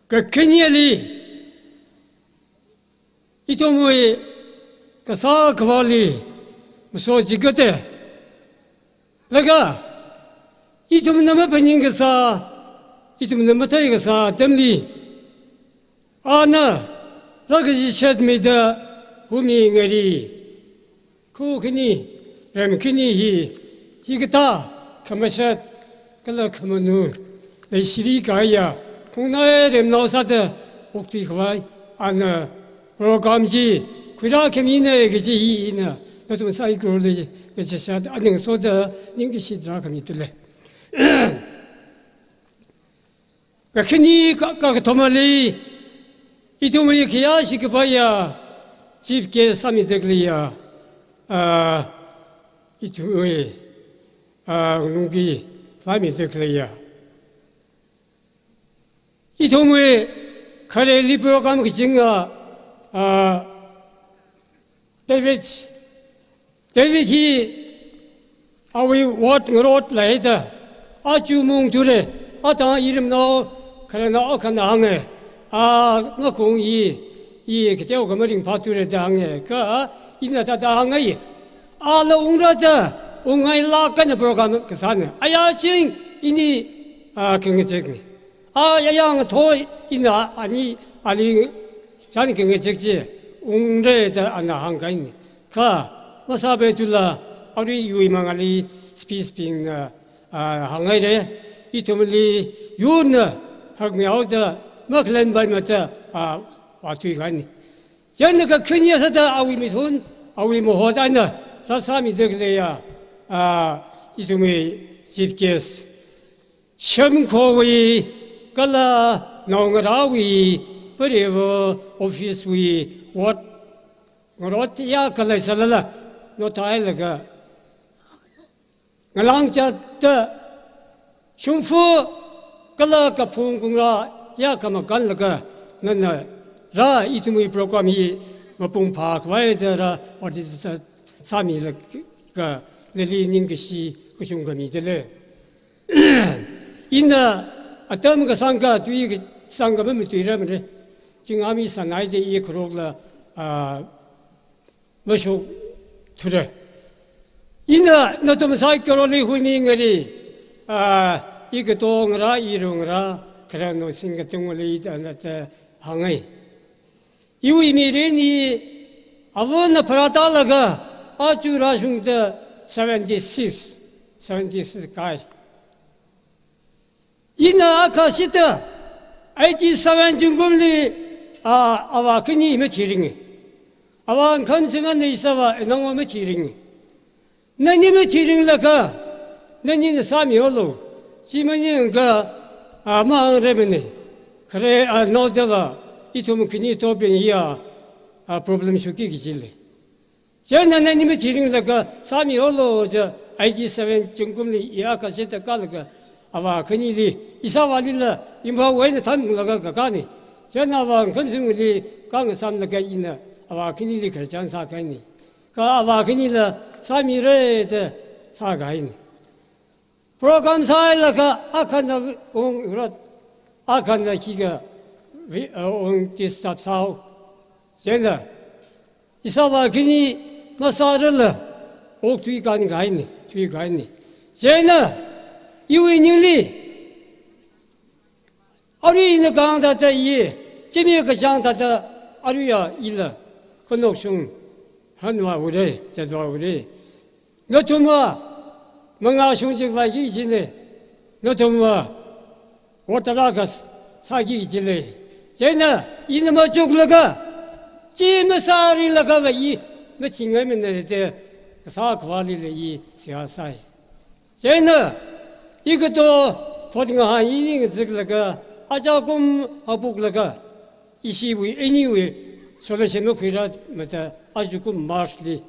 kakhaneli ithumwui kasā khavāli maso chikatda, laga ithumna maphaning kasā, ithumna mathei kasā atamli, ana rākazichat mida Humi ngari, khu khani, ram khani hi, hikathā khamashat kala khamanu leishiri kahaiya, khongnai ramnao sāda okthuikhavai ana program chi khuirākhamina kaji hi ina nathum saikorali kachishāt aning soda ningkashi tarākhami tule. Kakhani ka, kakathumali, ithumwui khayāshi kapaiya chief guest sāmida khaleiya, ah, ithumwui, ah, Lungki sāmida khaleiya, ithumwui khareli program kachinga, ah, David, David hi awui ward ngarot leida, aja mungthure, athang iramnao khararnao akhana hānga, a, ngakhong i, i kateo kha maringphāthure da hānga, kha ina thāda hānga, ala ungra da, ungngailāk eina program kasāna. Ayā ching ini, a, khangachekna. A, ayā ngathor ina ani ali chān khangachek chi ungra da ana hāngkahaina. Kha masāpaithuda arui iwui mangāli speech bingna, a, hānghaira. Ithumli yurna hakmeoda makhalenpaimada, a, vāthuikahaina. Chieina kakhane sāda awui mithun, awui mahut eina rāsāmida khaleiya, a, ithumwui chief guest, shimkhurwui kala naongarāwui, pariva office wui, ward ngarot ya khalei sālala, nothailaga, ngalāng zatda, shongfa kala kaphung kungrā ya khamakānlaga, nana rā ithumwui program hi mapung phākhavai da rā, ot sā, sāmilaga nali ningkashi kachungkha mida lei. Ina atam kasāngkha tui kasāngkha mamatuiramara. Chingami sānaida i kharokla, a, mashokthure. Ina nathum saikorali Humi ngari, a, i katongarā, i rungarā, khararnao singkatongli da nada hānga. Iwui mirin hi avana pharātālaga, aja rāshungda seventy-six, seventy-six kahai. Ina akha shida, eighty-seven zingkumli, a, avā khani mathiringa. Avā Khamsing eina ishāvā Enangva mathiringa. Nani mathiringlaga, nanina sāmihaolu. Chi maningakha, a, mahāngrarmana. Khare, a, naodava, ithum khani tobing hiya, a, problem shoki kaji lei. Chieina nani mathiringlaga sāmihaolu da, eighty-seven zingkumli i akha shida kālaga, avā khanili, ishāvālila, Imphal eina thanlaga kakāna. Chieina avā Khamsingli kāngasāmlaga ina avā khanili khararchan sākahaina. Kha avā khanila sāmira da sākahaina. Program sāhailaga akhana ungrot, akhana khikha vi-, uh, ung disturb sāhao. Chieina ishāvā khani masārarla okthuikān kahaina, thuikāhaina. Chieina iwui ningli, arui ina kahāng thāda i, zimiksho kachāng thāda, aruiya ila khanokshung hanvāhaora, zatvāhaora. Nathumva mangāshung chikvāki kajina, nathumva ot tarākha sāki kaji lei. Chieina ina machuklaga, chi masārilagava i mathingaimana da, Kasā Akhavālila i seihā sai. Chieina, i kato phot ngahān ini ngaziklaga, aja kum haophok laga, ishiwui, iniwui, solution makhuirāmada, aja kum March li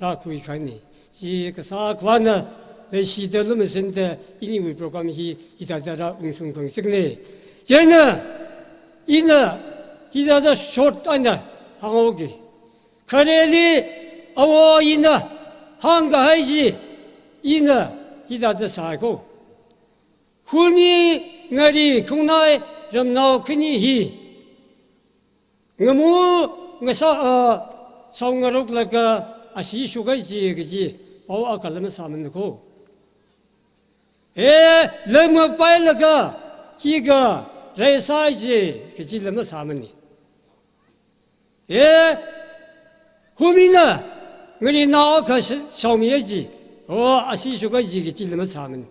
rākhui khaini. Chi Kasā Akhavāna leishida lumashinda iniwui program hi hithāda rāungshung khangasikni. Chieina, ina hithāda short eina hānghaoki. Khareli awo ina hāngkahai chi, ina hithāda sāi kho. Humi ngari khungnai ramnao khani hi ngamu ngasa, ah, shaongaroklaga ashee shokhaiji kaji pao akhala masāmana kho. E, lam ngapailaga, chiga rai sāji kajila masāmani. E, humina ngarinao akha sha-, shaomiya ji, o, ashee shokhaiji kajila masāmana.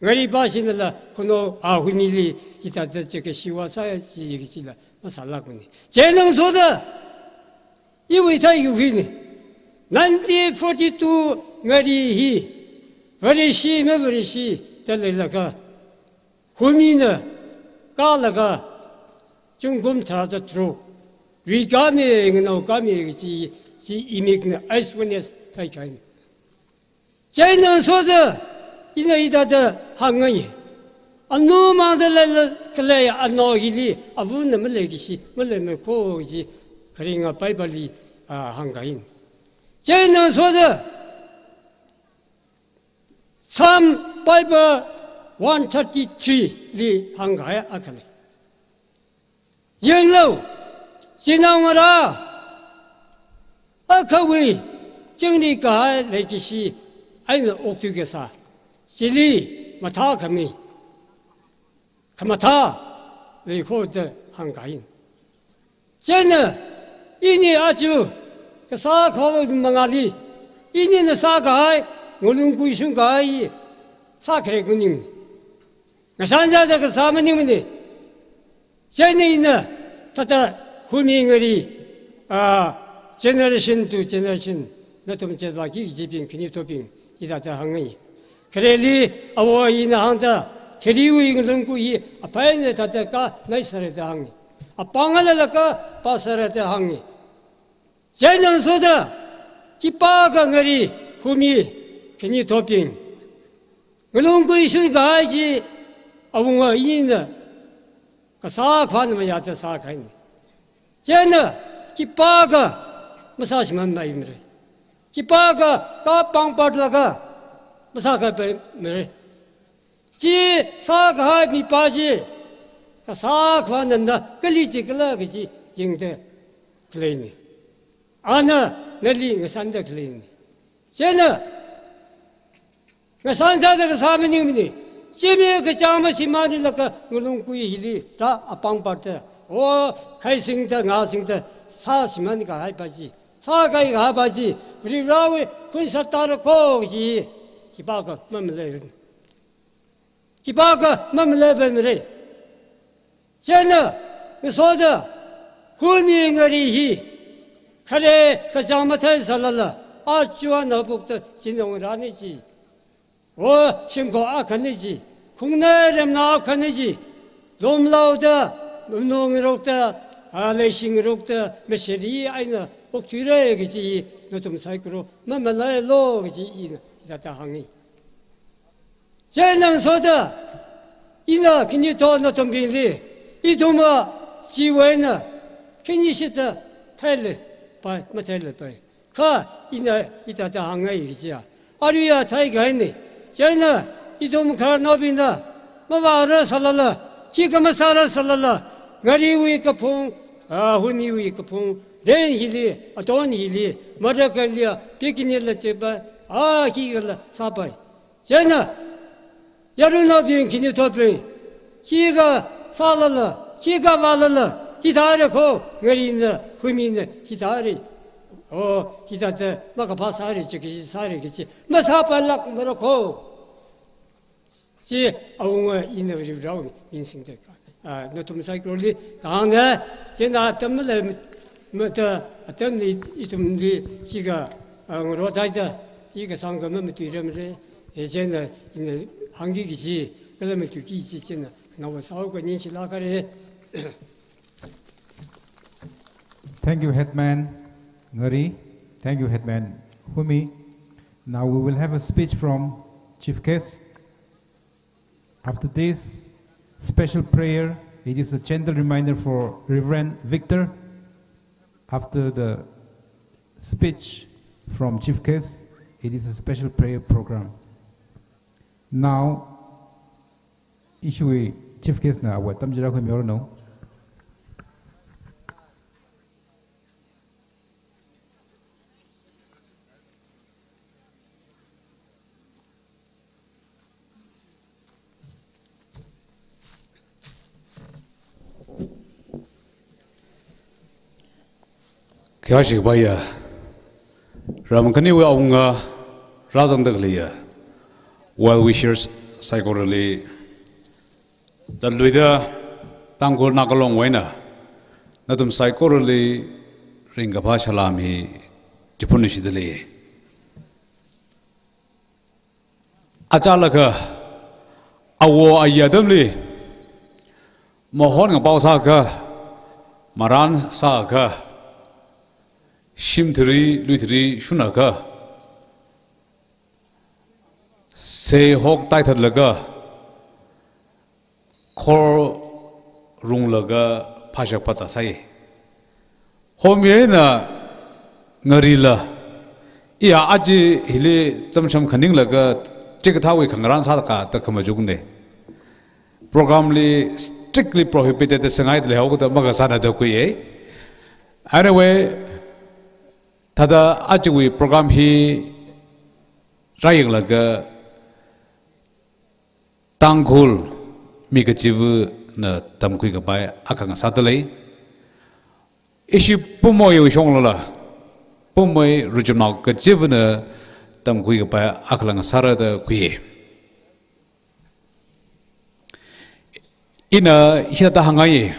Ngari pāshinala, khuno, a, humili hithāda chikashiva sāya ji kajila masālākmana. Chieina ngasoda, iwui thai yuhini. Nineteen forty-two ngari hi, vareshi mavareshi da leilakha, humina kālaga, zingkum tharāda tharuk, ri kāmi, nganao kāmi kaji, chi imikna eyewitness thai kahaina. Chieina ngasoda, ina hithāda hāngngai. Anu mangda leila khalei anao hili, avana maleikashi, maleimei kho kaji, kharinga Bible li, ah, hāngkahaina. Chieina ngasoda, Psalm Bible one thirty-three li hāngkahai akha lei. Yanglu, chinaongarā akhawui chingri kahai leikashi eina okthui kasā, chili mathākhami khamathā lei kho da hāngkahaina. Chieina, ini aja Kasā Akhavāwui mangāli, inina sākahai, ngalung kuishung kahai, sākharek maningmana. Ngashan jada kasā maningmana. Chieina ina, thāda humi ngari, ah, generation to generation, nathum chetla ki kajibing, khanuithotbing, hithāda hāngngai. Khareli awo ina hāngda, theriwui ngalung kui hi apaina thāda kānai sāra da hāngi. Apāngala lāka pā sāra da hāngi. Chieina ngasoda, khipākha ngari humi khanuithotbing ngalung kuishung kahai chi awunga ina Kasā Akhavāna mayāda sākahaina. Chieina khipākha masāshimānpaimara. Khipākha kapāng pātlaga masākapaimara. Chi sākahai mipā chi, Kasā Akhavāna kali chikhala kaji yangda khaleina. Ana nali ngasanda khaleina. Chieina, ngashan jada kasā maningmana. Chimi kachāng mashimānlaga ngalung kui hili rā apāng pātda, o, khaisingda, ngāsingda, sāshimān kahai pā chi, sākahai kahai pā chi, Varivarāwui khunshat tāra kho kaji, khipākha mamaleiranu. Khipākha mamalei paimara. Chieina, ngasoda, humi ngari hi, khare kachāng mathei sālala, aja anaobingda chinaongarāna ji, o, shimkhur akhana ji, khungnai ramnao akhana ji, lumlaoda, manungrokta, a, leishingrokta, mashari eina okthuira kaji, nathum saikora mamalei lo kaji ina hithāda hāngi. Chieina ngasoda, ina khanuithot nathumbingli, ithumva chiwui eina khani shida theilapai, matheilapai. Kha ina hithāda hāngngai kajiya, aruiya theikahaina. Chieina ithum khararnaobingna mavāra sālala, khikha masāra sālala, ngariwui kaphung, a, humiwui kaphung, rain hili, aton hili, marakhaliya, picnic la chipā, a, khikhala sāpai. Chieina, yaruinaobing, khanuithotbing, khikha sālala, khikha vālala, hithāra kho, ngarina, humina, hithāra. O, hithāda makaphā sāra, chikashi sāra kaji masāpailākmara kho. Chi awunga ina Varivarāwui ming singda ka, a, nathum saikorali kahāngna. Chieina atam maleimada, atamli ithumli khikha ah, ngarodaida, i kasāngkha mamatuiramre, e chieina, ina hāngki kaji, kala matuiki kaji chieina, nawa sāhaoka ningshilākare. Thank you, Headman Ngari. Thank you, Headman Humi. Now we will have a speech from Chief Guest. After this special prayer, it is a gentle reminder for Reverend Victor. After the speech from Chief Guest, it is a special prayer program. Now, ishiwui Chief Guest na awui tamchithei khuimihaoranu. Khayāshi kapaiya, ram khaniwui awunga rāzangda khaleiya well wishers saikorali, latluida Tangkhul Naga Long wui eina nathum saikorali ringkaphā salām hi chiphunluishitda lei. Achālakha, awo ayi atamli mahon ngapao sākha, marān sākha, shimthari luithari shunakha, seihok taithatlaga, khor runglaga phāshak phāzā sāi. Homi eina Ngarila, iya aja hili chamsham khaninglaga chikathāwui khangarān sāka da khamachukne. Program li strictly prohibited da sāngaida leihaoda makasāna da khuiya. Anyway, thāda ajawui program hi rāyanglaga Tangkhul mi kachivana tamkhui kapai akha ngasāda lei. Ishi Pumoiwui shonglala, Pumoi rachumnao kachivana tamkhui kapai akhala ngasāra da khuiya. Ina hithāda hāngngai,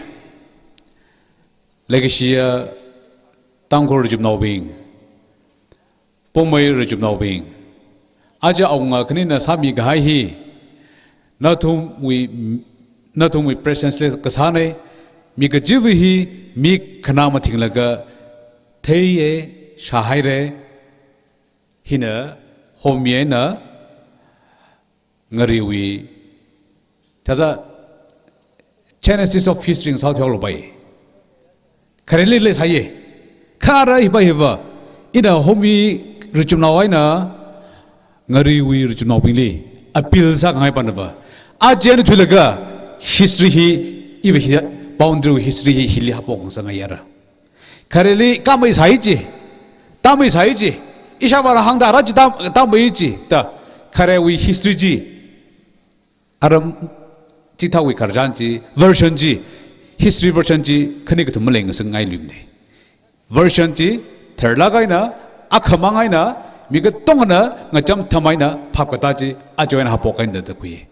leikashiya Tangkhul rachumnaobing, Pumoi rachumnaobing, aja awunga khanina sāmi kahai hi, nathumwui, nathumwui presence li kasāna, mi kachiva hi mik khana mathinglaga theiya, shāhaira, hina homi eina Ngariwui, thāda genesis of history ngasāthuihaolu pai. Khareli leisāya. Kha ara hiva hiva, ina homi rachumnao eina Ngariwui rachumnaobingli appeal sāngai panava, aja eina thuilaga history hi, iva hi, boundary history hi hili haophok ngasāngai ara. Khareli khamei sāi chi, tamei sāi chi, ishāvāla hāngda ara chi tam, tamei chi, da, kharewui history chi, aram chithāwui khararchan chi, version chi, history version chi, khani kathum maleingasakngailuimana. Version chi, tharlāk eina, akhamang eina, mi katongana ngacham tham eina phap katā chi, aja eina haophok eina da khui.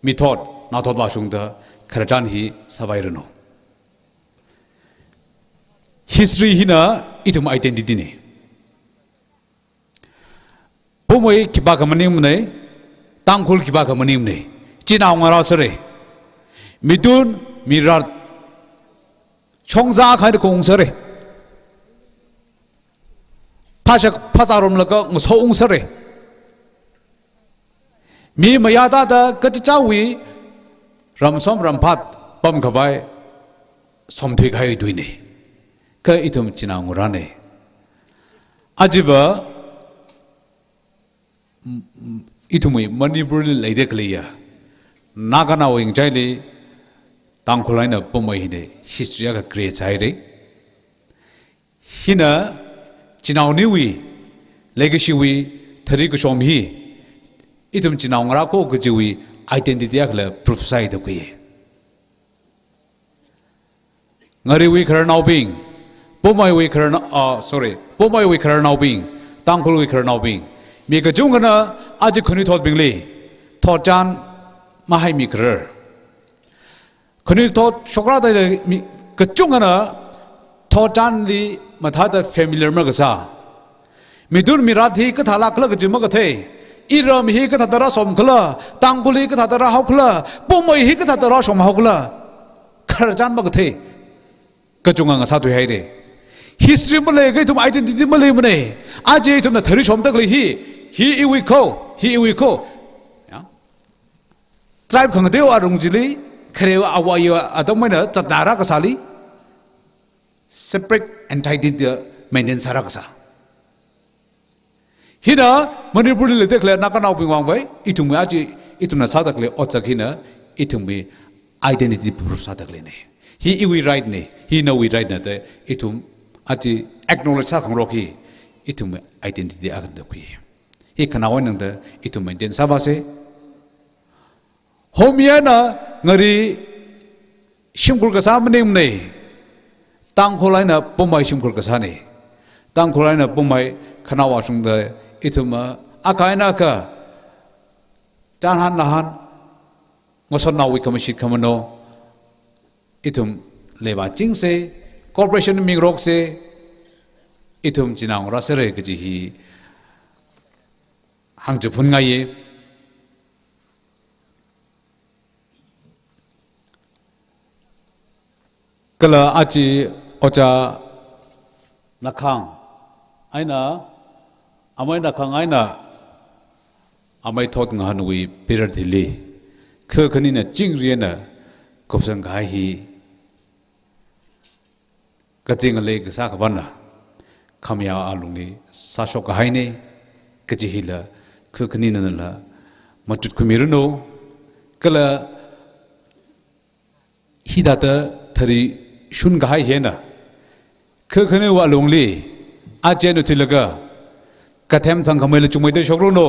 Mithot, nathot vāshungda, khararchan hi sāvairanu. History hina ithum identity na. Pumoi khipākha maningmana, Tangkhul khipākha maningmana. Chinaongarā sāra. Mithun, mirat, shongza khaida kong sāra. Phāshak phāzārumlaga ngasoung sāra. Mi mayāda da kachichāwui ramsom ramphat pamkhavai somthui kahai tuina. Kha ithum chinaongarāna. Ajiva, m-, m-, ithumwui Manipurli leida khaleiya Naganao ngachaili Tangkhul eina Pumoi hina history akha create sāhaira. Hina chinaoniwui, leikashiwui, thari kashom hi, ithum chinaongarā ko kajiwui identity akhala proof sāi da khui. Ngariwui khararnaobing, Pumoiwui khararna-, ah, sorry, Pumoiwui khararnaobing, Tangkhulwui khararnaobing, mi kachungkhana aja khanuithotbingli thotchan mahaimikharar. Khanuithot shokrāda mi kachungkhana thotchanli mathāda familiar makasā. Mithun mirat hi kathālāk khala kaji makathei. Iram hi kathāda rāshom khala, Tangkhul hi kathāda rāhao khala, Poumai hi kathāda rāshom hao khala, khararchan makathei. Kachunga ngasā thuihaire. History maleikha ithum identity maleimanei. Aja ithumna thari shomda khalei hi, hi iwui kho, hi iwui kho. Ya. Tribe khangateiwui arung chili, kharewui awui atam eina zatnara kasāli, separate entity da maintain sāra kasā. Hina Manipurli leida khalei Naganaobing vangvai, ithumwui aja, ithumna sāda khalei otsak hina, ithumwui identity proof sāda khaleinei. Hi iwui right nei, hi nawui right na da, ithum aja acknowledge sākhangarok hi, ithumwui identity akhana da khui. Hi khanaowa nangda, ithum maintain sāvāsei. Homi eina ngari shimkhur kasā maningmanei. Tangkhul eina Poumai shimkhur kasānei. Tangkhul eina Poumai khanao vāshungda ithum, ah, akha eina akha, chānhan nahān, ngasotnaowui khamashit khamano, ithum leivāchingsei, cooperation mingaroksei, ithum chinaongarā sāra kaji hi hāngchiphunngaiye. Kala aja ojā Nakhang eina, amei Nakhang eina, amei Thotngahanwui period hili, kha khanina chingri eina kupsang kahai hi, kazing ngalei kasā khavāna, khamayā alungli sāshok kahainei, kaji hila, kha khaninala, machut khuimiranu, kala hithāda thari shun kahai hina, kha khaniwui alungli, aja eina thuilaga, kathem thangkhameila chungmeida shokranu,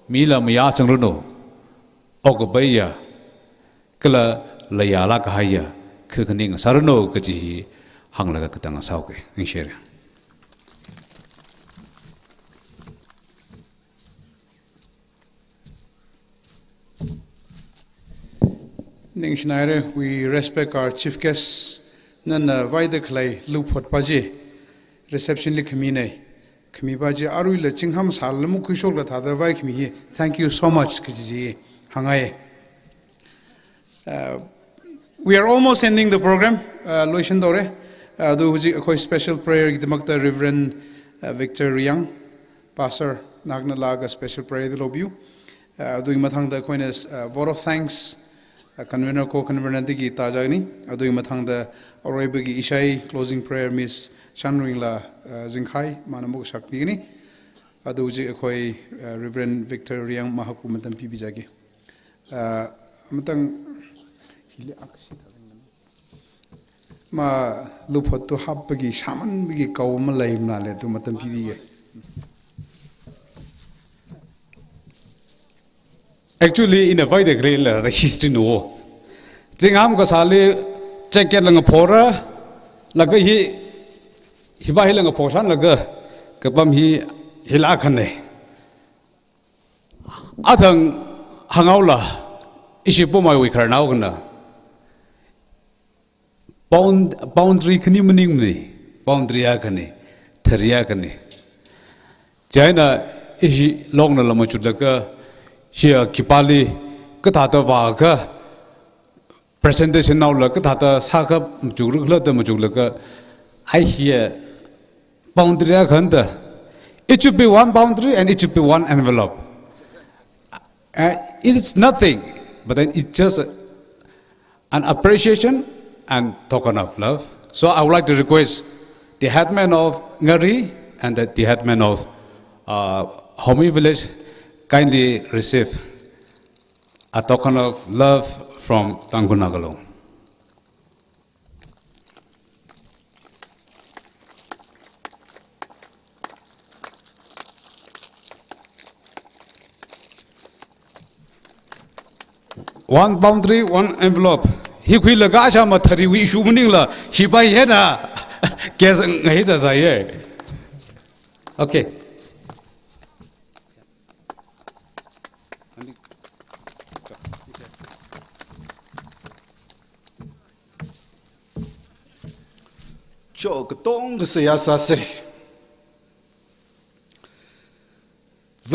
mila mayāsangranu, okapaiya, kala layālāk kahaiya, kha khani ngasāranu kaji hi hānglaga katang ngasāuke. Ningshire. Ningshinaire, we respect our chief guest. Nana vaida khalei Luphot pa chi reception li khaminei. Khami pa chi aruila chingham sālala makhuishokla thāda vaikhami hi. Thank you so much kaji chi hāngngai. Uh, we are almost ending the program. Uh, loishandaore. Uh, adu hujik akhoi special prayer gidakta Reverend, uh, Victor Riang, Pastor, nahakna lāga special prayer da lobiu. Uh, adui mathangda akhoina, uh, vote of thanks, uh, convener, co-convener dagi tajani. Adui mathangda aruiwui ishāi closing prayer Miss Shanringla, uh, Zingkhai, mana makashakmini. Adu hujik akhoi, uh, Reverend Victor Riang mahakpu matam pibijaki. Uh, matang hili akshi thaling. Ma Luphot tu hapki shaman biki kau malai male tu matam pibige. Actually, ina vaida khalei la history no. Chingham kasāli jacket la ngaphora, laga hi, hiva hila ngaphoshan laga, kapam hi, hila akhane. Athang hānghaola, ishi Poumaiwui khararnao akhana. Bound-, boundary khani maningmanei, boundary akhane, thari akhane. Chieina ishi longnala machutlaga, shia khipāli, kathāda vākha, presentation naola kathāda sākha machukrukla da machuklaga, I hear boundary akhana da. It should be one boundary and it should be one envelope. Uh, it's nothing, but then it's just a, an appreciation and token of love. So I would like to request the headman of Ngari and the, the headman of, uh, Homi village kindly receive a token of love from Tangkhul Naga Long. One boundary, one envelope. Hi khuilaga asha mathariwui issue maningla, hiva hina, case ngai cha sa ye. Okay. Cho katonga seihā sāsei.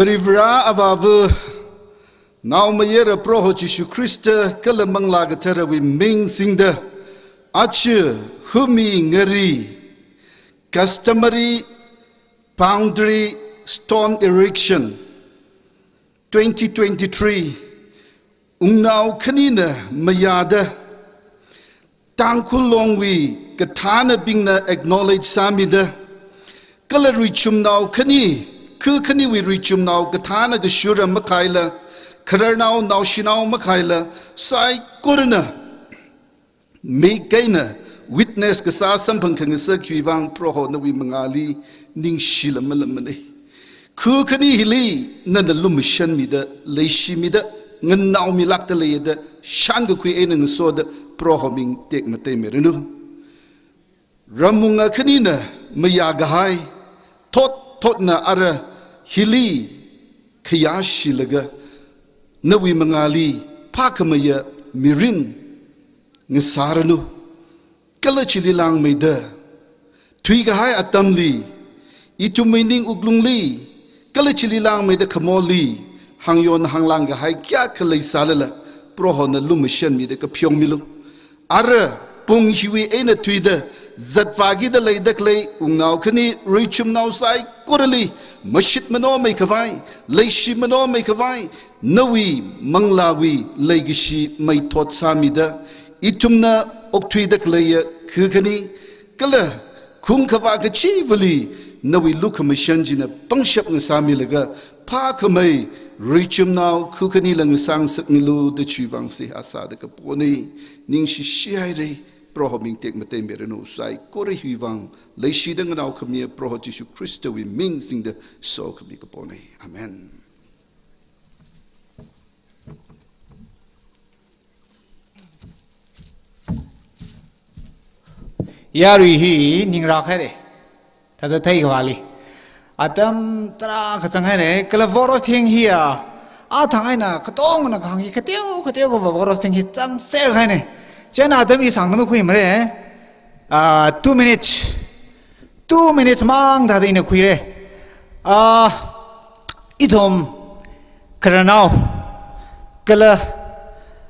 Varivara Avāva, Naomayara Proho Jishu Khrista kala Manglā Katharawui ming singda, aja humi ngari, customary boundary stone erection, twenty twenty-three, wungnao khanina mayāda, Tangkhul Longwui kathānabingna acknowledge sāmida, kala ruichumnao khani, khu khaniwui ruichumnao kathāna kashura makhaila, khararnao naoshinao makhaila, saikorana mik eina witness kasā samphang khangasak hiwui vang Proho nawui mangāli ningshila malammanei. Khu khani hili nana lumashanmida, leishimida, nganaomilākda leiya da shānkakhui eina ngasoda Proho ming tekmatei miranu. Ramwunga khanina mayākahai, thot thotna ara hili khayāshilaga, nawui mangāli phākhameiya mirin ngasāranu. Kala chili langmeida, thuikahai atamli, ithumwui ning wuklungli, kala chili langmeida khamoli, hāngyon hānglāng kahai kayākha leisālala, Prohona lumashanmida kapheomilo. Ara pung hiwui eina thuida, zatvākida leida khalei wungnao khani, ruichumnao saikorali, mashit manomei khavai, leishi manomei khavai, nawui manglāwui leikashi meithot sāmida, ithumna okthuida khaleiya khu khani, kala khung khavā kachivali nawui lukhamashan china pangshap ngasāmilaga, phākhamei ruichumnao khu khanila ngasāngasakmilu da chiwui vang seihā sāda kaponei. Ningshishi hairei, Proho ming tekmatei miranu, saikora hiwui vang leishida nganaokhamiya Proho Jishu Khristawui ming singda sokhami kaponei. Amen. Yarui hi ningrāk haire. Thāda theikhavāli. Atam tarākha zang haire. Kala vote of thanks hi a, athang eina katongna kahāng hi kateo, kateo kava vote of thanks hi zangser haine. Chieina atam hi sāngda makhuimare. Ah, two minutes. Two minutes mang thāda ina khuire. Ah, ithum khararnao, kala,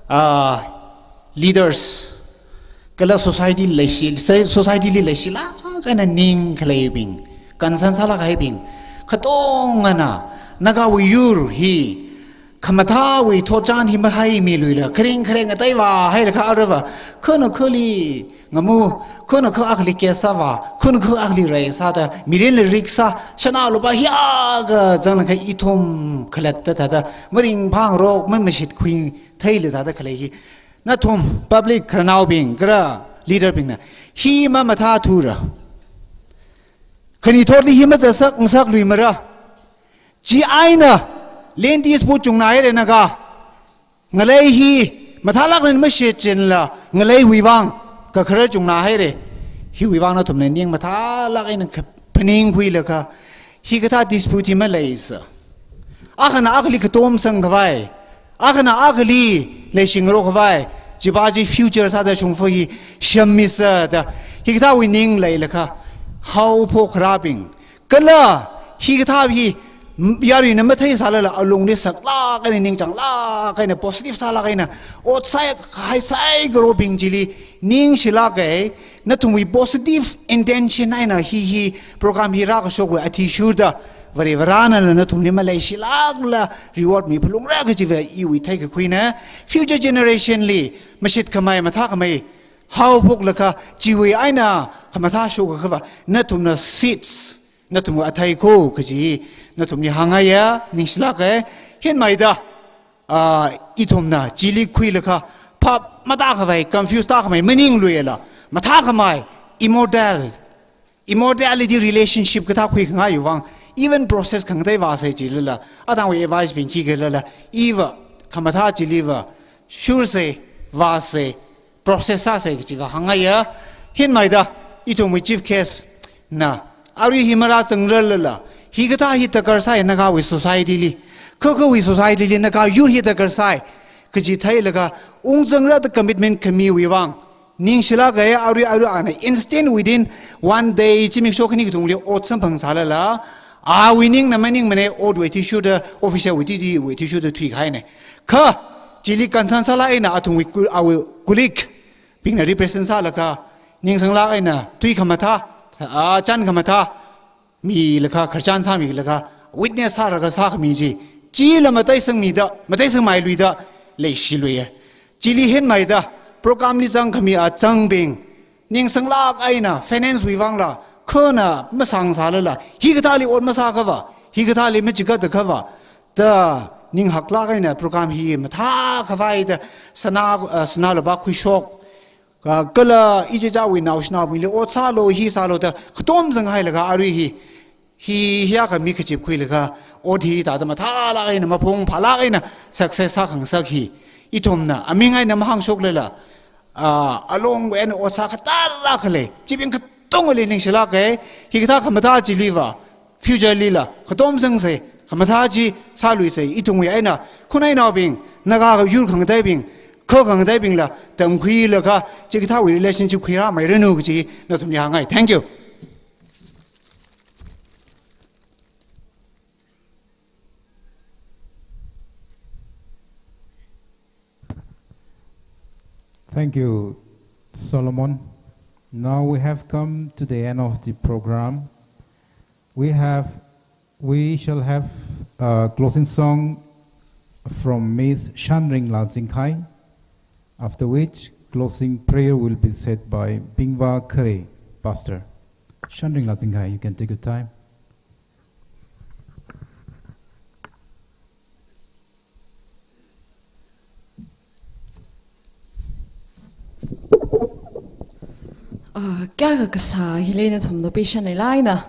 ah, leaders, kala society leishi, se-, society li leishilāk eina ning khaleibing, concern sālāk kahaibing, katongana Nagawui yur hi khamathāwui thotchan hi mahaimiluila, kharing khareng athei vāhailaga aruiva, khana khali ngamu, khana kha akhali case sāvā, khana kha akhali rai sāda, mirinli risk sā, sanā lupā hiyākha zanglakha ithum khalatta thāda, maringphāngarok, mamashit khuitheila thāda khalei hi. Nathum public khararnaobing, kala leader bingna hi mamathāthura. Khani thotli hi mazasak ngasakluimara. Chieina land dispute chungna haire Naga. Ngalei hi mathālāk eina mashichinla, ngaleiwui vang kakharar chungna haire. Hiwui vang nathumna ning mathālāk eina kha-, phaningkhuilaga, hikathā dispute hi maleisa. Akhana akhali katomsang khavai, akhana akhali leishingarok khavai, chiva chi future sāda shongfa hi shemmisa da, hikathāwui ning leilakha, haophok kharābing, kala hikathā hi, m-, yaruina matheisālala alungli saklāk eina, ningchānglāk eina, positive sālāk eina, ot sākahai saikorabing chili ningshilāke, nathumwui positive intention eina hi, hi program hi rākashokwui athishurda, Varivarānala nathumli maleishilākla reward miphalungra kajiva iwui theikakhuine. Future generation li mashitkhamei, mathākhamei haophoklaga, chiwui eina khamathā shokakhava, nathumna seeds, nathumwui athei kho kaji, nathumli hāngngaiya, ningshilāke. Hinmeida, ah, ithumna chili khuilaga, phap matākhavai, confuse tākhamei maningluila, mathākhamei, immoral, immorality relationship kathā khuikhangai vang, even process khangatei vāsei chilala, athangwui advice bing khikhalala, iva khamathā chiliva shursei, vāsei, process sāsei kajiva hāngngaiya. Hinmeida, ithumwui chief guest na, arui hi marāzangrarlala, hikathā hi darkar sai Nagawui society li, kha khawui society li Naga youth hi darkar sai kaji theilaga, ungzangra da commitment khamiwui vang, ningshilāke, arui, arui ana instant within one day, zimiksho khani kathumli ot samphangsālala, Awui ningna maningmana, otwui athishurda, official wui tui, wui athishurda thuikahaina. Kha, chili concern sālāk eina athumwui ku-, awui colleague bingna represent sālaga, ningsanglāk eina tui khamathā, a, chān khamathā, milaga, khararchan sāmilaga, witness sālaga sākhami chi, chila mataisangmida, mataisangmailuida, leishiluiya. Chili henmeida, program li zangkhami azangbing, ningsanglāk eina, finance wui vangla, khona masangsālala, hikathāli ot masākhava, hikathāli machigatkhava, da ninghaklāk eina program hi mathākhavaida, sana, uh, sana laba khuishok, ka, kala ichichāwui naoshinaobingli ot sālu, hi sālu da, khatom zanghailaga arui hi, hi, hi akha mi kachip khuilaga, ot hi tada mathālāk eina, mapung phālāk eina, success sākhangasak hi, ithumna, aming eina mahāngshoklala, ah, alongwui eina ot sā kathālāk khalei, chibing katongali ningshilāka, hikathā khamathā chiliva, future lila, khatom zangsa, khamathā chi sāluisa, ithumwui eina, khunainaobing, Naga yur khangateibing, kha khangateibingla, tamkhuilaga, chikathāwui relationship khuirāmeiranu kaji, nathumli hāngngai. Thank you. Thank you, Solomon. Now we have come to the end of the program. We have, we shall have a closing song from Miss Shanring Lazingkhai, after which closing prayer will be said by Bingva Khare, Pastor. Shanring Lazingkhai, you can take your time. Ah, kayākha kasā hili nathumna patient leilāk eina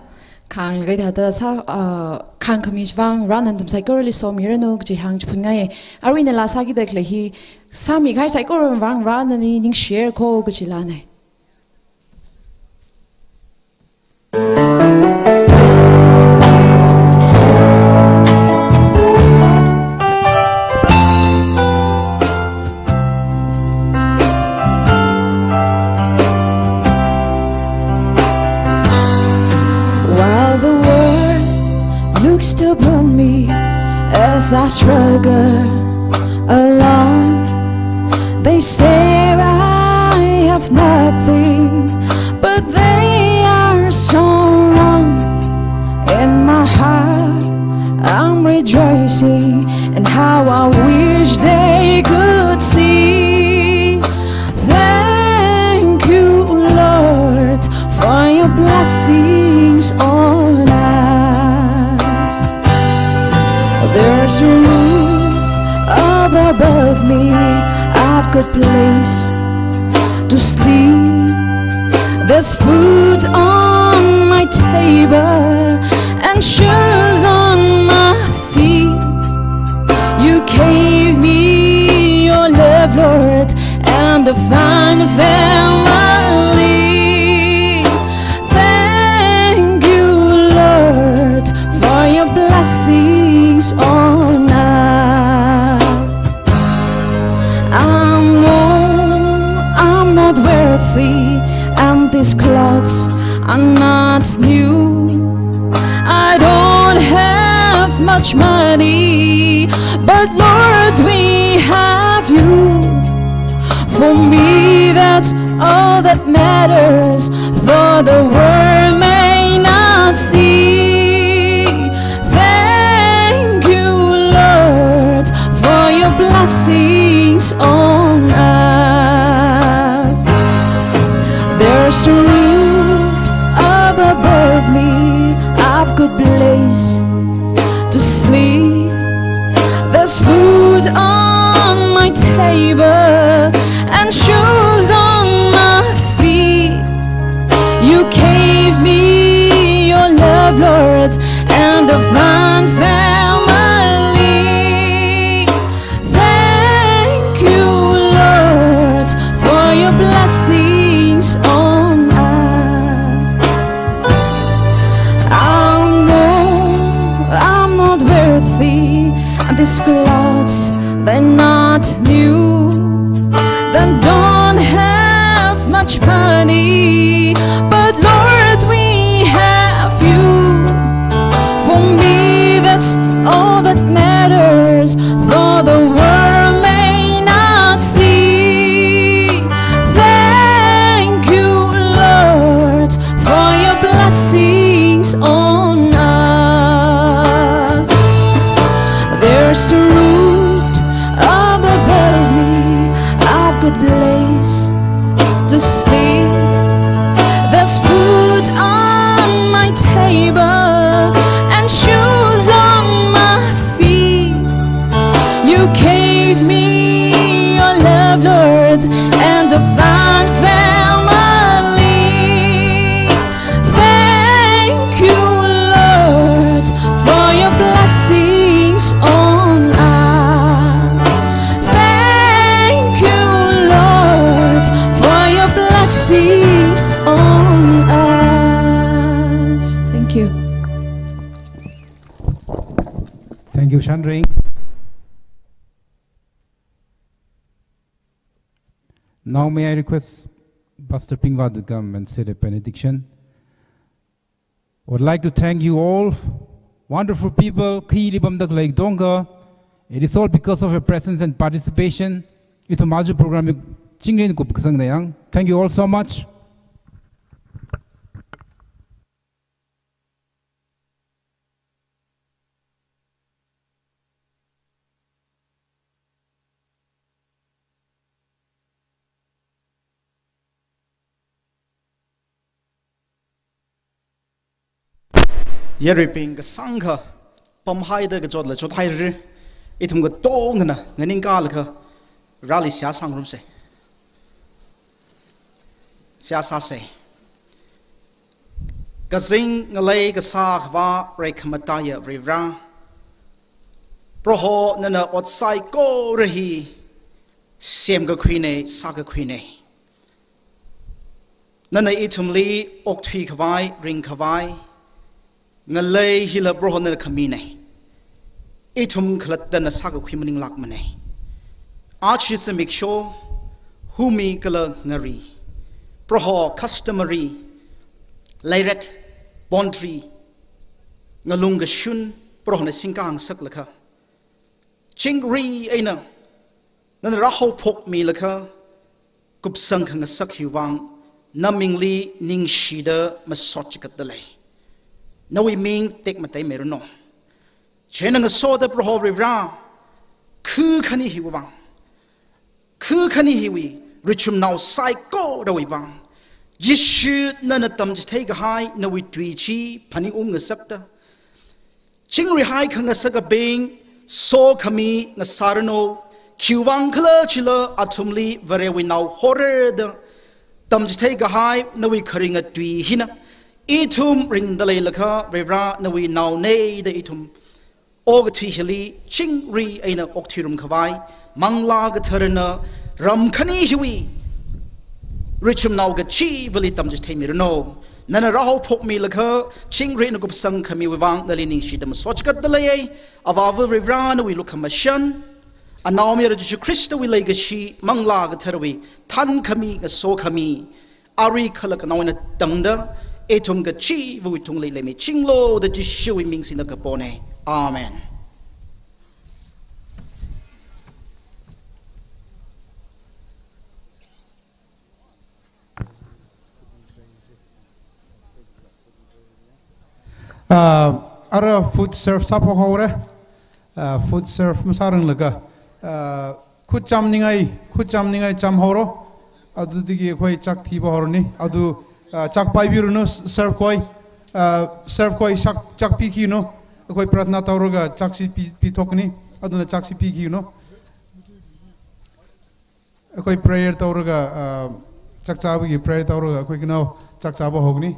khānglaga hithāda sā, ah, khāngkhami vang Varena nathum saikorali somiranu kaji hāngchiphunngai. Aruina laa sākida khalei hi sāmikahai saikora vang Varena nali ningshirako kaji laanei. While the world looks upon me as I struggle alone, they say I have nothing, but they are so wrong. In my heart, I'm rejoicing, and how I wish they could see. Thank you, Lord, for your blessings on us. There's a roof up above me. I've got place to sleep. There's food on my table and shoes on my feet. You gave me your love, Lord, and a fine family. Thank you, Lord, for your blessings on us. I know I'm not worthy, and these clothes are not new. I don't have much money, but Lord, we have you. For me, that's all that matters, though the world may not see. Thank you, Lord, for your blessings on us. There's a roof up above me. I've got place to sleep. There's food on my table and shoes on my feet. You gave me your love, Lord, and a fine family. Thank you, Lord, for your blessings on us. I know I'm not worthy, and these clothes, they're not new. They don't have much money, but Lord, we have you. There's a roof up above me. I've got place to sleep. There's food on my table and shoes on my feet. You gave me your love, Lord, and a fine family. Thank you, Lord, for your blessings on us. Thank you, Lord, for your blessings on us. Thank you. Thank you, Shanring. Now may I request Pastor Pingva to come and say the benediction. I would like to thank you all, wonderful people, khi lipam dak lei dongka. It is all because of your presence and participation. Ithum aja program hi chingrin kupsang dayang. Thank you all so much. Yaruibing kasāngkha pamhaida kachotla chothaira. Ithum katongana nganingkalaga Vareli seihā sāngarumsa. Seihā sāsa. Kazing ngalei kasā Akhava Reikhamataiya Varivara, Proho nana ot saikora hi semkakhuina, sākakhuina. Nana ithumli okthuikhavai, ringkhavai ngalei hila Proho nana khamina. Ithum khalattana sākakhui maninglākmana. Aja zimiksho, humi kala ngari, Proho customary, lairet, boundary, ngalung kashun, Prohona singkhangasaklaga, chingri eina nana rāhaophokmilaga, kupsang khangasak hiwui vang, namingli ningshida masot chigatda lei. Nawui ming tekmateimiranu. Chieina ngasoda Proho Varivara, khu khani hiwui vang, khu khani hiwui richumnao saikorawui vang, Jishu nana tamchithei kahai nawui tui chi phaningungngasakta, chingrihai khangasakabing sokhami ngasāranu, khiwui vang khala chila athumli Varewui nao horarda tamchithei kahai nawui kharinga tui hina, ithum ringda leilaga Varivara nawui naona da ithum okathui hili chingri eina okthuirumkhavai, Manglā Katharana ram khani hiwui richumnao kachivali tamchitheimira. Nana rāhaophokmilaga chingri eina kupsang khamiwui vang nali ningshida masot chigatda leiya. Avāva Varivara nawui lukhamashan, Anaomayara Jishu Khristawui leikashi, Manglā Katharawui thankhami, ngasokhami, arui kala kanaowa eina tangda ithum kachivawui tungli leimichinglu da Jishuwui ming singda kapona. Amen. Ah, ara food serve sāphok haora. Ah, food serve masāranglaga, ah, khut chamningai, khut chamningai cham haora. Adudiki akhoi chak thipa haorani. Adu, ah, chak paibiranu, serve khoi. Ah, serve khoi chak, chak pikinu. Akhoi pratna tauraga chak chi pi, pithokni. Aduna chak chi pikinu. Akhoi prayer tauraga, ah, chak chābagi prayer tauraga akhoi kanao chak chāpa haogani.